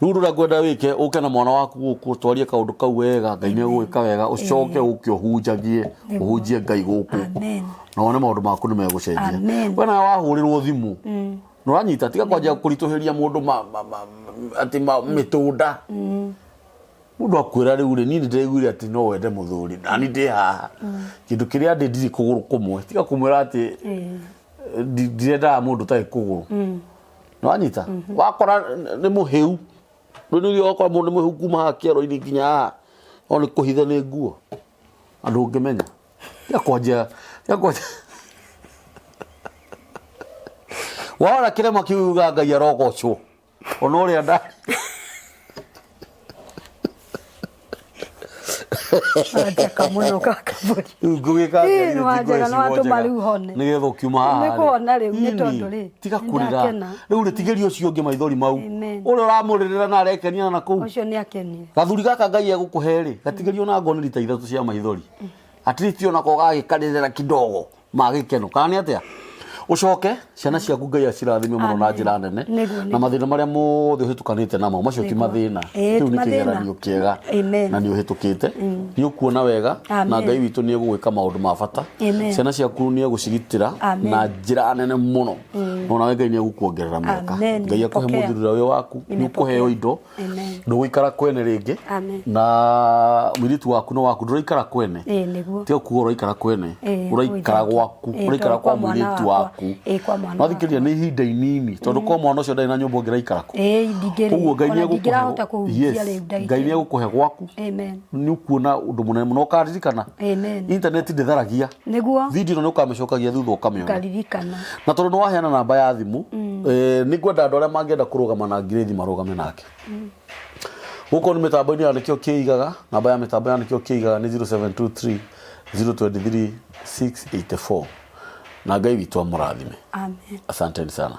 Rĩu ũndũ ũrĩa ngwenda wĩke, ũke na mwana waku gũkũ, twarie kaũndũ kau wega, Ngai nĩegũgĩka wega, ũcoke ũke ũhunjagie, ũhunjie Ngai gũkũ. Amen. Na wone maũndũ maku nĩ megũcenjia. Amen. We nawe wahũrĩrwo thimũ, nĩ ũranyita, tiga kwanjia kũritũhĩria mũndũ atĩ mĩtũnda. Mũndũ akwĩra rĩu rĩ, niĩ nĩndĩraiguire atĩ no wende mũthuri, nani ndĩ haha. Kĩndũ kĩrĩa ndĩ ndirĩ kũgũrũ kũmwe. Tiga kũmwĩra atĩ ndirendaga mũndũ ũtarĩ kũgũrũ. Nĩwanyita? Wakora nĩ mũhĩu. Rĩu nĩ ũthiaga ũgakora mũndũ nĩ mũhĩu kuma haha kĩero-inĩ nginya haha, no nĩ kũhithe nĩ nguo. Na ndũngĩmenya. Tiga kwanjia, tiga kwanjia. Wona kĩrema kĩu uga Ngai arogocwo. Ona ũrĩa nda Wanjaka mũno gakaburi. Rĩu ngũgĩka atĩa Ĩĩ, githĩ ti nĩwanjaga, ngũhe nĩwatũma ciugo njega? rĩu hone. Nĩgetha ũkiuma haha Nĩ rĩ. kũhona rĩu, nĩ Ĩni, tondũ rĩ, tiga nĩ kũrĩra. ndakena. Rĩu rĩ tigĩria ũcio ũngĩ maithori mau. Amen. Ũrĩa ũramũrĩrĩra na arekenia na kũu. Ũcio nĩ akenire. Gathuri gaka Ngai egũkũhe rĩ, gatigĩrio na ngoni rita 3 cia maithori. At least onako gagĩkarĩrĩra kidogo. Ma gĩkeno kana nĩ atĩa? Ũcoke ciana ciaku Ngai acirathime mũno na Amen. njĩra nene. Nĩguo, Na nĩguo. mathĩna marĩa mothe ũhĩtũkanĩte namo macio ti Nĩguo. mathĩna. Ĩĩ, Kĩu ti nĩ mathĩna. kĩgeranio kĩega. Amen. Na nĩ ũhĩtũkĩte. Nĩ ũkuona wega na Amen. Ngai witũ nĩ egũgwĩka maũndũ ma bata. Amen. Ciana ciaku nĩ egũcigitĩra Amen. na njĩra nene mũno. Na onawe Ngai nĩ egũkuongerera mĩaka. Amen. Ngai akũhe Nimepokea. mũthuri ũrĩa wĩ waku, nĩ Nimepokea. ũkũheo indo. Amen. Ndũgũikara kwene rĩngĩ. Amen. Na mũirĩtu waku no waku ndũraikara kwene. Ĩĩ, nĩguo. Tiga kuga ũraikara kwene. Ĩĩ, Ũraikara ũithengi. gwaku, Ĩĩ, ũraikara tondũ kwa kwa mwana mũirĩtu wakwa. waku. Ĩĩ, kwa mwana No thikĩrĩria nĩ ihinda inini tondũ kwa mwana ũcio ndarĩ na nyũmba ũngĩraikara kũ. Ĩĩ, ndingĩrĩ. Ũguo Ngai Ona nĩ egũkũhe ndingĩrahota kũhunjia Yes, rĩu ndagĩka Ngai nĩ ĩno. egũkũhe gwaku. Amen. Nĩ ũkuona ũndũ mũnene mũno ũkaririkana. Amen. Internet ndĩtharagia. Nĩguo. Video ĩno nĩ ũkamĩcokagia thutha ũkamĩona. Ngaririkana. Na tondũ nĩ waheana namba ya thimũ, nĩ ngwenda andũ arĩa mangĩenda kũrũgama na Ngirĩthi marũgame nake. Gũkũ nĩ mĩtambo-inĩ ya nĩkĩo kĩigaga, namba ya mĩtambo ya nĩkĩo kĩigaga nĩ 0723 023 684. Na Ngai witũ amũrathime. Amen. Asanteni sana.